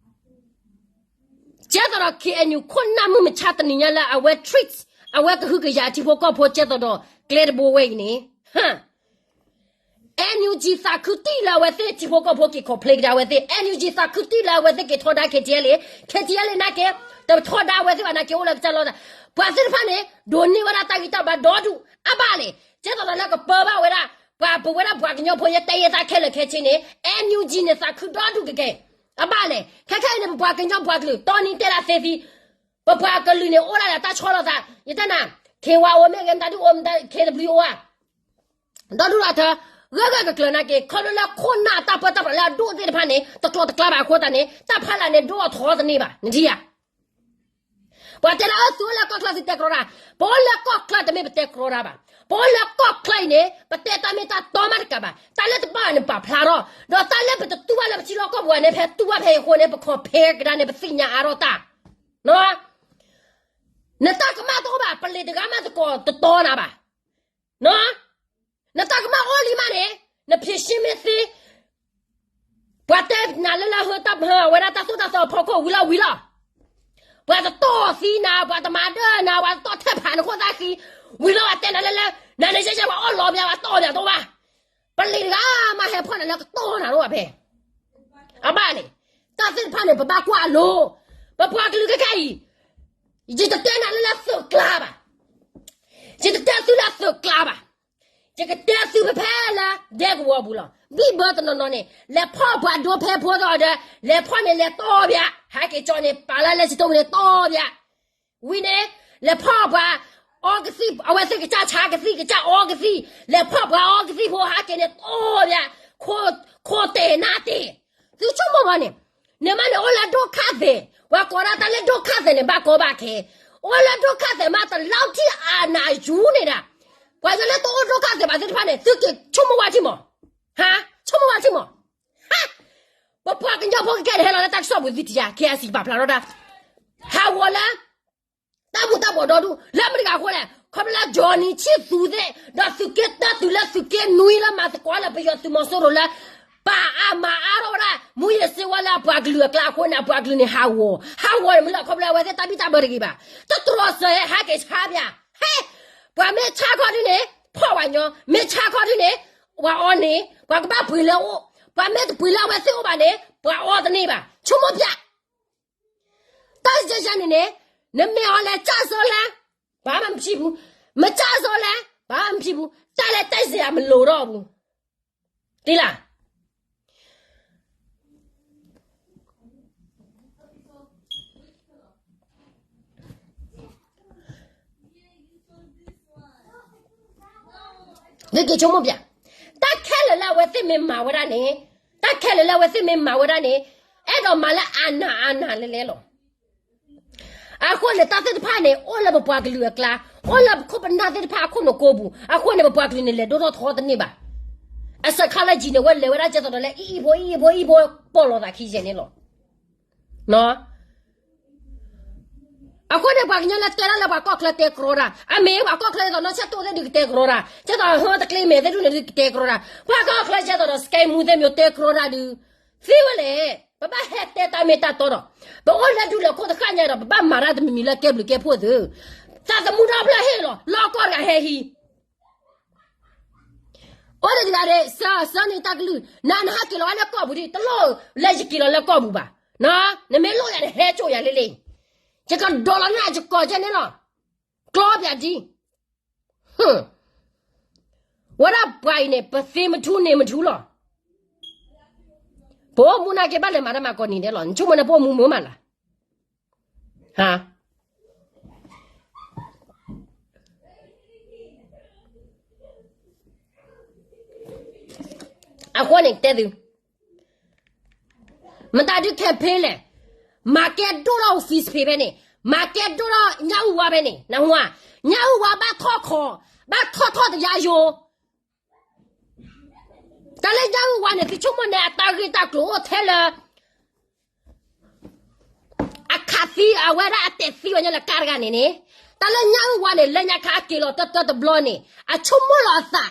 ကဲသိးဒီး ခ့ၣ်အဲၣ်ယူၣ် ခိၣ်နၢ်မုၢ်မဆါတနံၤညါလၢအဝဲ treat အဝဲကဟုကယာ်ထံဖိကီၢ်ဖိ ကဲသိးဒီးကျဲတဘိဝဲအံၤန့ၣ်, NUG သးခုတံၢ်လၢအဝဲသ့ၣ်ထံဖိကီၢ်ဖိက့ၤ complain ကဒါအဝဲသ့ၣ်, NUG သးခုတံၢ်လၢအဝဲသ့ၣ်က့ၤထီဒါ KTLA, KTLA နာ်က့ တထီဒါအဝဲသ့ၣ်ဘၣ်နာ်က့ အိၣ်လၢကစၢ်လီၤ. ပှၤသ့ၣ်တဖၣ်န့ၣ် ဒိးန့ၢ်ဝဲဒၣ်တၢ်ဂံၢ်တၢ်ဘါဒီဒူၣ် အဘၣ်လဲၣ်, ကဲသိးဒီးလၢကပၢဘၣ်ဝဲဒၣ် ပှၤပဝဲဒၣ်ပှၤကညီဖိယတဲယဲတၢ်ခဲလၢာ်ခဲဆ့န့ၣ် NUG န့ၣ် သးခုဒီဒူၣ်ကကဲ, အဘၣ်လဲၣ်, ခဲခဲအံၤန့ၣ် ပပှၤကညီပှၤကလုာ် တီနံတဲဒၣ်သ့သံ, ပပှၤကလုာ်န့ၣ် အိၣ်ဒၣ်ဒီးတၢ်ဆီလီၤသး, ယတဲနၤ, ခ့ဝါအိၣ်မ့ၢ်ဂ့ၤ မတၤဒုအိၣ် မတၤ ခ့တဘျုးအိၣ်ဧါ, ဒီဒူၣ်ဒီထၢ, ဂၢၢ်ဂၢၢ်ကျၢၤကျၢၤနာ်က့ ခီဖျိလၢခိၣ်နၢ်တၢ်ပၢတၢ်ပြးလၢအဒိၣ်သ့ၣ်တဖၣ်န့ၣ် တကျိၤတကျါဘၣ်အဃိသတးန့ၣ် တၢ်ဖးလၢ်န့ၣ် ဒိၣ်အထီတန့ၢ်ဘၣ် နထံၣ်ဧါ ပှၤတဲဒၣ်အၢ သုအိၣ်လၢကီၢ်ချၢသုတဲကြီတၢ်, ပအိၣ်လၢကီၢ်ချၢတမ့ၢ်ပတဲကြီတၢ်ဘၣ်, ပအိၣ်လၢကီၢ်ချၢအံၤန့ၣ် ပတဲတၢ်မ့ၢ်တၢ်တီမးတကးဘၣ်, တၢ်လၢတဘၣ်န့ၣ်ပာ်ဖျါထီၣ်, ဒီးတၢ်လၢပတတူၢ်ဘၣ်လၢပထံလီၢ်ကီၢ်ပူၤန့ၣ် ဖဲတူၢ်ဘၣ်ဖဲအံၤအဃိန့ၣ် ပ compare ကဒါန့ၣ် ပသ့ၣ်ညါအါထီၣ်တၢ်, နတၢ်ကမၣ်တအိၣ်ဘၣ်, ပလံၤတဂၤမးသကိးတတီနၤဘၣ် နတၢ်ကမၣ်အိၣ်လံမးန့ၣ် နဖံးရှင်းမ့ၢ်သ့, ပှၤတဲနၤလၢလၢဟၢတၢ်ဟၢအဝဲဒၣ်တၢ်သိၣ်တၢ်သီအဖီခိၣ်ဝံၤလီၤဝံၤလီၤ, ပှၤတတီၢ်သံနၤ ပှၤတမၤဒၢနၤ ပှၤတတီၢ်ထဲဖးနခိၣ်သၣ်ဃံ, ဝံၤလီၤပှၤတဲနၤလၢလၢ နၤန့ၣ်ယဲယဲပှၤအီၣ်လီၤပှၤ ပှၤတီၢ်ပှၤတအိၣ်ဘၣ်, ပလံၤတဂၤမးဟဲဖီၣ်နၤလၢကတီၢ်နၤတအိၣ်ဘၣ်ဖဲ အဘၣ်န့ၣ်, တၢ်သ့ၣ်တဖၣ်န့ၣ် ပဘၣ်ကွၢ်အလိၤ, ပပှၤကလုာ်ခဲခဲအံၤ, ယတတဲနၤလၢလၢသုးကျါဘၣ်, ယတတဲသုလၢသုးကျါဘၣ်, ယကတဲသုဖဲဖဲလၢဒဲကဝီၤပူၤလီၤ, ဘံၣ်ဘၢတနီၤနီၤန့ၣ် လဲၤဖီၣ်ပှၤဒိဖဲဖိသီဒီး လဲၤဖီၣ်န့ၣ်လဲၤတီၢ်ပၠး, ဟဲက့ၤကၠီန့ၣ် ပာ်လၢလဲၤစတိၢ်န့ၣ်တီၢ်ပၠး, ဝံၤန့ၣ်, လဲၤဖီၣ်ပှၤ, အီကသံၣ် အဝဲသ့ၣ်ကစၢ်ဆါကသံၣ်ကစၢ်အီကသံၣ်, လဲၤဖီၣ်ပှၤအီကသံၣ်ဖိဟးက့ၤန့ၣ်တီၢ်ပၠး, ခိၣ်တဲာ်နါတဲာ်, သုဆိကမိၣ်မးန့ၣ်, န့ၣ်မးန့ၣ် အိၣ်လၢဒိၣ်ခၣ်သဲး, ပှၤကိးဒၣ်တၢ်လၢဒိၣ်ခၣ်သဲးန့ၣ် ဘၣ်ကီဘၣ်ခဲ, အိၣ်လၢဒိၣ်ခၣ်သဲးမးတလီၤထံၣ်အနးယူၤန့ၣ်ဒၣ်, ပှၤလၢတအိၣ်ဒိၣ်ခၣ်သဲးဘၣ်သ့ၣ်တဖၣ်န့ၣ် သုက့ၤဆိကမိၣ်ဝဲထံမး, ဟါ, ဆိကမိၣ်ဝဲထံမး ဟါ, ပပှၤကညီဖိကကဲန့ၣ် ဟဲလီၤလၢတၢ်ကစီၣ်ပူၤသုထံၣ်ဧါ, KIC ပာ်ဖျါထီၣ်ဒၣ်, ဟးဂီၤလၢ တၢ်ဘူၣ်တၢ်ဘီၣ်ဒီဒူၣ် လၢမတၤတဂၤအဃိလဲၣ်, ခီဖျိလၢ Johnny ဆံၣ်သူးသ့ၣ် ဒီးသုးက့တၢ တုၤလၢသုးက့နွံလၢမၤသကိးလၢပယီၤသုးမီၤစိရိၤလၢ ပာ်အါမၤအါထီၣ်ဝဲဒၣ် မူးယစ်ဆေးဝါးလၢအပှၤကလုာ်အကျါအဃိန့ၣ် အပှၤကလုာ်န့ၣ်ဟးဂီၤ, ဟးဂီၤန့ၣ်မ့ၢ်လၢခီဖျိအဝဲသ့ၣ်တၢ်ဘံၣ်တၢ်ဘၢတဂ့ၤဘၣ်, တတြီစၢၤဟဲဟးက့ၤဆါပၠး, ဟဲ, ပှၤမ့ၢ်ဆါခီဒုန့ၣ် ဖီၣ်ပှၤညီ, မ့ၢ်ဆါခီဒုန့ၣ် ပှၤအီန့ၣ် ပှၤကဘၣ်ပှ့ၤလၢအအိၣ်, ပှၤမ့ၢ်တပှ့ၤလၢအဝဲသ့ၣ်အိၣ်ဘၣ်န့ၣ် ပှၤအီတန့ၢ်ဘၣ်, ဆိကမိၣ်ပၠး တၢ်စဲးစဲးန့ၣ်န့ၣ် နမ့ၢ်အီၤလဲၤကၠၢ်စိလဲၣ်, ဘာမှမဖြစ်ဘူး, မကၠၢ်စိလဲၣ်, ဘာမှမဖြစ်ဘူး, တၢ်လဲၤတဲစရာမလိုတော့ဘူး, သိလား. နက့ၤဆိကမိၣ်ပၠး, တၢ်ခဲလၢာ်လၢအဝဲသ့ၣ်မ့ၢ်မၤဝဲဒၣ်န့ၣ်, တၢ်ခဲလၢာ်လၢအဝဲသ့ၣ်မ့ၢ်မၤဝဲဒၣ်န့ၣ် အဲၣ်ဒိးမၤလၢအနးအနးလဲၣ်လဲၣ်လီၤ. အဃိန့ၣ် တၢ်သ့ၣ်တဖၣ်န့ၣ် အိၣ်လၢပပှၤကလုာ်အကျါ, အိၣ်လၢပခိၣ်ပနၢ်သ့ၣ်တဖၣ်အခိၣ်နူာ်ကိးပူၤ, အဃိန့ၣ် ပပှၤကလုာ်န့ၣ် လဲၤဒိၣ်ထီၣ်ထီတန့ၢ်ဘၣ်. အ psychology န့ၣ် ဝဲလဲၤဝဲဒၣ်ကဲသိးဒီးလၢ အံၣ်အံၣ်ဖိ အံၣ်အံၣ်ဖိ အံၣ်အံၣ်ဖိ ပိာ်လိာ်သးခံယဲၢ်န့ၣ်လီၤ. အဃိန့ၣ် ပှၤကညီလၢတဲဒၣ်လၢပှၤကီၢ်ချၢတဲကြီတၢ်, အမ့ၢ်ပှၤကီၢ်ချၢဒ်သိး နီၢ်ဆဲးတိၢ်သ့ၣ်ဒုးကတဲကြီတၢ်, ကဲသိးဟၢတကျ့မဲာ်သ့ၣ်ဒုးန့ၣ်ဒုးကတဲကြီတၢ်, ပှၤကီၢ်ချၢကဲသိးဒီး စကဲမူသ့ၣ်မ့ၢ်တဲကြီတၢ်ဒုး သ့ဝဲလဲၣ်, ပဘၣ်ဟဲတဲတၢ်မ့ၢ်တၢ်တီဒီး, ပအိၣ်လၢဒူလၢာ်ခိၣ်တဃၣ်ညါဒီး ပဘၣ်မၤတၢ်တမံၤမံၤလၢကဲဘျုးကဲဖှိၣ်သု, သးသမူဒီဖျၢၣ်ဟ့ၣ်လီၤ လီၢ်ကီၢ်တဂၤဟဲဟံး အိၣ်ဒံးတဂၤဒီး စၢ စၢန့ၣ်တၢ်ကလုၢ်, နၤ နဟးက့ၤလီၤဝဲလၢကီၢ်ပူၤဒံး တလိၣ်လၢယက့ၤလီၤလၢကီၢ်ပူၤဘၣ်, နမ့ၢ်လိၣ်ယၤန့ၣ် ဟဲစိာ်ယၤလံလံ, ယကဒိးလီၤနၤယကီၢ်ကဲန့ၣ်လီၤ, ကျီပၠးဒ် ဝဲဒၣ်ပှၤအံၤန့ၣ် ပသ့မထူန့ၣ်မထူလီၤ. ပအိၣ်မူနာ်က့ဘၣ်လဲၤမၤတၢ်မၤကိးနံၤဒဲးလီၤ, နဆိကမိၣ်န့ၣ်ပအိၣ်မူမုာ်မးလၢ်. အဃိန့ၣ်တဲသု, မတၤဒုး campaign လဲၣ်, မၤကဲဒိၣ်ထီၣ် office ဖဲန့ၣ်, မၤကဲဒိၣ်ထီၣ်ညၣ်အူဝါဖဲန့ၣ်, နဟူဧါ, ညၣ်အူဝါဘၣ်ထီၣ်ခီ, ဘၣ်ထီၣ်ထီၣ်တယါယိၤ တၢ်လၢညၣ်အူဝါန့ၣ် သုဆိကမိၣ်န့ၣ် အတၢ်ဂ့ၢ်တၢ်ကျိၤအိၣ်ထဲလၢ အခးသံအဝဲဒၣ်အတဲာ်သံဝဲညါလၢကါတဂၤန့ၣ်န့ၣ်, တၢ်လၢညၣ်အူဝါန့ၣ် လၢညါခါအက့ၤလီၤတၢတၢတဘျီန့ၣ် အဆိကမိၣ်လီၤအသး,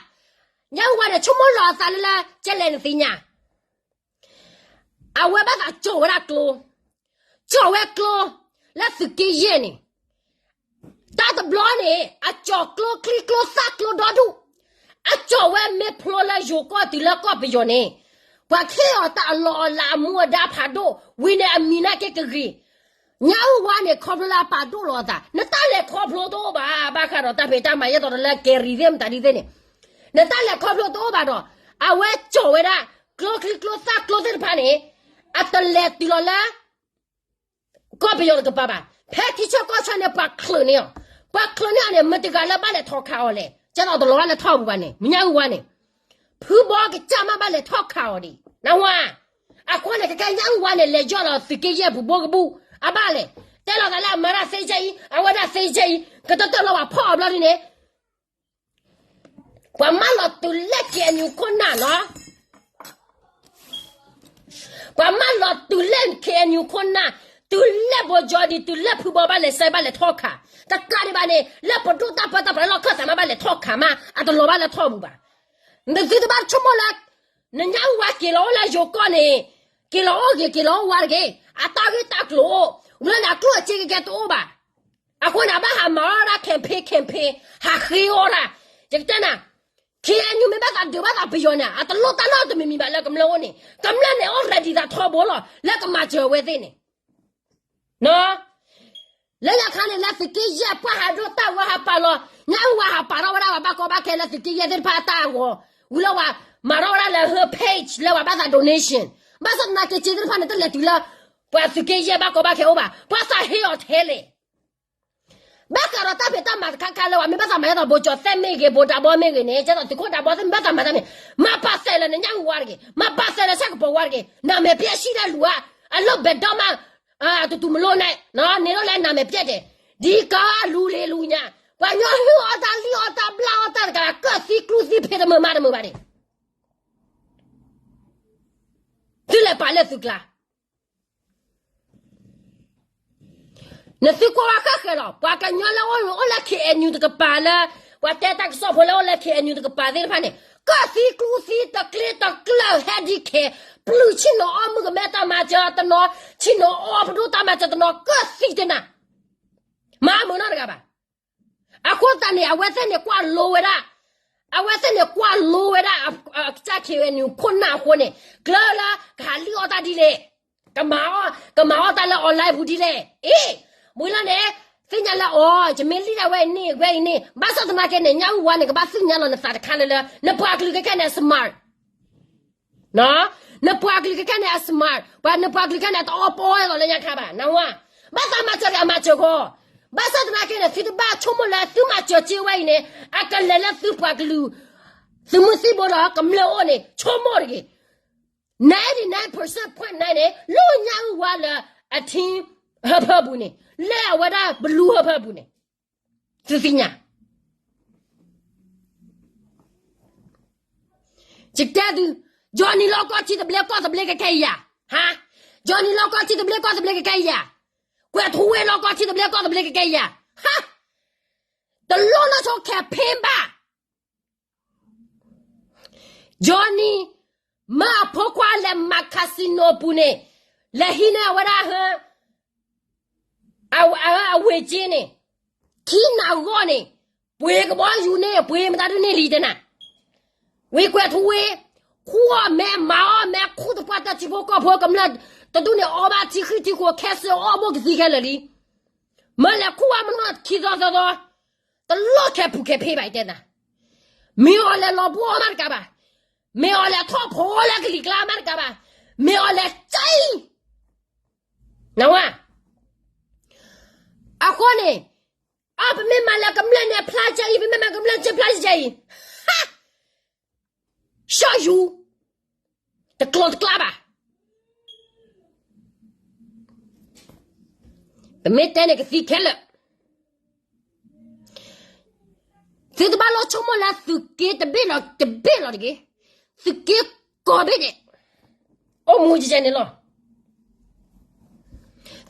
ညၣ်အူဝါန့ၣ် ဆိကမိၣ်လီၤအသးလၢလၢ ကဲလဲၣ်နသ့ၣ်ညါ အဝဲဘၣ်သးကၠီၣ်ဝဲဒၣ်ကျိ, ကၠီၣ်ဝဲကျိ လၢသုးက့ယဲၢ်န့ၣ်, တၢ်တဘျီန့ၣ် အကၠီၣ်ကျိချံကျိသၣ်ကျိဒီဒူၣ်, အကၠီၣ်ဝဲမ့ၢ်ဖျိလၢယိၤကီၢ်တုၤလၢကီၢ်ပယီၤန့ၣ်, ပှၤခ့ၣ်အီၤတၢ်အလီၢ်အလၤအမူအဒါဖးဒိၣ်, ဝံၤန့ၣ်အမံၤနာ်က့ကဂ့ၤ, ညၣ်အူဝါန့ၣ် ခီဖျိလၢအပာ်ဒိၣ်လီၤအသး, နတၢ်လဲၤခီဖျိတအိၣ်ဘၣ်, ဘၣ်ဃးဒီးတၢ်ဖံးတၢ်မၤယဲၢ်သိးဒီးလၢကဲရံၤသ့ၣ်မတၤဒ်သ့ၣ်န့ၣ်, နတၢ်လဲၤခီဖျိတအိၣ်ဘၣ်ဒီး, အဝဲကၠီၣ်ဝဲဒၣ် ကျိချံကျိသၣ်ကျိသ့ၣ်တဖၣ်န့ၣ်, အတလဲၤတုၤလီၤလၢ ကီၢ်ပယီၤတကပၤဘၣ်, ဖဲထံဆၢကီၢ်ဆၢန့ၣ် ပှၤချုးန့ၢ်အီၤ, ပှၤချုးန့ၢ်အီၤန့ၣ် မတဂၤလၢဘၣ်လဲၤထီၣ်ခးအီၤလဲၣ်, ကဲသိးတလီၤဘၣ်လဲၤထီၣ်ပူၤဘၣ်န့ၣ် မ့ၢ်ညၣ်အူဝါန့ၣ်, ဖုဘီကစၢ်မးဘၣ်လဲၤထီၣ်ခးအီၤဒံး, နဝါ, အဃိန့ၣ် ကကဲညၣ်အူဝါန့ၣ် လဲၤယီၢ်လီၤသုးက့ယဲၢ်ပူၤဘိကဘူၣ်, အဘၣ်လဲၣ်, တဲလီၤသးလၢအမၤတၢ်သ့ကဲအံၤ, အဝဲဒၣ်သ့ကဲအံၤ, ကတၢၢ်တၢၢ်လီၤပှၤဖီၣ်အီၤဘျီဒ်န့ၣ် ပှၤမၢလီၤတုၤလၢ KNU ခိၣ်နၢ်နီၤ, ပှၤမၢလီၤတုၤလၢ KNU ခိၣ်နၢ်, တုၤလၢဘိကၠီဒံး, တုၤလၢဖုဘီဘၣ်လဲၤစဲးဘၣ်လဲၤထီၣ်ခး, တကးဒံးဘၣ်န့ၣ် လၢပဒိၣ်တၢ်ပၢတၢ်ပြးလီၢ်ခၢၣ်သးမး ဘၣ်လဲၤထီၣ်ခးမး, အတလီၤဘၣ်လဲၤထီၣ်ပူၤဘၣ်. နသုတဘၣ်ဆိကမိၣ်လၢ နညၣ်အူဝါက့ၤလီၤအိၣ်လၢယိၤကီၢ်န့ၣ်, က့ၤလီၤအိၣ်ဂ့ၤ က့ၤလီၤအိၣ်ဝါတဂ့ၤ, အတၢ်ဂ့ၢ်တၢ်ကျိၤအိၣ်, လၢနကျိၣ်အစ့ကကဲတအိၣ်ဘၣ်. အဃိန့ၣ် အဘၣ်ဟးမၤအီၣ်ဒၣ် campaign campaign, ဟးဃ့အီၣ်ဒၣ်, ယကတဲနၤ, KNU မ့ၢ်ဘၣ်သးဒုးဘၣ်သးပယီၤန့ၣ် အတလိၣ်တၢ်နီတမံၤမံၤဘၣ်လၢကမျၢၢ်အိၣ်န့ၣ်, ကမျၢၢ်န့ၣ်အိၣ် ready သးထီဘိလီၤ လၢကမၤစၢၤအဝဲသ့ၣ်န့ၣ် လၢညါခါန့ၣ် လၢသုးက့ယဲၢ်ပှၢ်ဟးဒိၣ်တၢ်ဝဲဟးပာ်လီၤ, ညၣ်အူဝါဟးပာ်ထီၣ်ဝဲဒၣ်ပှၤဘၣ်ကီဘၣ်ခဲလၢသုးက့ယဲၢ်သ့ၣ်တဖၣ်အတၢ်အဂီၤ, ဝံၤလၢပှၤမၤထီၣ်ဝဲဒၣ်လၢ her page လၢပှၤဘၣ်သး donation, ဘၣ်ဆၣ်သနာ်က့စ့သ့ၣ်တဖၣ်န့ၣ် တလဲၤတုၤလၢ ပှၤသုးက့ယဲၢ်ဘၣ်ကီဘၣ်ခဲအိၣ်ဘၣ်, ပှၤသးဟ့အီၤထဲလဲၣ် ဘၣ်ဃးဒီးတၢ်ဖံးတၢ်မၤတခါခါလၢပှၤမ့ၢ်ဘၣ်သးမၤဒ်သိး ဘိကၠီသဲးမ့ၢ်ဂ့ၤ, ဘိးတၢ်ဘီမ့ၢ်ဂ့ၤန့ၣ်, ကဲသိးသုးခိၣ်တၢ်ဘီသ့ၣ်မ့ၢ်ဘၣ်သးမၤတၢ်မ့ၢ်, မၤပာ်စဲးလၢနညၣ်အူဝါတဂ့ၤ, မၤပာ်စဲးလၢဆၣ်ကပီၤဝါတဂ့ၤ, နာမည်ပျက်ရှိတဲ့လူက အလုပ်ဘယ်တော့မှ အတူတူမလုပ်နဲ့, နင်တို့လည်းနာမည်ပျက်တယ်, ဒီကလူလေလူညာ, ပှၤညီဟုအီၣ်တၢ်လံၣ်အီၣ်တၢ်ဘျၣ်အီၣ်တၢ်တဂၤ ကၢၣ်သံကျူသံဖံးတမုာ်မၤတမုာ်ဘၣ်န့ၣ် သုလဲၤပာ်လၢသုကျါ နသုကွၢ်ဝဲဃၣ်ဃၣ်လီၤ. ပှၤကညီလၢအိၣ်အိၣ်လၢ K N U တကပၤလၢ ပှၤတဲတၢ်ကစီၣ်ဖိလၢအိၣ်လၢ K N U တကပၤသ့ၣ်တဖၣ်န့ၣ် ကၢၣ်သံကျူသံတကျ့တကျၢၢ် ဟဲဒံးခဲ ပျုၢ်ဆ့ၣ်နီၤအီၣ်မုၢ်ကမဲတၢ်မၤစၢၤတနီၤ ဆ့ၣ်နီၤအီၣ်ပဒိၣ်တၢ်မၤစၢၤတနီၤ ကၢၣ်သံတနၤ မၤမုာ်နီတဂၤဘၣ်. အဃိသတးန့ၣ် အဝဲသ့ၣ်န့ၣ်ကွၢ်လိဝဲဒၣ် အဝဲသ့ၣ်န့ၣ်ကွၢ်လိဝဲဒၣ် အကစၢ် K N U ခိၣ်နၢ်အဃိန့ၣ် ကျၢၢ်လၢကဟးလံၣ်အီၣ်တၢ်ဒ်လဲၣ်, ကမၤအီၣ် ကမၤအီၣ်တၢ်လၢ online ပူၤဒ်လဲၣ်. အ့ၣ်, ဝံၤလီၤန့ၣ် သ့ၣ်ညါလၢအီၤ ယမ့ၢ်လံၣ်ဒၣ်ဝဲအံၤန့ၣ် ဝဲအံၤန့ၣ် ဘၣ်ဆၣ်သနာ်က့န့ၣ် ညၣ်အုၣ်ဝါန့ၣ် ကဘၣ်သ့ၣ်ညါလီၤနသးတခါလၢလၢ နပှၤကလုာ်ခဲခဲန့ၣ် smart နပှၤကလုာ်ခဲခဲန့ၣ် အ smart, ပှၤနပှၤကလုာ်ခဲန့ၣ် အတအီပီဝဲလီၤလၢညါခါဘၣ်, နဝၤ, ဘၣ်သးမၤစၢၤက့ၤအမၤစၢၤဃီ, ဘၣ်ဆၣ်သနာ်က့န့ၣ် သုတဘၣ်ဆိကမိၣ်လၢသုမၤစၢၤက့ၤဝဲအံၤန့ၣ် အကလဲၤလၢသုပှၤကလုာ် သုးမုၢ်သံၣ်ဘိဒီးကမျၢၢ်အိၣ်န့ၣ် ဆိကမိၣ်တဂ့ၤ, ninety nine percent point nine န့ၣ် လၢညၣ်အုၣ်ဝါလၢအ team ဟၢဖၢပူၤန့ၣ် လၢအဝဲဒၣ်ဘလူးဟၢဖၢပူၤန့ၣ် သုသ့ၣ်ညါ ယတဲသု, Johnny လီၢ်ကီၢ်ထံသဘျ့ကီၢ်သဘျ့ကကဲယၤ, ဟါ, Johnny လီၢ်ကီၢ်ထံသဘျ့ကီၢ်သဘျ့ကကဲယၤ, ကွဲးထူဝ့လီၢ်ကီၢ်ထံသဘျ့ကီၢ်သဘျ့ကကဲယၤ, ဟါ, တလိၣ်နီၢ်ဆိ campaign ဘၣ်, Johnny မၢအဖိခွါလဲၤမၤ casino ပူၤန့ၣ် လဲၤဟံးန့ၢ်အဝဲဒၣ်ဟၢ အဝ့ၢ်က့န့ၣ် ခံနၤဂီၢ်န့ၣ် ပှ့ၤကဘီယူၤန့ၣ် ပှ့ၤမတၤဒုန့ၢ်လံတဲနၤ, ဝံၤကွဲးထူဝ့, ခူၣ်အီၣ်မဲ မၤအီၣ်မဲ ခူၣ်သပှၢ်တၢ်ထံဖိကီၢ်ဖိကမျၢၢ် တဒူၣ်န့ၣ် အီၣ်ဘၣ်ထံဃံထံဃိ ခဲစၢအီၣ်ဘိၣ်ကသံခဲလၢာ်လံ, မၢလဲၤခူၣ်အီၣ်မနီၢ်ခံသီသီသီ, တလိၣ်ခဲပူၤခဲဖ့ဘၣ်တဲနၤ, မ့ၢ်အီၤလဲၤလီၤဘှီမးတကးဘၣ်, မ့ၢ်အီၤလဲၤထီၣ်ဖိလၢကလံၤကျါမးတကးဘၣ်, မ့ၢ်အီၤလဲၤကၢအံၤ နဝၤ, အဃိန့ၣ်, အ ပမ့ၢ်မၤလၢကမျၢၢ်န့ၣ်ဖျါကၢအံၤ ပမ့ၢ်မၤကမျၢၢ်ကၢဖျါကၢအံၤ, ဟါ, ရှီၣ်ယူၤ, တကျီတကျါဘၣ်, ပမ့ၢ်တဲန့ၣ်ကသံခဲလၢာ် သုတဘၣ်လိၣ်ဆိကမိၣ်လၢသုးက့တဘ့ၣ်လီၤတဘ့ၣ်လီၤတဂ့ၤ, သုးက့ကိးဘ့ၣ်ဒဲး, အိၣ်မူကဲန့ၣ်လီၤ,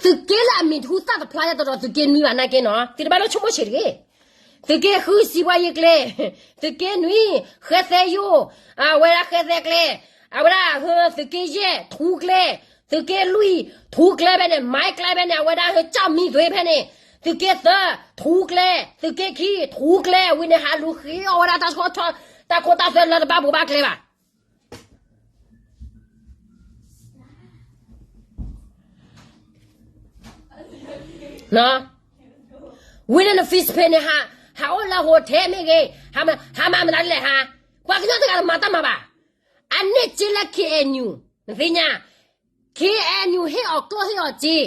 သုးက့လၢအမံၤတဟူသၣ်တဖျါယဲတဒီးသုးက့နွံဘၣ်နာ်က့နီၤ, သုတဘၣ်လိၣ်ဆိကမိၣ်ဆံးတဂ့ၤ, သုးက့ဃုစံးဘှါယ့ကျဲ, သုးက့နွံ, ဃဲသဲယိၣ်, အဝဲဒၣ်ဃဲသဲကျဲ, အဝဲဒၣ်ဟၢ သုးက့ယဲၢ် ထူကျဲ, သုးက့လွံၢ် ထူကျဲဖဲန့ၣ် မၤကျဲဖဲန့ၣ် အဝဲဒၣ်ဟၢ ကၠီၣ်မံသွ့ဖဲန့ၣ်, သုးက့သၢ ထူကျဲ, သုးက့ခံ ထူကျဲ, ဝံၤန့ၣ် ဟးလူၤဃ့အီၣ်ဝဲဒၣ်တၢ်ခိတၢ်သွဲလၢတဘၣ်ဘိးဘၣ်ကျဲဘၣ် ဝံၤန့ၣ်န Facebook န့ၣ် ဟးအိၣ်လၢ hotel မ့ၢ်ဂ့ၤ, ဟးမၤမနုၤလဲၣ်ဟါ, ပှၤကညီတဂၤတမၤတၢ်မၤဘၣ်, အန့ၢ်စ့လၢ K N U နသ့ၣ်ညါ, K N U ဟ့ၣ်အီၤကျိၣ်ဟ့ၣ်အီၤစ့,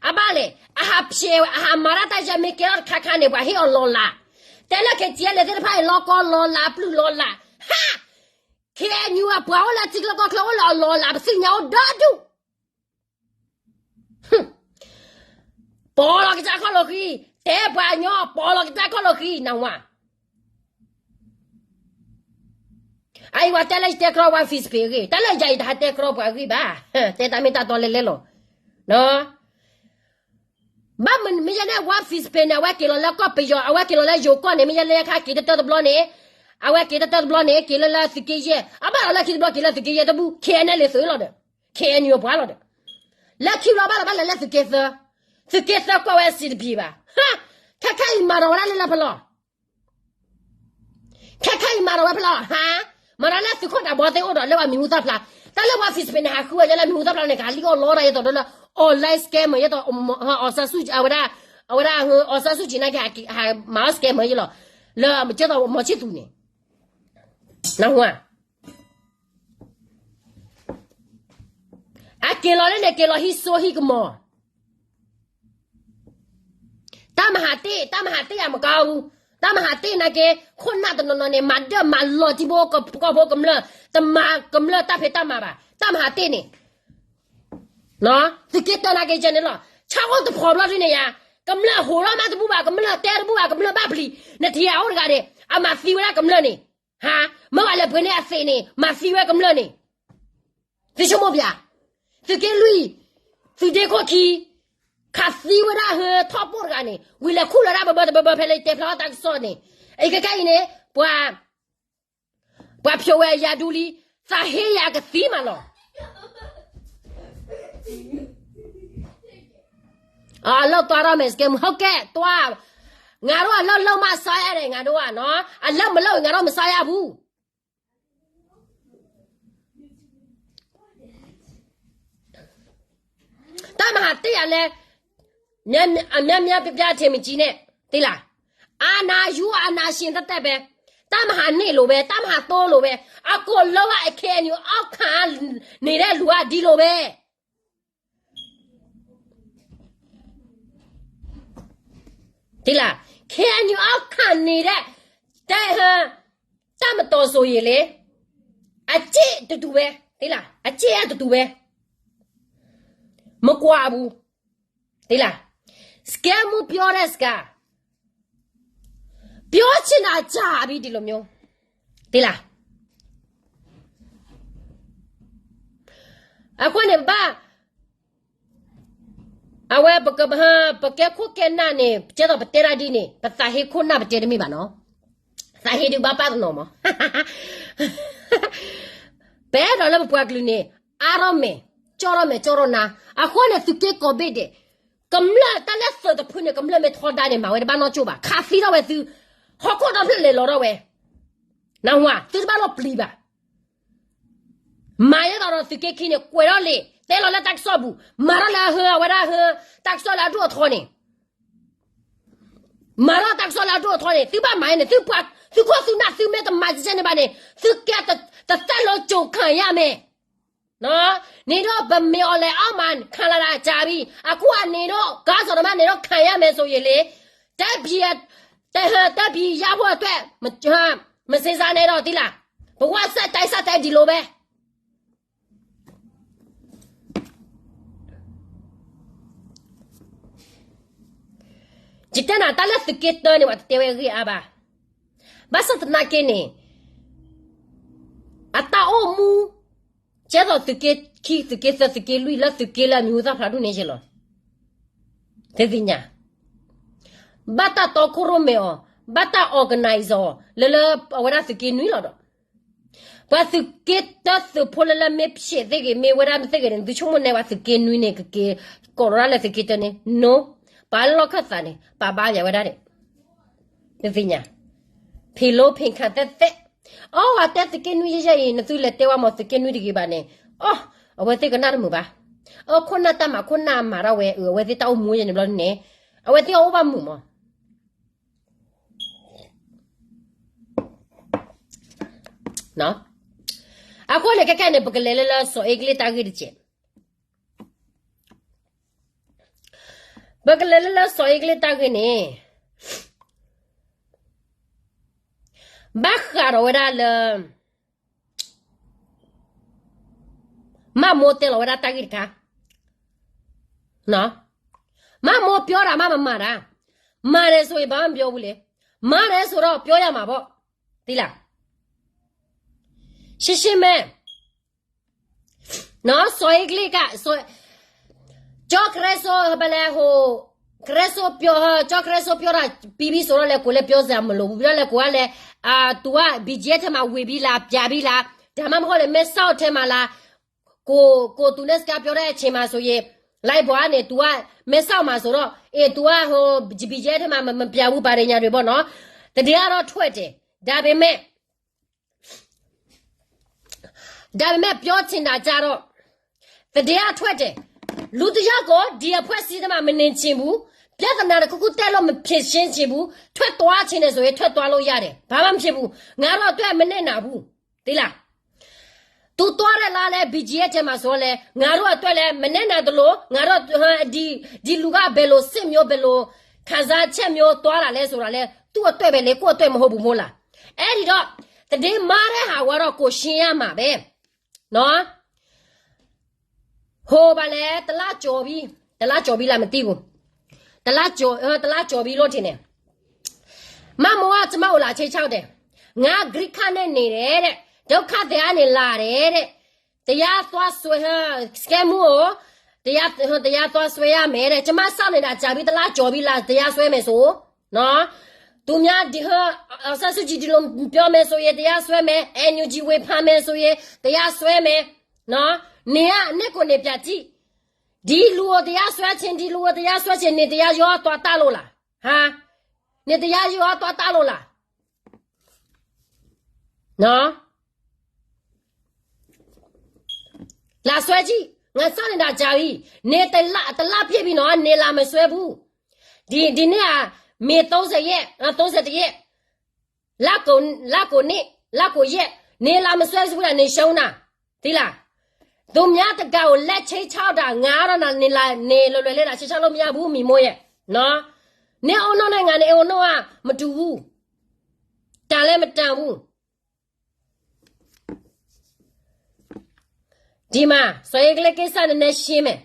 အဘၣ်လဲၣ်, အဟးဖျဲးဝဲ အဟးမၤတၢ်တၢ်ယဲမ့ၢ်ကဲထီၣ်တခါခါန့ၣ် ပှၤဟ့ၣ်အီၤလီၤလး, တဲလၢ K T L သ့ၣ်တဖၣ်အံၤ လီၤကီလီၤလး ပျုၢ်လီၤလး, ဟါ, K N U အပှၤအိၣ်လၢထံချၢကီၢ်ချၢအိၣ်လၢအလီၤလး ပသ့ၣ်ညါအိၣ်ဒီဒူၣ် ပီလီၤကစၢ်ခီၣ်လီၤဃံ, တဲပှၤကညီ ပီလီၤကစၢ်ခီၣ်လီၤဃံ နဝၤ, အအံၤဝဲတဲလၢယတဲကြီပှၤ Facebook အဂ့ၢ်, တၢ်လၢယၤအံၤတဟးတဲကြီပှၤအဂ့ၢ်ဘၣ်, တဲတၢ်မ့ၢ်တၢ်တီလဲၤလဲၤလီၤ ဘၣ်မနုၤမ့ၢ်ယဲန့ၣ် ဝါ Facebook န့ၣ် အဝဲက့ၤလီၤလၢကီၢ်ပယီၤ အဝဲက့ၤလီၤလၢယိၤကီၢ်န့ၣ် မ့ၢ်ယဲလၢယခါက့ၤတတၢၢ်တဘျီန့ၣ်, အဝဲက့ၤတတၢၢ်တဘျီန့ၣ် က့ၤလၢလၢသုးက့ယဲၢ်, အဘၣ်လီၤလၢခံတဘျီက့ၤလၢသုးက့ယဲၢ်တဘူၣ် K N L A သုးလီၤဒီး, K N U ပှၤလီၤဒီး, လၢခံဘျီဘၣ်လီၤဘၣ်လီၤလၢသုးက့သၢ, သုးက့သၢကွၢ်ဝဲစံးတဘံၣ်ဘၣ်, ဟါ, ခဲခဲအံၤမၤဒီးဝဲဒၣ်လၢလၢဖဲလီၤ ခဲခဲအံၤမၤဒီးဝဲဖဲလီၤ ဟါ, မၤဒီးလၢသုးခိၣ်တၢ်ဘီသ့ၣ်အိၣ်ဒီးလၢပှၤမံၤဟူသၣ်ဖျါ, တၢ်လၢပှၤ Facebook န့ၣ် ဟးဃုဝဲဒၣ်လၢမံၤဟူသၣ်ဖျါန့ၣ် ကဟးလံၣ်အီၣ်လီတၢ်ယဲသိးဒီးလၢ online scammer ယဲသိး, အီၤစၢဆူၣ်, အဝဲဒၣ်, အဝဲဒၣ်အီၤစၢဆူၣ်က့ၤနာ်က့ၤ ဟးမၤအီၣ် scammer ယဲလီၤ, လၢမ့ၢ်ကဲသိးမီၤဆံၣ်သူန့ၣ်, နၢ်ဟူဧါ အက့ၤလီၤလၢန့ၣ် က့ၤလီၤဟံးစိဟံးကမီၤ, တၢ်မၤဟးတ့ၢ်, တၢ်မၤဟးတ့ၢ်အမကါအူ, တၢ်မၤဟးတ့ၢ်နာ်က့, ခိၣ်နၢ်တနီၤနီၤန့ၣ် မၤဒၢၣ်မၤလီၤထံဖိကီၢ်ဖိကမျၢၢ်, တမၤကမျၢၢ်တၢ်ဖံးတၢ်မၤဘၣ်, တၢ်မၤဟးတ့ၢ်န့ၣ် သုးက့တၢနာ်က့ယဲန့ၣ်လီၤ, ဆၣ်အိၣ်တဖီဘျီဒ်န့ၣ်ယါ, ကမျၢၢ်ဟူးထီၣ်မးတဘူၣ်ဘၣ်, ကမျၢၢ်တဲတဘူၣ်ဘၣ်, ကမျၢၢ်ဘၣ်ပျံၤ, နထံၣ်အအိၣ်တဂၤန့ၣ် အမၤသံဝဲဒၣ်ကမျၢၢ်န့ၣ်, ဟါ, မ့ၢ်ဝဲလဲၤပှ့ၤန့ၢ်အသံးန့ၣ် မၤသံဝဲကမျၢၢ်န့ၣ်, သုဆိကမိၣ်ပျဲ, သုးက့လွံၢ်, သုးဒ့ခိၣ်ခံ, ခးသံဝဲဒၣ်ဟၢထီၣ်ပိၢ်တဂၤန့ၣ် ဝံၤလဲၤခူၣ်လီၤဒၣ်ဘၢဘၢတဘၢဘၢ ဖဲလၢယတဲဖျါထီၣ်တၢ်ကစီၣ်န့ၣ်, အခဲအံၤန့ၣ် ပှၤ ပှၤဖျိးဝဲအယၤဒူလံ, သးဟ့ယၤကသံမးလီၤ. အလၢၢ် သွားတော့မယ် စကဲမူ ဟုတ်ကဲ့ သွား, ငါတို့အလုပ်လုပ်မှ စားရတယ် ငါတို့ကနော်, အလုပ်မလုပ်ရင် ငါတို့မစားရဘူး. တၢ်မၤဟးတ့ၢ်ယၤလဲၣ်, အများများ ပြပြ ထင်မကြီးနဲ့ သိလား, အာဏာယူ အာဏာရှင် သက်သက်ပဲ, တပ်မဟာနှစ်လိုပဲ, တပ်မဟာသုံးလိုပဲ, အကုန်လုံးက KNU အောက်ခံနေတဲ့လူက ဒီလိုပဲ. သိလား, KNU အောက်ခံနေတဲ့ တပ်မတော်ဆိုရင်လေ, အကျင့်တတူပဲ, သိလား, အကျင့်ကတတူပဲ, မကွာဘူး, သိလား. စကဲမူပြောတဲ့စကား, ပြောချင်တာကြာပြီ ဒီလိုမျိုး, သိလား. အဃိန့ၣ်ဘၣ် အဝဲပက ပကဲခိၣ်ကဲနၢ်န့ၣ် ကဲသိးပတဲတၢ်ဒ်န့ၣ် ပသးဟ့ခိၣ်နၢ်ပတဲတမ့ၢ်ဘၣ်နီၤ, သးဟ့ဒုးဘၣ်ပာ်တနီၤမး. ပအဲၣ်ဒိးလၢပပှၤကလုာ်န့ၣ် အါထီၣ်မဲာ်, ကၠီထီၣ်မဲာ် ကၠီထီၣ်နါ, အဃိန့ၣ် သုးက့ကိးဘ့ၣ်ဒဲး ကမျၢၢ်တၢ်လၢသုးတဖုန့ၣ် ကမျၢၢ်မ့ၢ်ထီဒါန့ၣ် မၤဝဲတဘၣ်နီၢ်ကၠိဘၣ်, ခးသံထီၣ်ဝဲသု, ဟီၣ်ခိၣ်ဒီဖျၢၣ်လဲၤလီၤထီၣ်ဝဲ, နဝၤ သုတဘၣ်လီၤပျံၤဘၣ်. မၤယဲသိးဒီးသုးက့ခံန့ၣ် ကွဲးထီၣ်လံာ် တဲလီၤလၢတၢ်ကစီၣ်ပူၤ, မၤထီၣ်လၢအဟၢ အဝဲဒၣ်ဟၢ တၢ်ကစီၣ်လၢအဒိၣ်အထီန့ၣ်, မၤထီၣ်တၢ်ကစီၣ်လၢအဒိၣ်အထီန့ၣ် သုဘၣ်မၤန့ၣ် သုပှၤ သုခိၣ်သုနၢ် သုမ့ၢ်တမၤကဲန့ၣ်ဘၣ်န့ၣ် သုကဲတသက်လုံးကြုံခံရမယ်. နင်တို့ ဗမာ့လယ်အောက်မှာ ခံလာတာကြာပြီ, အခုက နင်တို့ ခေါင်းဆောင်တွေမှ နင်တို့ ခံရမယ်ဆိုရင်လေ, တိုင်းပြည် တိုင်းပြည်ရဖို့အတွက် မ မစဉ်းစားနဲ့တော့ သိလား, ဘဝဆက်တိုင်းဆက်တိုင်း ဒီလိုပဲ. ယတဲနၤ တၢ်လၢသုးက့တၢန့ၣ် ပှၤတတဲဝဲအဂ့ၢ်အါဘၣ်. ဘၣ်ဆၣ်သနာ်က့န့ၣ် အတၢ်အိၣ်မူ ကဲသိးသုးက့ခံ သုးက့သၢ သုးက့လွံၢ် လၢသုးက့လၢအမံၤဟူသၣ်ဖျါဒိၣ်န့ၣ်ယဲလီၤ. တသ့ၣ်ညါ, ဘၣ်တၢ်တီခိၣ်ရိၣ်မဲအီၤ, ဘၣ်တၢ် organize အီၤ လၢလၢအဝဲဒၣ်သုးက့နွံလီၤဒီး ပှၤသုးက့တၢသုးဖိလၢလၢမ့ၢ်ဖျဲးသ့ၣ်ဂ့ၤ မ့ၢ်ဝဲဒၣ်မ့ၢ်သ့ၣ်ဂ့ၤန့ၣ် သုဆိကမိၣ်န့ၣ် ပှၤသုးက့နွံန့ၣ် ကက့ၤကိးလီၤဒၣ်လၢသုးက့တၢန့ၣ် no, ပှၤလၢလီၢ်ခၢၣ်သးန့ၣ် ပာ်ဘါယၤဝဲဒၣ်န့ၣ်, တသ့ၣ်ညါ, ဖံးလိဖံးခၣ်သဲသဲ, အီ ဝဲတဲသုးက့နွံယဲယဲအံၤ နသုလဲၤတဲဝဲမ့ၢ်သုးက့နွံတဂ့ၤဘၣ်န့ၣ်, အီ အဝဲသ့ၣ်ကနၣ်တမုာ်ဘၣ်. အခိၣ်နၢ်တၢ်မၤခိၣ်နၢ်မၤထီၣ်ဝဲ အဝဲသ့ၣ်တၢ်အိၣ်မူယဲန့ၣ်ဘျီန့ၣ်, အဝဲသ့ၣ်အအိၣ်ဘၣ်မုာ်မး. အဃိန့ၣ် ခဲခဲန့ၣ် ပကလဲၤလၢလၢစီၤအ့ကလ့ၣ်တၢ်ဂ့ၢ်တက့ၢ်. ပကလဲၤလၢလၢစီၤအ့ကလ့ၣ်တၢ်ဂ့ၢ်န့ၣ် ဘၣ်ဃးဒီးဝဲဒၣ်လၢ မၢ်မိၢ်တဲလီၤဝဲဒၣ်တၢ်ဂ့ၢ်တခါ, မၢ်မိၢ်ပြောတာမှ မမၤတာ, မၤတယ်ဆိုရင် ဘာမှမပြောဘူးလေ, မၤတယ်ဆိုတော့ ပြောရမှာပေါ့, သိလား. ရှင်းရှင်းပဲ. စီၤအ့ကလ့ၣ်က ကၠီကရၢစိ ဘလဲဟိ ကရၢစိ ကၠီကရၢစိ ပြောတာပြီးပြီဆိုတော့ လဲၤကိး လဲၤပြောစရာမလိုဘူး, ပြီးတော့ လဲၤကိးကလဲၤ သူက ဘီဂျီအက်ထဲမှာ ဝင်ပြီလား ပြန်ပြီလား, ဒါမှမဟုတ်လည်း မဲဆောက်ထဲမှာလား, ကိုကိုသူနဲ့ စကားပြောတဲ့အချိန်မှာဆိုရင် လိုက်ပါနဲ့ သူက မဲဆောက်မှာဆိုတော့ အေး သူက ဟို ဘီဂျီအက်ထဲမှာ မမပြန်ဘူး ဘာတွေညာတွေပေါ့နော်, သတင်းကတော့ထွက်တယ်, ဒါပေမဲ့ ဒါပေမဲ့ ပြောချင်တာကျတော့ သတင်းကထွက်တယ်, လူတစ်ယောက်ကို ဒီအဖွဲ့အစည်းထဲမှာ မနေချင်ဘူး, ပြဿနာတစ်ခုခုတက်လို့ မဖြေရှင်းချင်ဘူး, ထွက်သွားချင်တယ်ဆိုရင် ထွက်သွားလို့ရတယ်, ဘာမှမဖြစ်ဘူး, ငါတို့အတွက် မနစ်နာဘူး, သိလား. သူသွားတဲ့လမ်းလည်း ဘီဂျီအက်ထဲမှာဆိုလည်း ငါတို့အတွက်လည်း မနစ်နာသလို ငါတို့ ဒီ ဒီလူက ဘယ်လိုစိတ်မျိုး ဘယ်လိုခံစားချက်မျိုး သွားတာလဲဆိုတာလဲ သူ့အတွက်ပဲလေ ကိုယ့်အတွက်မဟုတ်ဘူးမို့လား. အဲ့ဒီတော့ သတင်းမှားတဲ့ဟာကတော့ ကိုယ်ရှင်းရမှာပဲ နော်. ဟို ဘာလဲ တစ်လကျော်ပြီ, တစ်လကျော်ပြီလား မသိဘူး, တစ်လကျော်, တစ်လကျော်ပြီလို့ ထင်တယ်. မမိုးက ကျွန်မကို လာခြိမ်းခြောက်တယ်, ငါ green card နဲ့ နေတယ်တဲ့, ဒုက္ခသည်ကနေ လာတယ်တဲ့, တရားစွဲဆို စကဲမူကို တရား, တရားစွဲရမယ်တဲ့. ကျမစောင့်နေတာကြာပြီ, တစ်လကျော်ပြီလား, တရားစွဲမယ်ဆို. နော်. သူများဒီဟ, အောင်ဆန်းစုကြည် ဒီလိုပြောမယ်ဆိုရင် တရားစွဲမယ်, NUG ဝေဖန်မယ်ဆိုရင် တရားစွဲမယ်. နော်. နေက နင့်ကိုယ်နေပြကြည့်. ဒီလူကိုတရားစွဲခြင်း, ဒီလူကိုတရားစွဲခြင်း, နေတရားရောသွားတတ်လို့လား? ဟမ်. နေတရားရောသွားတတ်လို့လား? နော်. လာစွဲကြည့်, ငါစောင့်နေတာကြာပြီ. နေတစ်လ, တစ်လပြည့်ပြီနော်, နေလာမစွဲဘူး. ဒီ, ဒီနေ့က မေ သုံးဆယ်ရက်, သုံးဆယ့်တစ်ရက်, လကို, လကိုနေ့, လကိုရက်, နေလာမစွဲဘူးလား, နေရှုံးတာ, သိလား. သူများတကာကိုလက်ချိတ်ချောက်တာ, ငါတော့ နေလာ, နေလွယ်လွယ်လေး လာချိတ်ချောက်လို့မရဘူး, မီမိုရဲ့. နော်. နေအိမ်နောက်နဲ့ ငါနေအိမ်နောက်က မတူဘူး. တန်လည်းမတန်ဘူး. ဒီမှာ, စော်အင်းကျလင်းကိစ္စ နည်းနည်းရှင်းမယ်.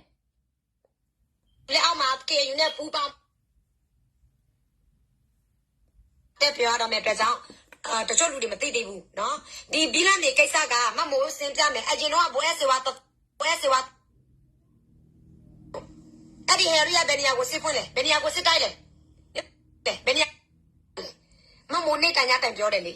လက်အောက်မှာ KNU နဲ့ ပူးပေါင်း တက်ပြောရတော့မယ်အတွက်ကြောင့်, အာ, တချို့လူတွေမသိသေးဘူးနော်. ဒီဘီလာ်မြေကိစ္စက မမိုးရှင်းပြမယ်. အရင်တော့ ဗိုလ်အဲစိဝါ, ဗိုလ်အဲစိဝါ, အဲ့ဒီဟဲရီးယား ဘယ်နေရာကိုစစ်ဖွင့်လဲ, ဘယ်နေရာကိုစစ်တိုက်လဲ, ဘယ်နေရာလဲ. မမိုးနေ့တိုင်းညတိုင်းပြောတယ်လေ.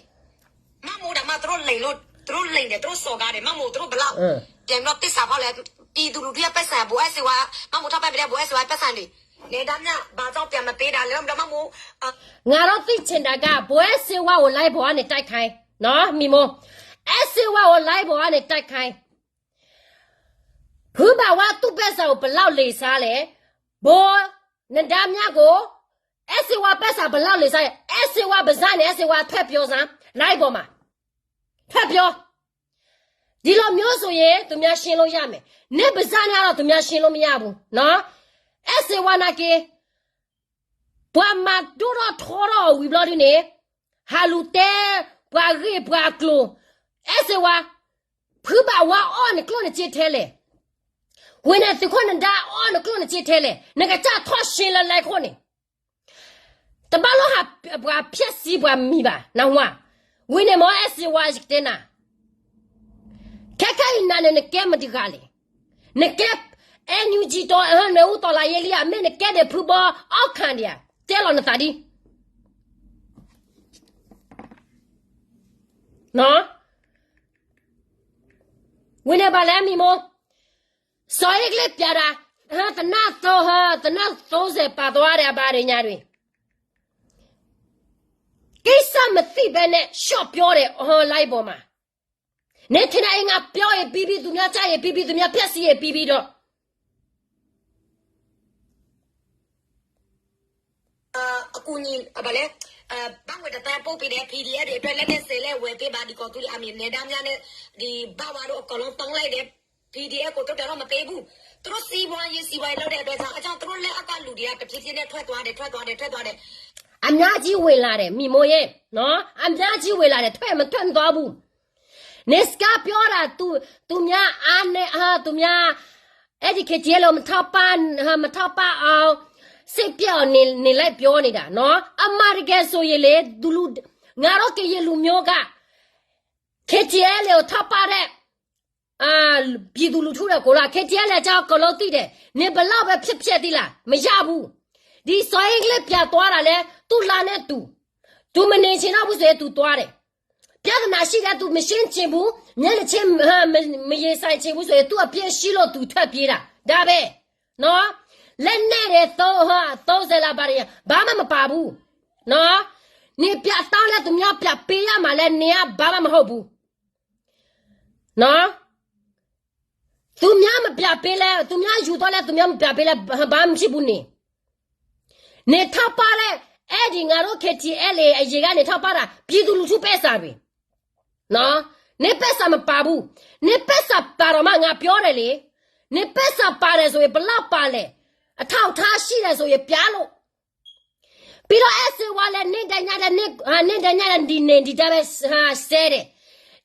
မမိုးဒါမှသူတို့လိမ်လို့, သူတို့လိမ်တယ်, သူတို့စော်ကားတယ်, မမိုးသူတို့ဘယ်လောက်, အဲ, ပြန်ပြီးတော့သစ္စာဖောက်လဲ. ပြည်သူလူထုရဲ့ပိုက်ဆံ, ဗိုလ်အဲစိဝါ, မမိုးထောက်ပံ့ပေးတဲ့ ဗိုလ်အဲစိဝါပိုက်ဆံတွေ, နေဒါမျှ ဘာကြောင့်ပြန်မပေးတာလဲ, မမိုး, ငါတို့သိချင်တာက ဗိုလ်အဲစိဝါကို live ပေါ်ကနေ တိုက်ခိုင်း, နော်, မီမို. အဲစိဝါကို live ပေါ်ကနေ တိုက်ခိုင်း. ဖုဘၣ်ဝါ သူ့ပိုက်ဆံကို ဘယ်လောက်လီၤစှၤလဲ. ဗိုလ်နဒါမြကို, အဲစိဝါပိုက်ဆံ ဘယ်လောက်လီၤစှၤလဲ. အဲစိဝါပါးစပ်နဲ့ အဲစိဝါ ထွက်ပြောစမ်း, live ပေါ်မှာ, ထွက်ပြော. ဒီလိုမျိုးဆိုရင် သူများရှင်းလို့ရမယ်. နင့်ပါးစပ်နဲ့တော့ သူများရှင်းလို့မရဘူးနော်. အဲစိဝါနာ်က့, ပှၤမၤဒိၣ်ထီၣ်ထီထီၣ်အီၤဝံၤဘျီဒုန့ၣ်, ဟးလူၤတဲ, ပှၤဂ့ၢ်ပှၤကျိၤ, အဲစိဝါ, ဖုဘၣ်ဝါအီၣ်နကျိၣ်နစ့ထဲလဲၣ်. ဝံၤန့ၣ် သုးခိၣ်နဒါအီၣ်နကျိၣ်နစ့ထဲလဲၣ်. နကစၢ်ထီၣ်ရှင်းလၢ live ခိၣ်န့ၣ်, တဘၣ်လီၤဟးပှၤဖျက်ဆီးပှၤမံၤဘၣ်, နၢ်ဟူဧါ. ဝံၤန့ၣ်မ့ၢ် အဲစိဝါ ယကတဲနၤ, ခဲခဲအံၤနၤန့ၣ် နကဲမတၤတဂၤလဲၣ်. နကဲ NUG ဒီး နွေဦးတော်လှန်ရေး လံဧါ, မ့ၢ်နကဲဒၣ်ဖုဘီအီၣ်ခၣ်ဒံးဧါ, တဲလီၤနသးဒ် ဝံၤန့ၣ်ဘၣ်လဲၣ် မံၤမိၢ်, စီၤအ့ကျ့ပျးဒၣ်, သနၢ်သိ, သနၢ်သိစဲးပာ်သွားဒံးအဘၣ်ဒံးညါဒံး, ကိစ္စမသိဘဲန့ၣ် ရှော့ပြောတယ် online ပေါ်မှာ. နထင်တာ ငါပြောရင်ပြီးပြီ, သူများကြားရင်ပြီးပြီ, သူများဖျက်ဆီးရင်ပြီးပြီတော့. အကူအညီ, ဘၣ်လဲၣ်, ဘတ်ငွေတစ်သန်းပို့ပေးတယ်, PDF တွေအတွက် လက်နက်ဆယ်လက်ဝယ်ပေးပါ, ဒီးကော်သူလီၤအမံၤ နယ်ဒါမြနဲ့ ဒီးဘဝါတို့အကုန်လုံး သုံးလိုက်တယ်, PDF ကို သူတို့ပြန်တော့မပေးဘူး. သူတို့စီးပွားရေး, စီးပွားရေးလုပ်တဲ့အတွက်ကြောင့်, အကြောင်းသူတို့လက်အောက်ကလူတွေက တဖြည်းဖြည်းနဲ့ ထွက်သွားတယ်, ထွက်သွားတယ်, ထွက်သွားတယ်. အများကြီးဝင်လာတယ်, မံၤမိၢ်ရေ, နော်, အများကြီးဝင်လာတယ်, ထွက်မ, ထွက်မသွားဘူး. နစကားပြောတာ, သူ, သူများအားနဲ့, အာ, သူများ, အဲဒီ KTLA ကို မထောက်ပံ့, မထောက်ပံ့အောင်, စိတ်ပျက်အောင် နေ, နေလိုက်ပြောနေတာနော်. အမှန်တကယ်ဆိုရင်လေ, သူလူ, ငါတို့ကရင်လူမျိုးက KTLA ကို ထောက်ပံ့တဲ့, အာ, ပြည်သူလူထုတွေကိုယ်က KTLA အကြောင်း အကုန်လုံးသိတယ်. နင်ဘယ်လောက်ပဲ ဖျက်ဖျက်သီးလား, မရဘူး. ဒီစီၤအ့ကျ့ပျးသွားတာလဲ, သူ့လမ်းနဲ့သူ, သူမနေချင်တော့ဘူးဆိုရင် သူသွားတယ်. ပြဿနာရှိတယ်, သူမရှင်းချင်ဘူး, မျက်နှာချင်း, မ, မရင်ဆိုင်ချင်ဘူးဆိုရင် သူ့အပြစ်ရှိလို့ သူထွက်ပြေးတာ, ဒါပဲနော်. လက်နက်တွေသုံး, သုံးဆယ်လမ်း ဘာတွေ, ဘာမှမပါဘူးနော်. နင်ပြတောင်းလဲ သူများပြပေးရမှာလဲ, နင်ကဘာမှမဟုတ်ဘူးနော်. သူများမပြပေးလဲ, သူများယူသွားလဲ, သူများမပြပေးလဲ, ဘာမှမရှိဘူးန့ၣ်. နင်ထောက်ပံ့တဲ့, အဲဒီငါတို့ KTLA အရင်ကနေ ထောက်ပံ့တာ ပြည်သူလူထုပိုက်ဆံပဲနော်. နင့်ပိုက်ဆံမပါဘူး. နင့်ပိုက်ဆံပါတော့မှ ငါပြောတယ်လေ. နင့်ပိုက်ဆံပါတယ်ဆိုရင် ဘယ်လောက်ပါလဲ, အထောက်အထားရှိတယ်ဆိုရင် ပြလို့. ပြီးတော့ အဲစိဝါလဲ နေ့တိုင်းညတိုင်း, နေ့, အာ, နေ့တိုင်းညတိုင်း ဒီနေ့, ဒီတိုင်းပဲ, အာ, ဆဲတယ်.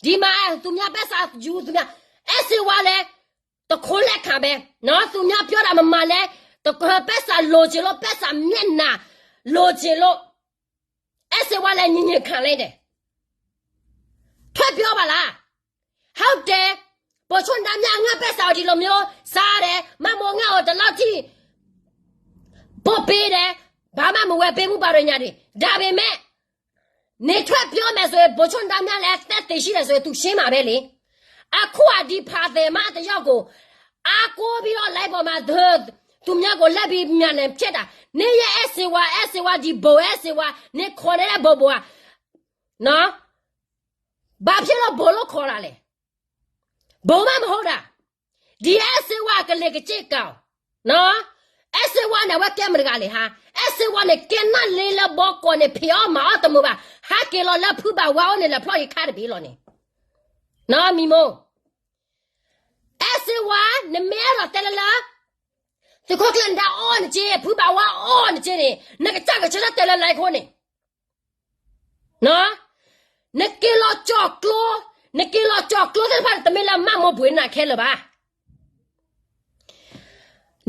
ဒီမှာ, သူများပိုက်ဆံယူ, သူများ, အဲစိဝါလဲ, တခိုးလက်ခံပဲနော်. သူများပြောတာမမှန်လဲ, တ, ပိုက်ဆံလိုချင်လို့, ပိုက်ဆံမျက်နှာ လိုချင်လို့, အဲစိဝါလဲ ညင်ညင်ခံလိုက်တယ်. ထွက်ပြောပါလား. ဟုတ်တယ်, ဗိုလ်ချုပ်နဒါမြ ငှက်ပက်စးအီၤဒ်လဲၣ်မ့ၢ် စးဒဲး မၢ်မိၢ်ငှက်အီၤတလီထံၣ် ပိၢ်ပ့ဒဲး ဘၣ်မၢ်မဝဲပ့မူပှၤရညါဒံး ဒါပေမဲ့ နထွက်ပြောမယ်ဆိုရင် ဗိုလ်ချုပ်နဒါမြ လည်း အသက်သေရှိတယ်ဆိုရင် သူရှင်းမှာပဲလေ အခုက ဒီဖာသဲမတယောက်ကို အားကိုးပြီးတော့ လိုက်ပေါ်မှာ သူများကို လက်ပြီး မြန်မာနဲ့ ဖြတ်တာ နင်ရဲ့ အဲၣ်စေဝါ အဲၣ်စေဝါ ဒီဘို အဲၣ်စေဝါ နင်ခေါ်နေတဲ့ ဘိုဘိုက နော် ဘာဖြစ်လို့ ဘိုလို့ ခေါ်တာလဲ ဘို မှ မဟုတ်တာ ဒီ အဲၣ်စေဝါ ကလဲၤကစ့ၢ်ကီး နော် အဲၣ်စေဝါန့ၣ် အဝဲကဲမတဂၤလဲၣ်ဟါ အဲၣ်စေဝါန့ၣ် ကဲနၢ်လ့လၢဘီကီးန့ၣ် ဖံးအီၣ်မၤအီၣ်တမုာ်ဘၣ် ဟဲက့ၤလီၤလၢဖုဘၣ်ဝါအိၣ်န့ၣ် လဲၤဖျီၣ်ယခါတဘ့ၣ်လီၤန့ၣ် နော် မံၤမိၢ် အဲၣ်စေဝါ နမ့ၢ်အဲၣ်ဒိးတဲလၢလၢ သုးခိၣ်ကျၢၢ်နဒါအီၣ်နက့ ဖုဘၣ်ဝါအီၣ်နက့န့ၣ် နကစၢ်ကဆၢထၢၣ်တဲလၢလၢခိၣ်န့ၣ် နက့ၤလီၤကၠီၣ်ကျိ နက့ၤလီၤကၠီၣ်ကျိသ့ၣ်တဖၣ်န့ၣ် တမ့ၢ်လၢမၢ်မိၢ်ဘှံးနၤခဲလၢာ်ဘၣ်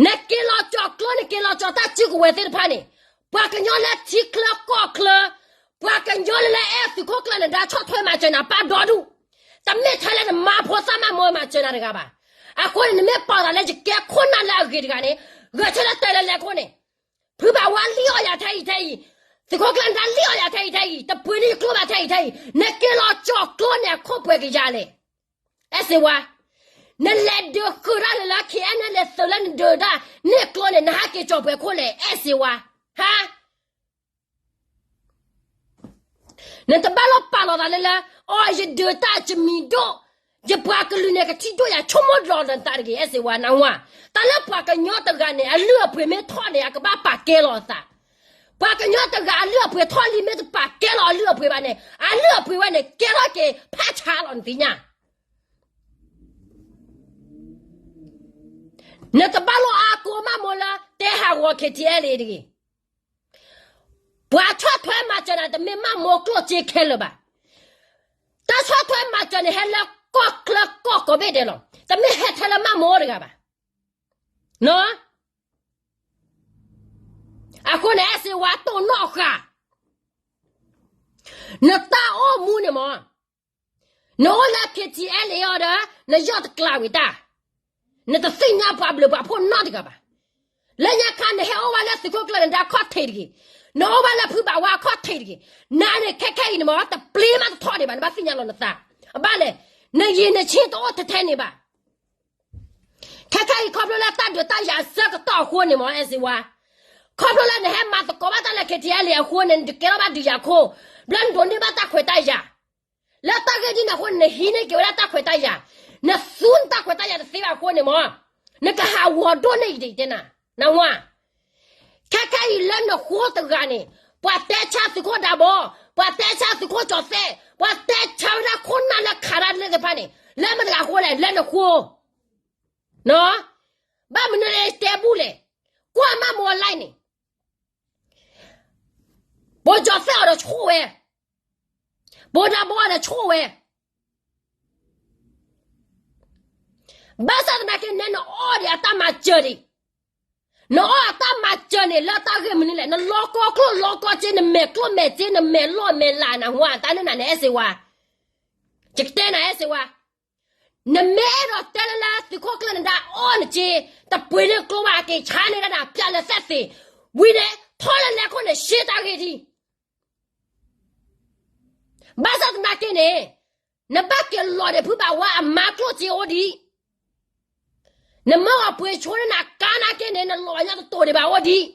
နက့ၤလီၤကၠီၣ်ကျိ နက့ၤလီၤကၠီၣ်တၢ်စုကဝဲၤသ့ၣ်တဖၣ်န့ၣ် ပှၤကညီလၢထံချၢကီၢ်ချၢ ပှၤကညီလၢလၢအဲၣ်သုးခိၣ်ကျၢၢ်နဒါဆီၣ်ထွဲမၤစၢၤနၤပာ်ဒီဒူၣ် တမ့ၢ်ထဲလၢနမါဖိသၣ်မၢ်မိၢ်မၤစၢၤနၤတဂၤဘၣ်. အဃိန့ၣ် နမ့ၢ်ပာ်သးလၢယကဲခိၣ်နၢ်လၢအဂ့ၤတဂၤန့ၣ် ဂဲၤဆၢထၢၣ်တဲလၢလၢခိၣ်န့ၣ် ဖုဘၣ်ဝါလံၣ်အီၣ်ယၤထဲအံၤထဲအံၤ, သုးခိၣ်ကျၢၢ်နဒါလံၣ်အီၣ်ယၤထဲအံၤထဲအံၤ, တပှ့ၤန့ၢ်ယကျိဘၣ်ထဲအံၤထဲအံၤ, နက့ၤလီၤကၠီၣ်ကျိန့ၣ် အခိၣ်ပှဲၤကယၤလဲၣ်. အဲၣ်စ့ဝါ, နလဲၤဒုးဃုာ်တၢ်လၢလၢ ခဲအံၤ နလဲၤသုးလၢနဒုးတၢ်န့ၢ်ကျိန့ၣ် နဟးက့ၤကၠီၣ်ပှဲၤခိၣ်လဲၣ် အဲၣ်စ့ဝါ, ဟါ နတဘၣ်လိၣ်ပာ်လီၤသးလၢလၢ အိ ယဒုးတၢ်ယမံၤဒိၣ်, ယပှၤကလုာ်န့ၣ် ကထံၣ်ဒိၣ်ယၤ ဆိကမိၣ်လီၤနသးတဂ့ၤ အဲၣ်စ့ဝါ နဝါ, တၢ်လၢပှၤကညီတဂၤန့ၣ် အလုၢ်အပှ့ၤမ့ၢ်ထီၣ်န့ၣ် အကဘၣ်ပာ်ကဲလီၤအသး, ပှၤကညီတဂၤအလုၢ်အပှ့ၤထီၣ်လံ မ့ၢ်တပာ်ကဲလီၤအလုၢ်အပှ့ၤဘၣ်န့ၣ် အလုၢ်အပှ့ၤဝဲန့ၣ် ကဲထီၣ်က့ၤဖးဆါလီၤ နသ့ၣ်ညါ နတဘၣ်လိၣ်အါကိးမၢ်မိၢ်လၢ တဲဟးဂီၤ KTLA တဂ့ၤ. ပှၤဆီၣ်ထွဲမၤစၢၤနၤ တမ့ၢ်မၢ်မိၢ်ကျိၣ်စ့ခဲလၢာ်ဘၣ်. တၢ်ဆီၣ်ထွဲမၤစၢၤန့ၣ် ဟဲလၢကီၢ်ချၢကီၢ်ကိးဘ့ၣ်ဒဲးလီၤ. တမ့ၢ်ဟဲထဲလၢမၢ်မိၢ်တဂၤဘၣ်. အဃိန့ၣ် အဲၣ်စ့ဝါ တိၢ်နီၣ်ဃာ် နတၢ်အိၣ်မူန့ၣ်မး နအိၣ်လၢ KTLA အံၤဒီး နယီၢ်တကျးဝံၤတၢ်, နတသ့ၣ်ညါပှၤဘျုးပှၤဖှိၣ်နီတဂၤဘၣ်. လၢညါခါ နဟဲအိၣ်ဘၣ်လၢသုးခိၣ်ကျၢၢ်နဒါခီၣ်ထံးတဂ့ၤ, နအိၣ်ဘၣ်လၢဖုဘၣ်ဝါခီၣ်ထံးတဂ့ၤ, နၤန့ၣ် ခဲခဲအံၤန့ၣ်မး တပျ့ၤမးတထီၣ်ဒံးဘၣ် နဘၣ်သ့ၣ်ညါလီၤနသး, အဘၣ်လဲၣ်, နယံၤနဆံတအိၣ်ထဲထဲန့ၣ်ဘၣ်. ခဲခဲအံၤ ခီဖျိလၢတၢ်ဒုးတၢ်ယၤအဆၢကတီၢ်အဃိန့ၣ်မး အဲၣ်စ့ဝါ, ခီဖျိလၢနဟဲမၤသကိးဘၣ်တၢ်လၢ KTLA အဃိန့ၣ် နတကဲထီၣ်ဘၣ်ဒုးယၤခိၣ်, ဘျီနဒိးန့ၢ်ဘၣ်တၢ်ခွဲးတၢ်ယာ်, လၢတၢ်ဂ့ၢ်ဒ်န့ၣ်အဃိန့ၣ် နဟံးန့ၢ်က့ၤဝဲဒၣ်တၢ်ခွဲးတၢ်ယာ်, နသူနတၢ်ခွဲးတၢ်ယာ်တသ့ဘၣ်အဃိန့ၣ်မး, နကဟးဂီၤဒိၣ်န့ၢ်အံၤဒံးတဲနၤ, နဝါ ခဲခဲအံၤလၢနဃိတဂၤန့ၣ်, ပှၤတဲဆါသုးခိၣ်ဒးဘီ, ပှၤတဲဆါသုးခိၣ်ကၠီၤသဲး, ပှၤတဲဆါဝဲဒၣ်ခိၣ်နၢ်လၢခးတၢ်လၢသ့ၣ်တဖၣ်န့ၣ် လၢမတၤတဂၤအဃိလဲၣ်, လၢနဃိ, ဘၣ်မနုၤလဲၣ်တဲဘူၣ်လဲၣ်, ကွၢ်မၢ်မိၢ်အ live န့ၣ်, ပှၤကၠီၤသဲးအီၤဒီးဆိၣ်ဝဲ, ပှၤဒးဘီအီၤဒီးဆိၣ်ဝဲ ဘၣ်ဆၣ်သနာ်က့န့ၣ် နအီၣ်ဒံးအတၢ်မၤစၢၤဒံး, နအီၣ်အတၢ်မၤစၢၤန့ၣ် လၢတၢ်ဂ့ၢ်မနုၤလဲၣ်, နလီၤကီကျိၣ်လီၤကီစ့, နမဲာ်ကျိၣ်မဲာ်စ့, နမဲာ်လီၢ်မဲာ်လၤ နဝါ တၢ်န့ၣ်နၤန့ၣ် အဲၣ်စ့ဝါ, ယကတဲနၤ အဲၣ်စ့ဝါ, နမ့ၢ်အဲၣ်ဒိးတဲလၢလၢသုးခိၣ်ကျၢၢ်နဒါအီၣ်နစ့, တပှ့ၤန့ၢ်ကျိဘၣ် အက့ၤဆါန့ၢ်ဒၣ်နၤ ပျဲလၢသဲသ့ၣ်, ဝံၤန့ၣ် ထီၣ်လၢလဲၤခိၣ်န့ၣ် ရှဲတၢ်ဂ့ၢ်ဒံး ဘၣ်ဆၣ်သနာ်က့န့ၣ်, နဘၣ်က့ၤလီၤဒီးဖုဘၣ်ဝါအမါကျိၣ်စ့အိၣ်ဒံး, နမၢအီၤပှ့ၤဆိန့ၢ်နၤကါနာ်က့န့ၣ် နလီၤညါတတိၤဒံးဘၣ်အိၣ်ဒံး,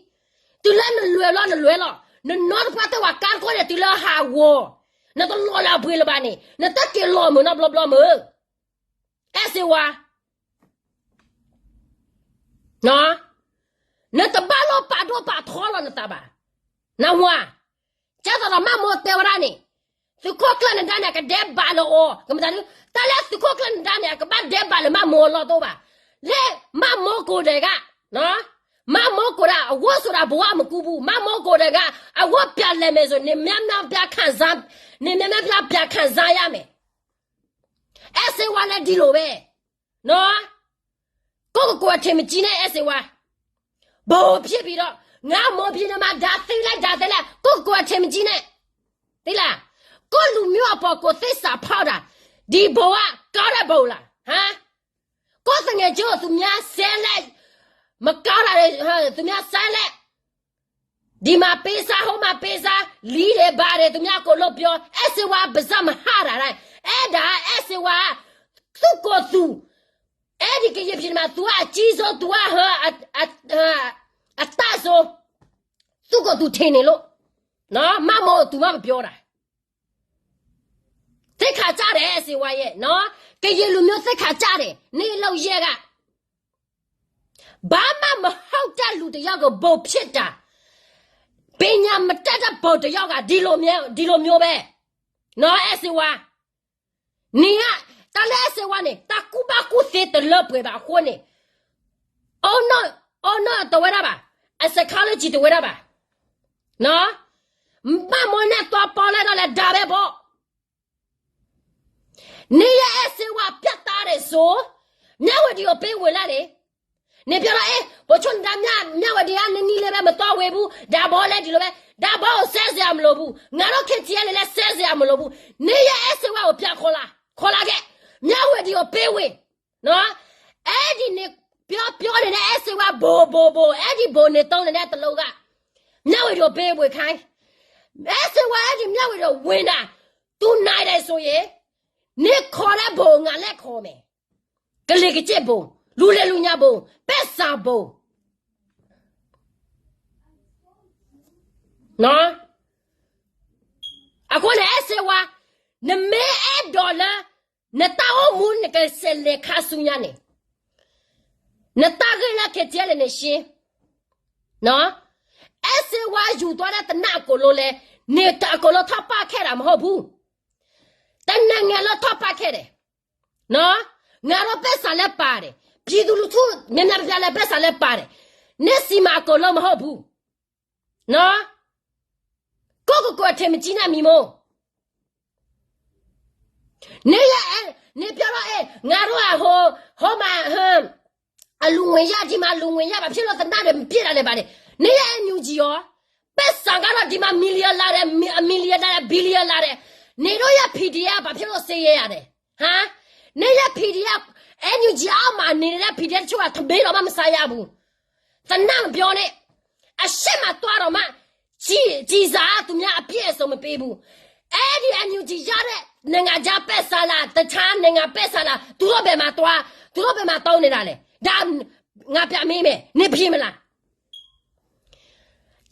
တုၤလၢနလဲၤလီၤနလဲၤလီၤ, နနီတပှၢ်တၢ်ဝဲကါတခိၣ်န့ၣ် တုၤလၢဟးဂီၤ, နတလီၤလၢအပှ့ၤလၢၤဘၣ်န့ၣ် နတက့ၤလီၤမုာ်နီတဘျီဘျီမုာ် အဲၣ်စ့ဝါ နတဘၣ်လိၣ်ပာ်ဒိၣ်ပာ်ထီလီၤနသးဘၣ်, နဝါ, ကဲသိးဒီးမၢ်မိၢ်တဲဝဲဒၣ်န့ၣ်, သုးခိၣ်ကျၢၢ်နဒါန့ၣ် အကဒဲးဘးလၢအီၤ, ကမတၤဒု, တၢ်လၢသုးခိၣ်ကျၢၢ်နဒါန့ၣ် အကဘၣ်ဒဲးဘးလၢမၢ်မိၢ်အလီၢ်တအိၣ်ဘၣ်, လၢမၢ်မိၢ်ကိးဒဲးဂၤ, မၢ်မိၢ်ကိးဒဲး အဝဲဆိးဒၣ်ဘဝမကူးဘူး, မၢ်မိၢ်ကိးဒဲးဂၤ, အဝဲပျဲလဲၤမဲာ်စိၤန့ၣ် များများပြခံစား, န့ၣ် များများပြပြခံစားရမယ် အဲၣ်စ့ဝါလၢဒ်လိာ်ဝဲ, ကိုယ့်ကိုယ်ကိုယ်အထင်မကြီးနဲ့ အဲၣ်စ့ဝါ, ဘိုးဖြစ်ပြီးတော့ ငါမော်ပြည်နယ်မှာ ဒါသိမ်းလိုက် ဒါသိမ်းလိုက် ကိုယ့်ကိုယ်ကိုယ်အထင်မကြီးနဲ့, သိလား, ကိုယ့်လူမျိုးအပေါ် ကိုယ်သစ္စာဖောက်တာ, ဒီဘိုးက ကောင်းတဲ့ဘိုးလား, ဟမ် ကိးသငဲးကၠိ သူများဆဲလဲၣ်, မကောင်းတာတွေ သူများဆဲလဲၣ်, ဒီမှာပေးစား ဟိုမှာပေးစား, လီတယ်ပါတယ် သူများအကုန်လုပ်ပြော, အဲၣ်စ့ဝါ ပါးစပ်မဟါတာလဲၣ်, အဲၣ်ဒိး အဲၣ်စ့ဝါ သူ့ကိုယ်သူ, အဲၣ်ဒိး ကရင်ပြည်မှာ သူကအကြီးဆုံး သူက အတတ်ဆုံး, သူ့ကိုယ်သူထင်နေလို့, မမို့သူမှမပြောတာ သိက္ခာကျတယ် အဲၣ်စ့ဝါရဲ့နော်, ကရင်လူမျိုး သိက္ခာကျတယ်, နလုပ်ရပ်က ဘာမှမဟုတ်တဲ့လူတစ်ယောက်ကို ဗိုလ်ဖြစ်တာ, ပညာမတတ်တဲ့ဗိုလ်တစ်ယောက်က ဒီလိုမျိုး ဒီလိုမျိုးပဲ, နော် အဲၣ်စ့ဝါ, နင်က တၢ်လၢအဲၣ်စ့ဝါန့ၣ် တၢ်ကူၣ်ဘၣ်ကူၣ်သ့တလၢပှဲၤဘၣ်အဃိန့ၣ်, အီနီၢ် အီနီၢ်တဝဲဒၣ်ဘၣ်, အ psychology တဝဲဒၣ်ဘၣ်, နော်, မမို့နဲ့ သွားပေါင်းလိုက်တော့လည်း ဒါပဲပေါ့. နင်ရဲ့အဲၣ်စ့ဝါ ပြတ်သားတယ်ဆို, မြဝတီကို ပေးဝေလိုက်လေ. နင်ပြောတော့ အေး ဗိုလ်ချုပ်နဒါမြ မြဝတီက နနံၤလၢပဲ မသွားဝေဘူး, ဒါဘောလည်း ဒီလိုပဲ, ဒါဘောကို ဆဲစရာမလိုဘူး, ငါတို့ KTLA လည်း ဆဲစရာမလိုဘူး, နင်ရဲ့အဲၣ်စ့ဝါကို ပြန်ခေါ်လာ, ခေါ်လာခဲ့, မြဝတီကို ပေးဝေ, နော်, အဲဒိးန့ၣ် ပြောပြောနေတဲ့ အဲၣ်စ့ဝါ ဗိုလ် ဗိုလ် ဗိုလ်, အဲဒိး ဗိုလ် နေသုံးနေတဲ့ တစ်လုံးက မြဝတီကို ပေးဝေခိုင်း, အဲၣ်စ့ဝါ အဲဒိး မြဝတီကို ဝင်တာ, သူနိုင်တယ်ဆိုရင်, နင်ခေါ်တဲ့ ဗိုလ် ငါလည်းခေါ်မယ်, ကလံၤကစ့ၢ် ဗိုလ်, လူလ့ၤလူညါ ဗိုလ်, ပဲစံ ဗိုလ်, နော်, အဃိန့ၣ် အဲၣ်စ့ဝါ, နမ့ၢ်အဲၣ်ဒိးလၢ နတၢ်အိၣ်မူ နကဆဲးလဲၤခါဆူညါန့ၣ်, နတၢ်ဂ့ၢ်လၢ KTLA န့ၣ် ရှင်း, နော်, အဲၣ်စ့ဝါ ယူသွားတဲ့ သေနတ်အကုန်လုံးလဲ, နင်အကုန်လုံး ထောက်ပံ့ခဲ့တာ မဟုတ်ဘူး, တစ်နိုင်ငံလုံး ထောက်ပံ့ခဲ့တယ်, နော်, ငါတို့ပိုက်ဆံလည်းပါတယ်, ပြည်သူလူထု များများပြားပြားလည်း ပိုက်ဆံလည်းပါတယ်, နင်ဆီမှာ အကုန်လုံး မဟုတ်ဘူး, နော်, ကိုယ့်ကိုယ်ကိုယ် အထင်မကြီးနဲ့ မီမို့, နင်ရဲ့အဲၣ်, နင်ပြောတော့ အဲၣ် ငါတို့က ဟို, ဟိုမှာ ဟို, အလူငွေရ ဒီမှာ လူငွေရ ဘာဖြစ်လို့ သေနတ်တွေ မပစ်တာလဲ ဘာလဲ, နင်ရဲ့ NUG ရော, ပိုက်ဆံကတော့ ဒီမှာ million လာတယ်, million လာတယ်, billion လာတယ်, နင်တို့ရဲ့ PDF ဘာဖြစ်လို့ စစ်ရေးရတယ်, ဟမ်, နင်ရဲ့ PDF, NUG အောက်မှာ နေတဲ့ PDF တချို့က ထမင်းတောင်မှ မစားရဘူး, သေနတ်မပြောနဲ့, အရှေ့မှာ သွားတော့မှ ကျည်, ကျည်ဆံ သူများ အပြည့်အစုံ မပေးဘူး, အဲဒီ NUG ရတဲ့ နိုင်ငံခြားပိုက်ဆံလား, တခြားနိုင်ငံပိုက်ဆံလား, သူတို့ဘယ်မှာသွား, သူတို့ဘယ်မှာ သုံးနေတာလဲ, ဒါ ငါပြန်မေးမယ်, နင်ဖြေမလား,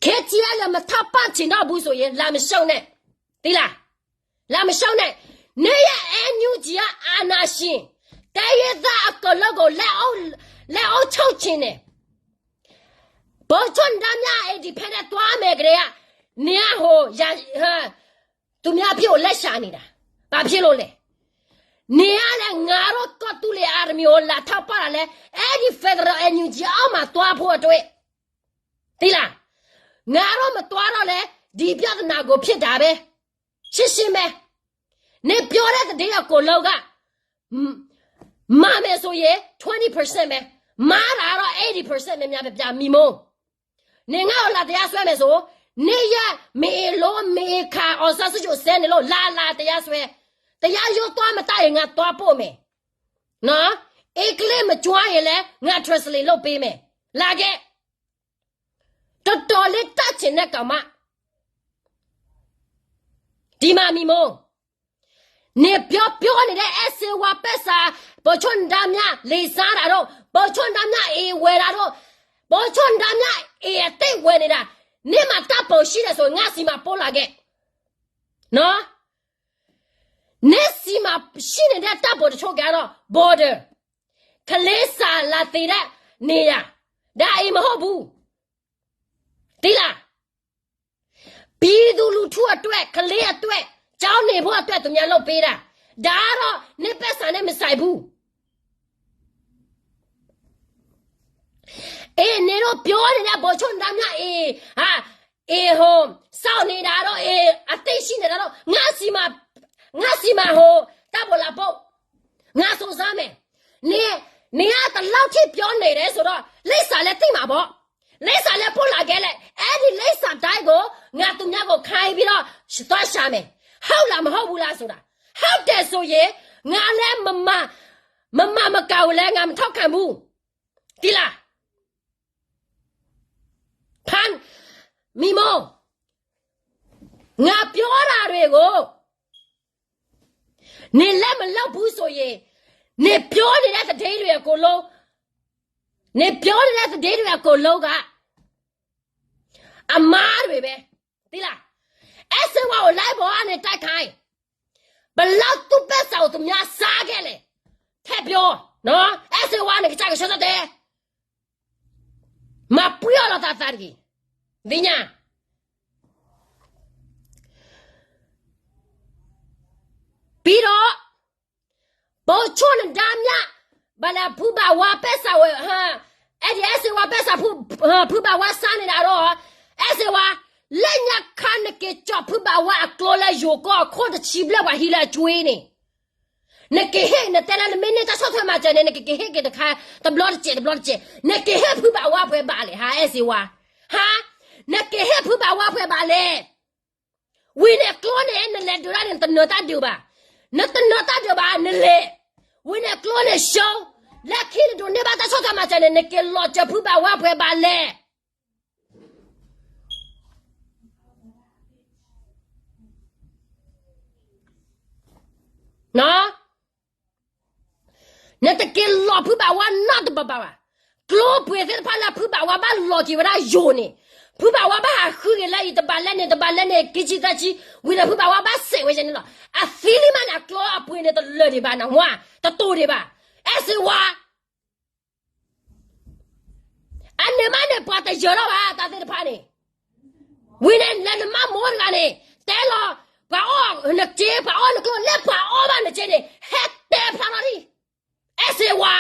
KTLA မထောက်ပံ့ချင်တော့ဘူးဆိုရင် လာမရှုံးနဲ့, သိလား, လာမရှုံးနဲ့, နင်ရဲ့ NUG က အာဏာရှင်, တိုင်းရင်းသား အကုန်လုံးကို လက်အုပ်, လက်အုပ်ချုပ်ချင်တယ်, ဗိုလ်ချုပ်နဒါမြ independent သွားမယ်ကတည်းက နင်က ဟို, ရ, ဟို, သူများအပြစ်ကို လိုက်ရှာနေတာ, ဘာဖြစ်လို့လဲ, နင်ကလည်း ငါတို့ ကီၢ်သူလ့ၤ army ကို လာထောက်ပံ့တာလဲ, အဲဒီ Federal NUG အောက်မှာ သွားဖို့အတွက်, သိလား, ငါတို့ မသွားတော့လဲ, ဒီပြဿနာကို ဖြစ်တာပဲ, ရှင်းရှင်းပဲ, နင်ပြောတဲ့ သတင်းအကုန်လုံးက မှန်မယ်ဆိုရင် twenty percent ပဲ, မှားတာကတော့ eighty percent များများပြားပြား, မီမို့, နင်ငါ့ကို လာတရားစွဲမယ်ဆို, နင်ရဲ့ မအ့ၣ်လိ မအ့ၣ်ခါ အောင်ဆန်းစုကြည် ဆဲနေလို့ လာလာတရားစွဲ, တရားရုံးသွားမတက်ရင် ငါသွားပို့မယ်, နော်, အင်္ဂလိပ်မကျွမ်းရင်လည်း ငါ translate လုပ်ပေးမယ်, လာခဲ့, တော်တော်လေး တတ်ချင်တဲ့ကောင်မ, ဒီမှာ မီမို့, နင်ပြောပြောနေတဲ့ အဲၣ်စ့ဝါ ပိုက်ဆံ, ဗိုလ်ချုပ်နဒါမြ လီဆါတာတို့, ဗိုလ်ချုပ်နဒါမြ အ့ၣ်ဝဲတာတို့, ဗိုလ်ချုပ်နဒါမြ အ့ၣ်အသစ်ဝဲနေတာ, နင်မှာ ဓာတ်ပုံရှိတယ်ဆိုရင် ငါ့ဆီမှာ ပို့လာခဲ့, နော်, နင်ဆီမှာ ရှိနေတဲ့ ဓာတ်ပုံတချို့ကတော့ border, ကလေးစာ လာသင်တဲ့နေရာ, ဒါ အံၤမဟုတ်ဘူး, သိလား, ပြည်သူလူထုအတွက်, ကလေးအတွက်, ကျောင်းနေဖို့အတွက် သူများလုပ်ပေးတာ, ဒါကတော့ နင်ပိုက်ဆံနဲ့ မဆိုင်ဘူး, အေး, နင်တို့ပြောနေတဲ့ ဗိုလ်ချုပ်နဒါမြ အ့ၣ်, ဟာ, အ့ၣ် ဟို, စောင့်နေတာတို့, အ့ၣ် အသင့်ရှိနေတာတို့, ငါ့ဆီမှာ, ငါ့ဆီမှာ ဟို, ဓာတ်ပုံလာပို့, ငါစုံစမ်းမယ်, နင်, နင်က ဒီလောက်ထိ ပြောနေတယ်ဆိုတော့ လိပ်စာလည်း သိမှာပေါ့, လိပ်စာလည်း ပို့လာခဲ့လဲၣ်, အဲဒီ လိပ်စာတိုင်းကို ငါ သူများကို ခိုင်းပြီးတော့ သွားရှာမယ်, ဟုတ်လား မဟုတ်ဘူးလားဆိုတာ, ဟုတ်တယ်ဆိုရင် ငါလည်း မမ မမၤမကၤဝဲလဲၣ် ငါမထီၣ်ခၣ်မူ, တံလၢ်, ဖး, မံမိၢ်, ငါပြောတာတွေကို နင်လက်မလုပ်ဘူးဆိုရင် နင်ပြောနေတဲ့သတင်းတွေအကုန်လုံး, နင်ပြောနေတဲ့သတင်းတွေအကုန်လုံးက အမှားတွေပဲ, သိလား? အဲၣ်စ့ဝါကို live ပေါ်ကနေ တိုက်ခိုင်း, ဘယ်လောက်သူ့ပက်ဆံကို သူများစားခဲ့လဲ, ထည့်ပြောနော်, အဲၣ်စ့ဝါ နကစၢ်ကဆၢထၢၣ်တဲ, မၤပှံအီၤလီၤသးသးတဂ့ၤ, သ့ၣ်ညါ ပြီးတော့ ဗိုလ်ချုပ်နဒါမြ ဘၣ်လဲၣ် ဖုဘၣ်ဝါပဲစၢ်ဝဲ, အဲၣ်ဒိးအဲၣ်စ့ဝါပဲစၢ်, ဖုဘၣ်ဝါစၢ်န့ၣ်ဒၣ်ဒီး, အဲၣ်စ့ဝါ, လၢညါခါနက့ၤကၠီၣ်ဖုဘၣ်ဝါအကျိလၢယိၤကီၢ်အခိၣ်တဆံဘျဲၣ်ပှၤဟံးလၢအကွ့န့ၣ်, နက့ၤဟ့ၣ် နတဲလၢနမ့ၢ်န့ၢ်တၢ်ဆီၣ်ထွဲမၤစၢၤန့ၣ် နကက့ၤဟ့ၣ်က့ၤတခါ, တဘျီတစဲး တဘျီတစဲး, နက့ၤဟ့ၣ်ဖုဘၣ်ဝါပှဲၤဘၣ်လဲၣ် ဟါ အဲၣ်စ့ဝါ, ဟါ, နက့ၤဟ့ၣ်ဖုဘၣ်ဝါပှဲၤဘၣ်လဲၣ် ဝံၤန့ၣ်ကျိန့ၣ် နလဲၤဒုးတၢ်န့ၣ် နတနၢၤတၢ်ဒုးဘၣ်, နတနၢၤတၢ်ဒုးဘၣ် နလဲၤ, ဝံၤန့ၣ်ကျိန့ၣ် ရှုံး, လၢခံနဒိးန့ၢ်ဘၣ်တၢ်ဆီၣ်ထွဲမၤစၢၤန့ၣ် နက့ၤလီၤစၢၤဖုဘၣ်ဝါပှဲၤဘၣ်လဲၣ် နတက့ၤလီၤဖုဘၣ်ဝါနီတဘၣ်ဘၣ်ဘၣ်. ကျိပှ့ၤသ့ၣ်တဖၣ်လၢဖုဘၣ်ဝါဘၣ်လီၤက့ၤဝဲဒၣ်ယိာ်န့ၣ်, ဖုဘၣ်ဝါဘၣ်ဟးဃုက့ၤလၢအံၤ တဘၣ်လဲၣ်န့ၣ် တဘၣ်လဲၣ်န့ၣ် ခံဆံသၢဆံ, ဝံၤဒီးဖုဘၣ်ဝါဘၣ်စဲးဝဲန့ၣ်လီၤ. အသံလံမးန့ၣ် အကျိအပှ့ၤန့ၣ်တလၢာ်ဒံးဘၣ်နဝါ, တတိာ်ဒံးဘၣ်. အဲၣ်စ့ဝါ အန့ၣ်မးန့ၣ် ပှၤတယၢၤထီၣ်ဘၣ် တၢ်သ့ၣ်တဖၣ်န့ၣ်, ဝံၤန့ၣ် လၢနမါမိၢ်တဂၤန့ၣ် တဲလီၤ, ပှၤအီၣ်နစ့ ပှၤအီၣ်နကျိ လၢပှၤအီၣ်ဘၣ်နစ့န့ၣ် ဟဲတဲဖျါထီၣ်လံ. အဲၣ်စ့ဝါ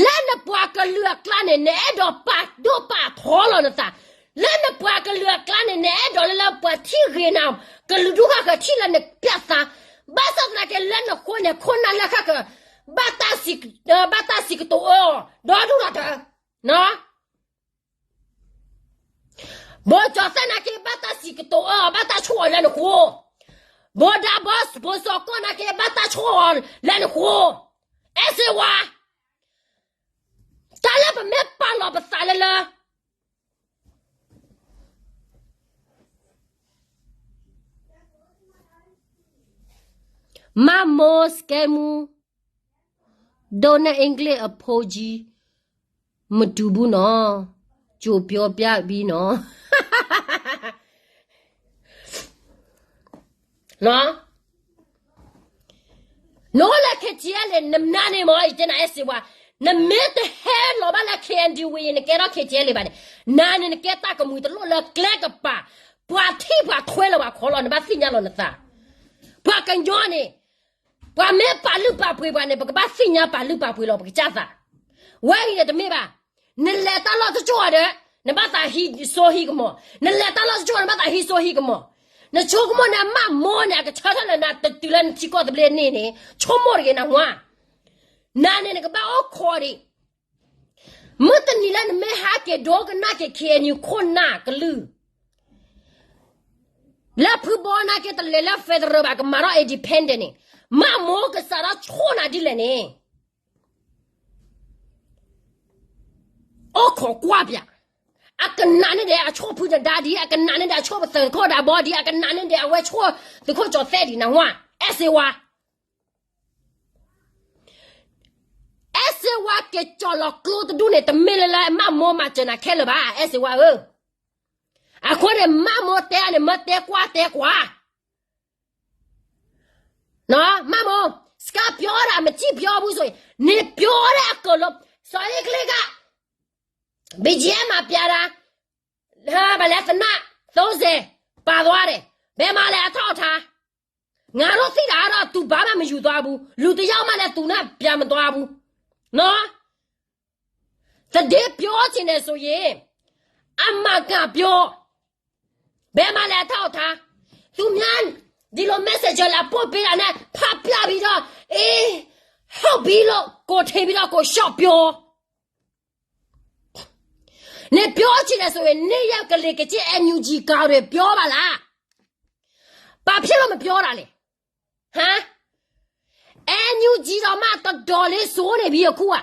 လၢနပှၤကလုာ်အကျါန့ၣ် နအဲၣ်ဒိးပာ်ဒိၣ်ပာ်ထီလီၤနသး, လၢနပှၤကလုာ်အကျါန့ၣ် နအဲၣ်ဒိးလၢလၢပှၤထံၣ်ဂ့ၤနၤ, ကလုာ်ဒူၣ်ဃၣ်ဃၢၤထံၣ်လၢနပျၢ်သး, ဘၣ်ဆၣ်သနာ်က့လၢနဃိန့ၣ် ခိၣ်နၢ်လၢဃၣ်ဃၢၤ ဘၣ်တၢ်စံး, ဘၣ်တၢ်စံးကတိၤအၢအီၤ ဒီဒူၣ်ဒီထၢ ဘိကၠီၤသဲးနာ်က့ ဘၣ်တၢ်စံးကတိၤအၢအီၤ ဘၣ်တၢ်ဆိၣ်အီၤလၢနဃိ, ဘိဒါဘီ ဘိစီၤကီၢ်နာ်က့ ဘၣ်တၢ်ဆိၣ်အီၤလၢနဃိ, အဲၣ်စ့ဝါ, တၢ်လၢပမ့ၢ်ပာ်လီၤပသးလၢလၢ မါမိၢ် စကဲမူ ဒိၣ်နဲၣ် English အဖိကၠံ မတူဘူးနော်, ကြိုပြောပြပြီးနော်. နအိၣ်လၢ KTLA နမနုၤန့ၣ်မ့ၢ် ယတဲနၤ အဲၣ်စ့ဝါ, နမ့ၢ်တဟဲလီၤဘၣ်လၢ KNDO ဝံၤ နကဲထီၣ် KTLA ဘၣ်န့ၣ်, နၤန့ၣ်နကဲတၢ်ကမှံၤတလိၣ်လၢကျဲကပၤ, ပှၤထံၣ်ပှၤထွဲလၢပှၤခီလီၤ နဘၣ်သ့ၣ်ညါလီၤနသး. ပှၤကညီန့ၣ် ပှၤမ့ၢ်ပာ်လုၢ်ပာ်ပှ့ၤပှၤန့ၣ် ပကဘၣ်သ့ၣ်ညါပာ်လုၢ်ပာ်ပှ့ၤလီၤပကစၢ်သး. ဝဲအံၤန့ၣ်တမ့ၢ်ဘၣ်, နလဲၤတၢ်လီၢ်တကၠိၢ်အီၤဒီး နဘၣ်သးဟံးစိဟံးကမီၤ, နလဲၤတၢ်လီၢ်တကၠိၢ် နဘၣ်သးဟံးစိဟံးကမီၤ, နဆိကမိၣ်န့ၣ် အမါမိၢ်န့ၣ် အကဆၢထၢၣ်လၢနတတုၤလၢနထံကီၢ်သဘျ့န့ၣ်န့ၣ် ဆိကမိၣ်တဂ့ၤနဝါ, နၤန့ၣ်နကဘၣ်အိၣ်ခိးဒံး မုၢ်တနံၤလၢနမ့ၢ်ဟးက့ၤဒိကနၣ်က့ၤ KNU ခိၣ်နၢ်ကလုၢ် လၢဖုဘီနာ်က့တလဲၤလၢ federal ဘၣ် ကမၤထီၣ် independent န့ၣ်, မါမိၢ်ကစးထီၣ်ဆိၣ်နၤဒ်လဲၣ်န့ၣ်, အိၣ်ခိးကွၢ်ပၠး, အကနၣ်န့ၢ်ဒံးအဆိၣ်ဖုနဒါဒံး, အကနၣ်န့ၢ်ဒံးအဆိၣ်ပသုးခိၣ်ဒးဘီဒံး, အကနၣ်န့ၢ်ဒံးအဝဲဆိၣ်သုးခိၣ်ကၠီၤသဲးဒံးနဝါ, အဲၣ်စ့ဝါ အဲၣ်စ့ဝါက့ၤကၠီၣ်လီၤကျိတဒူၣ်န့ၣ် တမ့ၢ်လၢလၢမါမိၢ်မၤစၢၤနၤခဲလၢာ်ဘၣ် အဲၣ်စ့ဝါဧၢ. အဃိန့ၣ် မါမိၢ်တဲန့ၣ် မၢတဲကွၢ်တဲကွၢ်, မါမိၢ် စကါပျီဒၣ် မစံၣ်ပျီဘူးစိၤ, န့ၣ်ပျီဒၣ်အကၢၣ်လီၤ, စီၤအ့ကျ့ကါ ဘံၣ်ကၠံမၤပျါဒၣ်, ဘၣ်လဲၤသနၢ် သိစဲး ပာ်သွားတယ်, ဘယ်မှာလဲအထောက်အထား, ငါတို့သိတာကတော့ သူဘာမှမယူသွားဘူး, လူတစ်ယောက်မှလည်း သူနဲ့ပြန်မသွားဘူးနော်. သတင်းပြောချင်တယ်ဆိုရင် အမှန်အကန်ပြော, ဘယ်မှာလဲအထောက်အထား, သူများ ဒီလို messenger လာပို့ပေးတာနဲ့ ဖတ်ပြပြီးတော့ အေး ဟုတ်ပြီလို့ ကိုထင်ပြီးတော့ ကိုလျှောက်ပြော. နပြောချင်တယ်ဆိုရင် နေရပ်ကလေးကချင် NUG ကောင်တွေ ပြောပါလား, ဘာဖြစ်လို့မပြောတာလဲ, ဟမ်, NUG ဒီးမးတဒီးလ့စိန့ၣ်ဖံအခိၣ်ဧါ,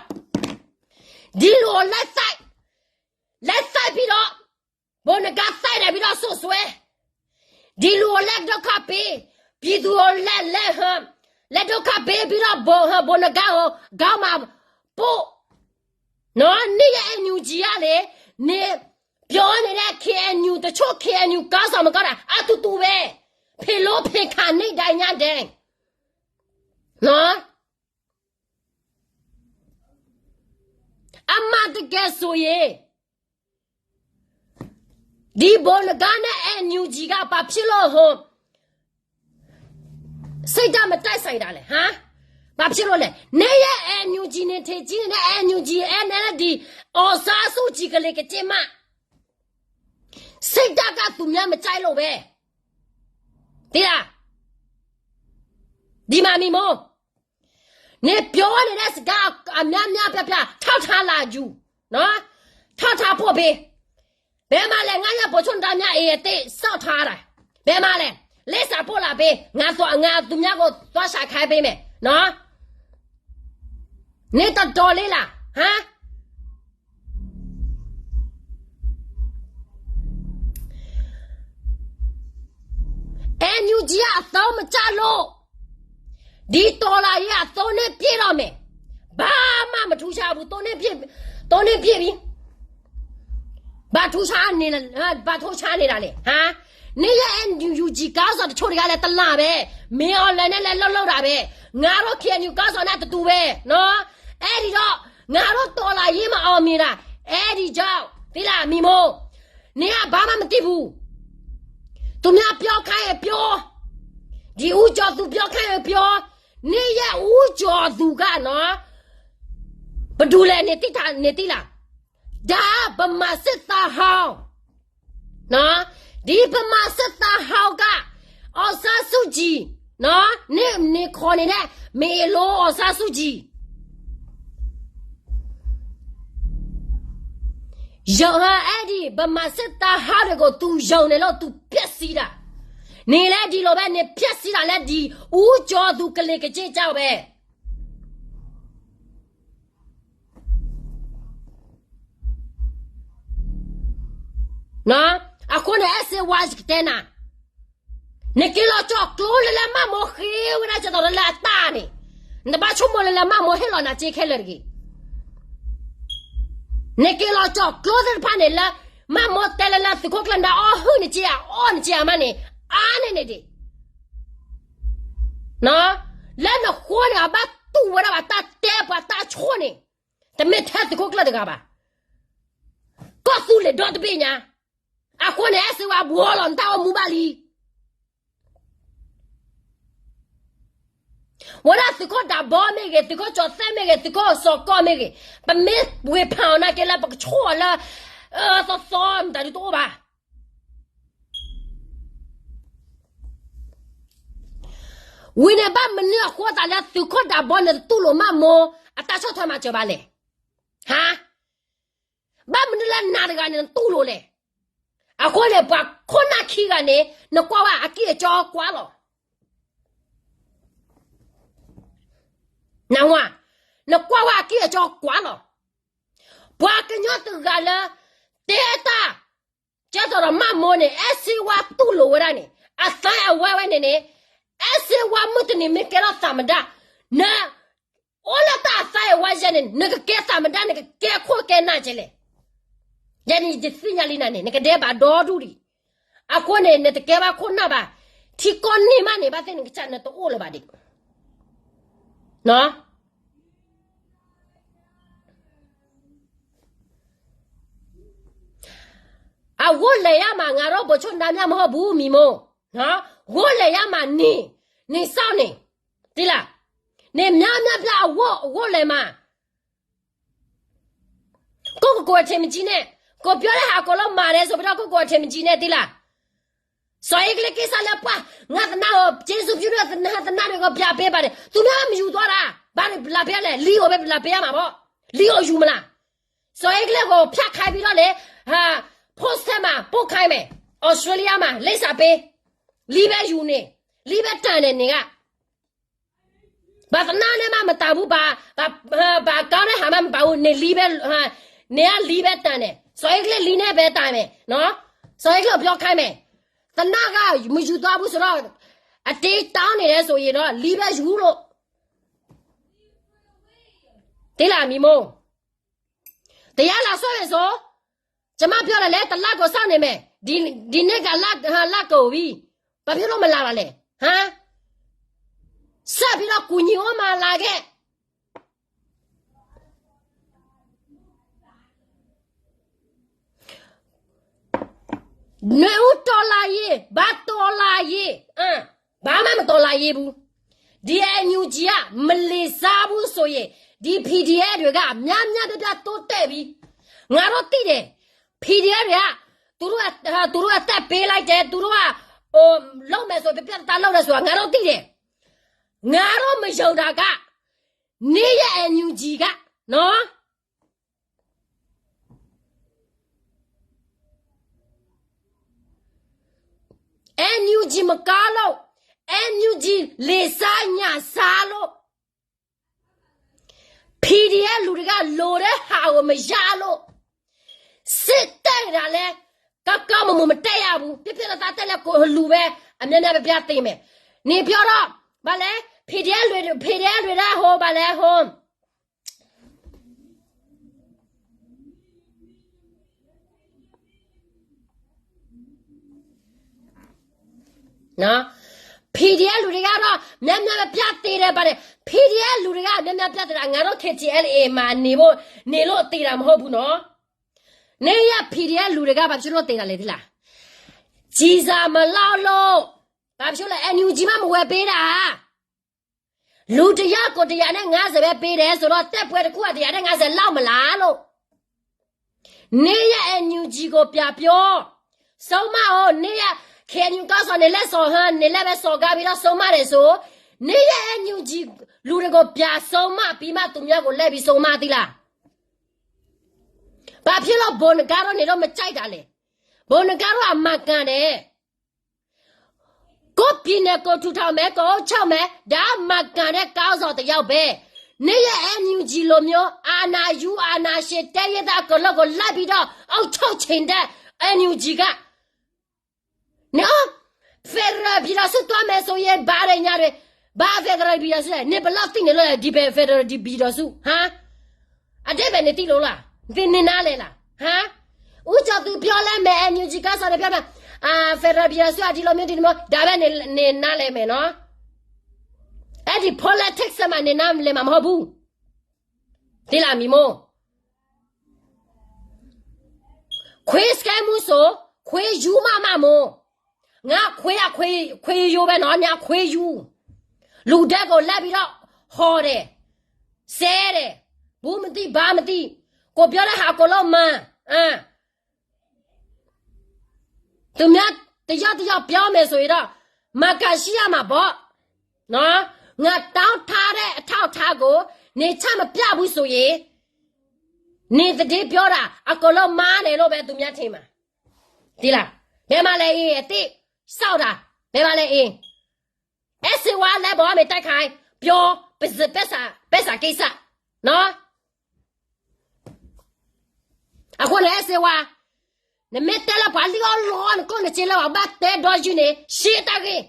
ဒ်လိၣ်အီၤလဲၤသဲး, လဲၤသဲးဖံဒီး, ဘိးနကါသဲးဒၣ်ဖံဒီးစိာ်စွဲ, ဒ်လိၣ်အီၤလဲၤဒုက္ခပေး, ပြည်သူအီၤလဲၤလဲၤဟၢ, လဲၤဒုက္ခပေးဖံဒီးဘိးဟၢ ဘိးနကါအီၤ ကါမးပိၢ်, န့ၣ်ယဲ NUG ဧါလဲၣ်, န့ၣ် ပြောနေတဲ့ KNU တချို့ KNU ခေါင်းဆောင်မကတာ အတူတူပဲ, ဖံလိဖံခါန့ၣ်ဒၣ်ညါဒဲး, အမှန်တကယ်ဆိုရင်, ဒီဗိုလ်နဂါနဲ့ NUG က ဘာဖြစ်လို့ ဟို စိတ်ဓာတ်မတိုက်ဆိုင်တာလဲ, ဟါ? ဘာဖြစ်လို့လဲ? နရဲ့ NUG န့ၣ် ထင်ကြီးနဲ့ NUG NLD အောင်ဆန်းစုကြည်ကလေးကကျင့်မ စိတ်ဓာတ်ကသူများမကြိုက်လို့ပဲ, သိလား? ဒီမှာ မိမို နပြောနေတဲ့စကားအများများပြပြ ထောက်ထားလာယူနော်, ထောက်ထားပို့ပေး, ဘယ်မှာလဲ ငါ့ရဲ့ဗိုလ်ချုပ်နဂါများ အင်အသစ် စောင့်ထားတာ, ဘယ်မှာလဲ, လိပ်စာပို့လာပေး, ငါသွား ငါသူများကိုသွားရှာခိုင်းပေးမယ်နော်, နတတော်လေးလား, ဟမ်? NUG ကအသုံးမကျလို့, ဒီတော်လှန်ရေးက သုံးနှစ်ပြည့်တော့မယ်, ဘာမှမထူးခြားဘူး, သုံးနှစ်ပြည့်, သုံးနှစ်ပြည့်ပြီ, ဘာထူးခြားနေလဲ, ဘာထူးခြားနေတာလဲ, ဟမ်? နရဲ့ NUG ခေါင်းဆောင်တချို့တွေကလည်း တစ်လပဲ, မင်းအောင်လှိုင်နဲ့လည်း လုပ်လုပ်တာပဲ, ငါတို့ KNU ခေါင်းဆောင်နဲ့ အတူတူပဲနော်, အဲ့ဒီတော့ ငါတို့တော်လှန်ရေးမအောင်မြင်တာ အဲ့ဒီကြောင့် သိလား မိမို နင်ကဘာမှမသိဘူး, သူများပြောခိုင်းရင်ပြော, ဒီဦးကျော်သူပြောခိုင်းရင်ပြော, နရဲ့ဦးကျော်သူကနော်, ဘယ်သူလဲ နင်သိလား, ဒါဗမာစစ်သားဟောင်းနော်, ဒီဗမာစစ်သားဟောင်းက အောင်ဆန်းစုကြည်နော်, နင် နင်ခေါ်နေတဲ့ မေလိုအောင်ဆန်းစုကြည် ယုံဟါ အဲ့ဒီဗမာစစ်သားဟောင်းတွေကို သူယုံနေလို့ သူဖျက်ဆီးတာ, နင်လည်းဒီလိုပဲ, နဖျက်ဆီးတာလည်း ဒီဦးကျော်သူကလေးကကျင့်ကြောင့်ပဲ အဃိန့ၣ် အဲၣ်စ့ဝါ ယကတဲနၤ, နက့ၤလီၤကၠီၣ်ကျိလၢလၢမးမိၢ်ဃ့ဝဲဒၣ်ကၠီၣ်တီၤလၢလၢအတၢ်န့ၣ်, နတဘၣ်ဆိကမိၣ်လၢလၢမးမိၢ်ဟ့ၣ်လီၤနၤစ့ခဲလၢာ်တဂ့ၤ, နက့ၤလီၤကၠီၣ်ကျိသ့ၣ်တဖၣ်န့ၣ်လၢ မးမိၢ်တဲလၢလၢသုးခိၣ်ကျၢၢ်နၤ အီၣ်ဟုၣ်နက့ဧါ အီၣ်နက့ဧါမးန့ၣ်, အါန့ၢ်န့ၣ်ဒံး လၢနဃိန့ၣ် အဘၣ်တူၢ်ဝဲဒၣ်ဘၣ်တၢ်တဲပှၤတၢ်ဆိၣ်န့ၣ်, တမ့ၢ်ထဲသုးခိၣ်ကျၢၢ်တဂၤဘၣ်, ကီၢ်သူလ့ၤဒီတဘ့ၣ်ညါ, အဃိန့ၣ် အဲၣ်စ့ဝါ ဘှီလီၤနတၢ်အိၣ်မူဘၣ်လံ ဝဲဒၣ်သုးခိၣ်ဒးဘီမ့ၢ်ဂ့ၤ, သုးခိၣ်ကၠီၤသဲမ့ၢ်ဂ့ၤ, သုးခိၣ်စီၤကီၢ်မ့ၢ်ဂ့ၤ, ပမ့ၢ်ဝ့ၤဖးအီၤနာ်က့လၢပကဆိၣ်အီၤလၢ သီသီမတၤဒုတအိၣ်ဘၣ်. ဝံၤန့ၣ် ဘၣ်မနုၤအဃိသတးလၢသုးခိၣ်ဒးဘီန့ၣ်တတူၢ်လိာ်မးမိၢ် အတၢ်ဆီၣ်ထွဲမၤစၢၤဘၣ်လဲၣ်. ဟါ, ဘၣ်မနုၤလၢနၤတဂၤန့ၣ် နတူၢ်လိာ်လဲၣ်. အဃိန့ၣ် ပှၤခိၣ်နၢ်ခံဂၤန့ၣ် နကွၢ်ဝဲအကံၢ်အကီကွၢ်လီၤ. နဝၤ, နကွၢ်ဝဲအကံၢ်အကီကွၢ်လီၤ. ပှၤကညီတဂၤလၢ တဲတၢ် ကဲသိးဒီးမးမိၢ်န့ၣ် အဲၣ်စ့ဝါတူၢ်လိာ်ဝဲဒၣ်န့ၣ် အသးအဝဲဝဲန့ၣ်န့ၣ်, အဲၣ်စ့ဝါမုၢ်တနံၤမ့ၢ်ကဲထီၣ်သမ္မတ, နအိၣ်လၢတၢ်အသးအဝဲယဲန့ၣ် နကကဲသမ္မတ နကကဲခိၣ်ကဲနၢ်ကဲလဲၣ်. ယဲန့ၣ်ယသ့ၣ်ညါလံနၤန့ၣ် နကဒဲးဘးဒီဒူၣ်ဒံး. အဃိန့ၣ် နတကဲဘၣ်ခိၣ်နၢ်ဘၣ်. ထံကီၢ်န့ၢ်မးန့ၣ် ဘၣ်သ့ၣ်နကစၢ်နတအိၣ်လၢၤဘၣ်ဒံး. အဝို့လဲၤရမှာ ငါတို့ဗိုလ်ချုပ်နဒါမြမဟုတ်ဘူး မီမို. ဝို့လဲၤရမှာ နင်, နင်စောင့်နေ, သိလား. နင်များများပြအဝို့, အဝို့လဲၤမှာ. ကိုယ့်ကိုယ်ကိုယ်ထင်မကြီးနဲ့, ကိုယ်ပြောတဲ့ဟာအကုန်လုံးမှားတယ်ဆိုပြီးတော့ ကိုယ့်ကိုယ်ကိုယ်ထင်မကြီးနဲ့ သိလား. စီၤအ့ကလ့ကိစ္စလၢပှၤ, ငါသနာ်ကို ကျေးဇူးပြုတဲ့သနာ်, သနာ်တွေကို ပြပေးပါတယ်. သူများမယူသွားတာ, ဘာတွေလာပေးရလဲ, လီအိုပဲလာပေးရမှာပေါ့. လီအိုယူမလား. စီၤအ့ကလ့ကို ဖြတ်ခိုင်းပြီးတော့လေ, ဟာ, post ထဲမှာ ပို့ခိုင်းမယ်. Australia မှာ လိပ်စာပေး. လီပဲယူနေ, လီပဲတန်တယ် နင်က. ပှၤသနာ်န့ၢ်မးမတၤဘူး, ပှၤကါန့ၢ်ဟးမးမတၤဘူး, န့ၣ်လံဖဲ, န့ၣ်အလံဖဲတၢ်န့ၣ်, စီၤအ့ကျ့ၣ်လံန့ၢ်ဖဲတၢ်န့ၣ်, စီၤအ့ကျ့ၣ်ပျီခါမဲာ်, သနာ်က့ မယူၤသွါဘူးစိဒီး, အတ့တၢ်န့ၣ်လဲၣ်စိၤအံၤဒီး လံဖဲယူၤလိာ်, တ့လၢအမံၤမိၢ်, တယါလၢဆိၣ်ဂ့ၤစိ, ကမၣ်ပျီလၢလဲၣ် တလၢ်ကိးစၢ်န့ၣ်မဲာ်, ဒ်န့ၣ်ကလၢ်ကိးဝံၤ, ပှၤဖဲလိၣ်မလၤဘၣ်လဲၣ်, ဟါ, စၢ်ဖဲဒီးကူၣ်ညံၤအိၣ်မၤလၤက့ၤ နွေဦးတော်လှန်ရေး, ဘာတော်လှန်ရေး, ဘာမှမတော်လှန်ရေးဘူး, ဒ် NUG က မလီၤစၢ်ဘူးစိၤအံၤ, ဒ် PDF တွေက များများပြပြတိုးတက်ပြီ, ငါတို့သိတယ်, PDF တွေက သူတို့အသက်ပေးလိုက်တယ်, သူတို့က လုပ်မယ်ဆို ပြပြတတလုပ်တယ်ဆိုတာ ငါတို့သိတယ်, ငါတို့မယုံတာက နေရ NUG က နော် NUG မကါလို့, NUG လေဆါညၣ်ဆါလို့, PDF လူတဂၤလိၤလၢဟးဂီၤမယါလို့, စစ်တပ်ကလည်း ကောင်းကောင်းမွန်မွန်မတက်ရဘူး, ပြပြတတတဲလၢကလူၤဝဲ အများများပြပြသေမယ်, နေပြောတော့ ဘာလဲ, PDF လူ, PDF လူဒၣ်ဟိ ဘာလဲဟိ PDF လူတဂၤဒီး များများပြသေတယ် ဘာလဲ, PDF လူတဂၤ များများပြသေတာ ငါတို့ KTLA မှာ နေဖို့, နေလို့သေတာ မဟုတ်ဘူးနော်, နေရ PDF လူတဂၤ ဘာဖြစ်လို့သေတာလဲ သိလား, ကျည်ဆံမလောက်လို့, ဘာဖြစ်လို့လဲ NUG မှ မဝယ်ပေးတာ လူတယောက်ကို တစ်ရာနဲ့ငါးဆယ်ပဲပေးတယ်ဆိုတော့ တိုက်ပွဲတစ်ခုက တစ်ရာနဲ့ငါးဆယ်လောက်မလားလို့, နေရ NUG ကို ပြန်ပြော, ဆုံးမအောင်, နေရ KNU ခေါင်းဆောင် နေလဲစော်ဟန်, နေလဲပဲစော်ကားပြီးတော့ ဆုံးမတယ်ဆို, နေရ NUG လူတွေကို ပြန်ဆုံးမပြီးမှ သူများကို လိုက်ပြီးဆုံးမ သိလား, ဘာဖြစ်လို့ ဗိုလ်နဂါတို့ နေတော့ မကြိုက်တာလဲ, ဗိုလ်နဂါတို့က မှန်ကန်တယ် ကိုယ့်ပြည်နယ်ကိုယ်ထူထောင်မယ်, ကိုယ်အုပ်ချုပ်မယ်, ဒါမှန်ကန်တဲ့ခေါင်းဆောင်တစ်ယောက်ပဲ, နေရ NUG လိုမျိုး အာဏာယူ အာဏာရှင် တိုင်းရင်းသားအကုန်လုံးကို လိုက်ပြီးတော့ အုပ်ချုပ်ချင်တဲ့ NUG က နော်, federal ပြည်ထောင်စု သွားမယ်ဆိုရင် ဘာတွေညာတွေ, ဘာ federal ပြည်ထောင်စုလဲ, နင်ဘယ်လောက်သိနေလို့လဲ, ဒီ federal ဒီ ပြည်ထောင်စု, ဟမ်, အဓိပ္ပာယ် နင်သိလို့လား, နင်နားလည်လား, ဟမ်, ဦးကျော်သူပြောလဲမယ်, NUG က ခေါင်းဆောင်တွေ ပြောမယ်, အာ federal ပြည်ထောင်စုက ဒီလိုမျိုး ဒီလိုမျိုး, ဒါပဲ နင်နားလည်မယ်နော်, အဲ့ဒီ politics ထဲမှာ နင်နားလည်မှာ မဟုတ်ဘူး, သိလား မံၤမိၢ် ခွေးစကဲမူဆို, ခွေးယူမမမို့, ငါခွေးအခွေး, ခွေးရိုးပဲနော်, နင်ခွေးယူ, လူဒဲကို လိုက်ပြီးတော့ ဟီၣ်တယ်, စဲတယ်, ဘူးမသိ ဘါမသိ, ကိုပြောတဲ့ဟာ အကုန်လုံးမှန်, အင်း သူများ တစ်ယောက်တစ်ယောက် ပြောမယ်ဆိုရင်တော့ မှန်ကန်ရှိရမှာပေါ့နော်, ငါတောင်းထားတဲ့ အထောက်အထားကို နင်ချမပြဘူးဆိုရင် နင်သတင်းပြောတာ အကုန်လုံးမှားတယ်လို့ပဲ သူများထင်မှာ, သိလား, ဘယ်မှာလဲအင်း, အသိ, စောက်တာ, ဘယ်မှာလဲအင်း, အဲးစ့ဝါ လဲဘီမ့ၢ် တိုက်ခိုက်, ပြော, ပစပက်စာ, ပက်စာကိစ္စ, နော်, အဃိန့ၣ် အဲးစ့ဝါ, နမ့ၢ်တဲလၢပှၤလံၣ်အီၣ်လီအီၣ် နကိးနစ့လၢပှၤဘၣ်တဲဒီယုၢ်န့ၣ် ရှဲတၢ်ဂ့ၢ်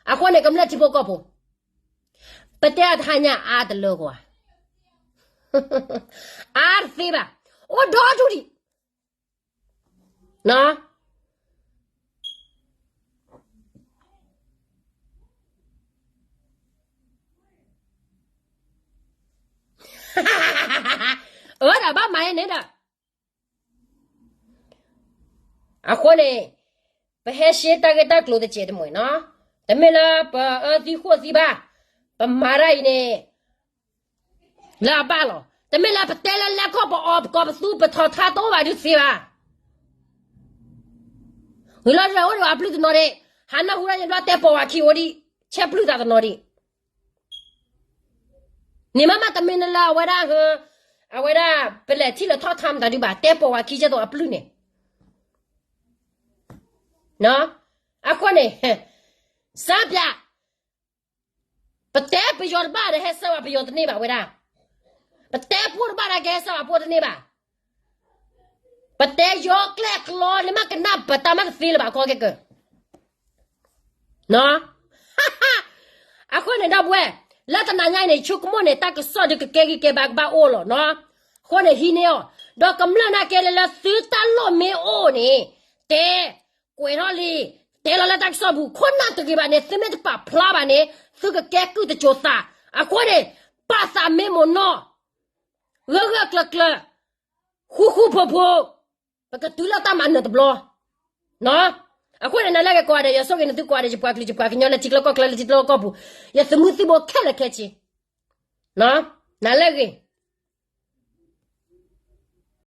အဃိန့ၣ် ကမျၢၢ်ထံဖိကီၢ်ဖိ, ပတဲအတဟါညါအါတလၢကွၢ်, အါတသ့ဘၣ်, အိၣ်ဒီဒူၣ်ဒံး, အဝဲဒၣ်ဘၣ်မၤအံၤန့ၣ်ဒီး အဃိန့ၣ် ပဟဲရှဲတၢ်ဂ့ၢ်တၢ်ကျိၤတစဲးတမှဲာ်နီၤ, တမ့ၢ်လၢပအၢသံဃိၣ်သံဘၣ်, ပမၤတၢ်အံၤန့ၣ် လၢအဘၣ်လီၤ. တမ့ၢ်လၢပတဲလၢလဲၤခီၣ်ပအီၣ်ပကီၢ်ပသူပထီၣ်ထါတအိၣ်ဘၣ်ဒုးသ့ဘၣ်. ဂ့ၤလီၤဒ်အိၣ်ဒီးအပျုၢ်တနီၤဒံး, ဟးနၢ်ဟူဒၣ်ယဘျီတဲပိာ်ဝဲခံအိၣ်ဒံး, ဆဲပျုၢ်သးတနီၤဒံး န့ၣ်မးမးတမ့ၢ်နလၢအဝဲဒၣ်, အဝဲဒၣ် ပလဲၤထံၣ်လၢထီၣ်ထါမတၤဒုးဘၣ်, တဲပိာ်ဝဲခံကဲသိးအပျုၢ်န့ၣ်, အဃိန့ၣ် စၢ်ပၠး ပတဲပယီၤတဘၣ်ဒီး ဟဲဆှၢဝဲပယီၤတန့ၢ်ဘၣ်ဝဲဒၣ်, ပတဲဖိတဘၣ်ဒီးကဟဲဆှၢဝဲဖိတန့ၢ်ဘၣ်, ပတဲယီၤကျဲအကျီန့ၣ် မ့ၢ်ကနၣ်ပတၢ်မၤတသ့လၢၤဘၣ် ကီကဲကၢ အဃိန့ၣ် ဒီပုၢ်ဝဲၢ် လၢတနၤညါအံၤန့ၣ် ဆိကမိၣ်န့ၣ် တၢ်ကစီၣ်ဒုးကကဲဂံၢ်ကဲဘါကဘၣ်အိၣ်လီၤနီၤ. အဃိန့ၣ် ဟံးန့ၢ်အီၤ, ဒီးကမျၢၢ်နာ်က့လၢ လၢသုတၢ်လိၣ်မ့ၢ်အိၣ်န့ၣ် တဲ, ကွဲးထီၣ်လံ, တဲလီၤလၢတၢ်ကစီၣ်ပူၤ ခိၣ်နၢ်တဂ့ၤဘၣ်န့ၣ် သုမ့ၢ်တပာ်ဖျါဘၣ်န့ၣ် သုကကဲကုၢ်တစိၤသး. အဃိန့ၣ် ပာ်သးမ့ၢ်မိၢ်နီၢ် ဂၢၢ်ဂၢၢ်ကျၢၤကျၢၤ ဃူဃူဖိးဖိး, ပကတုၤလၢတၢ်မၤနၢၤတဘျီ. အဃိန့ၣ် နၤလၢအဂ့ၤကိးဂၤဒဲး ယွၤဆိၣ်ဂ့ၤန့ၢ်သုကိးဂၤဒဲး ယပှၤကလုာ် ယပှၤကညီလၢထံချၢကီၢ်ချၢ လၢထံချၢကီၢ်ပူၤ, ယသုးမုၢ်သံၣ်ဘိခဲလၢာ်ခဲဆ့, နၤလၢအဂ့ၤ.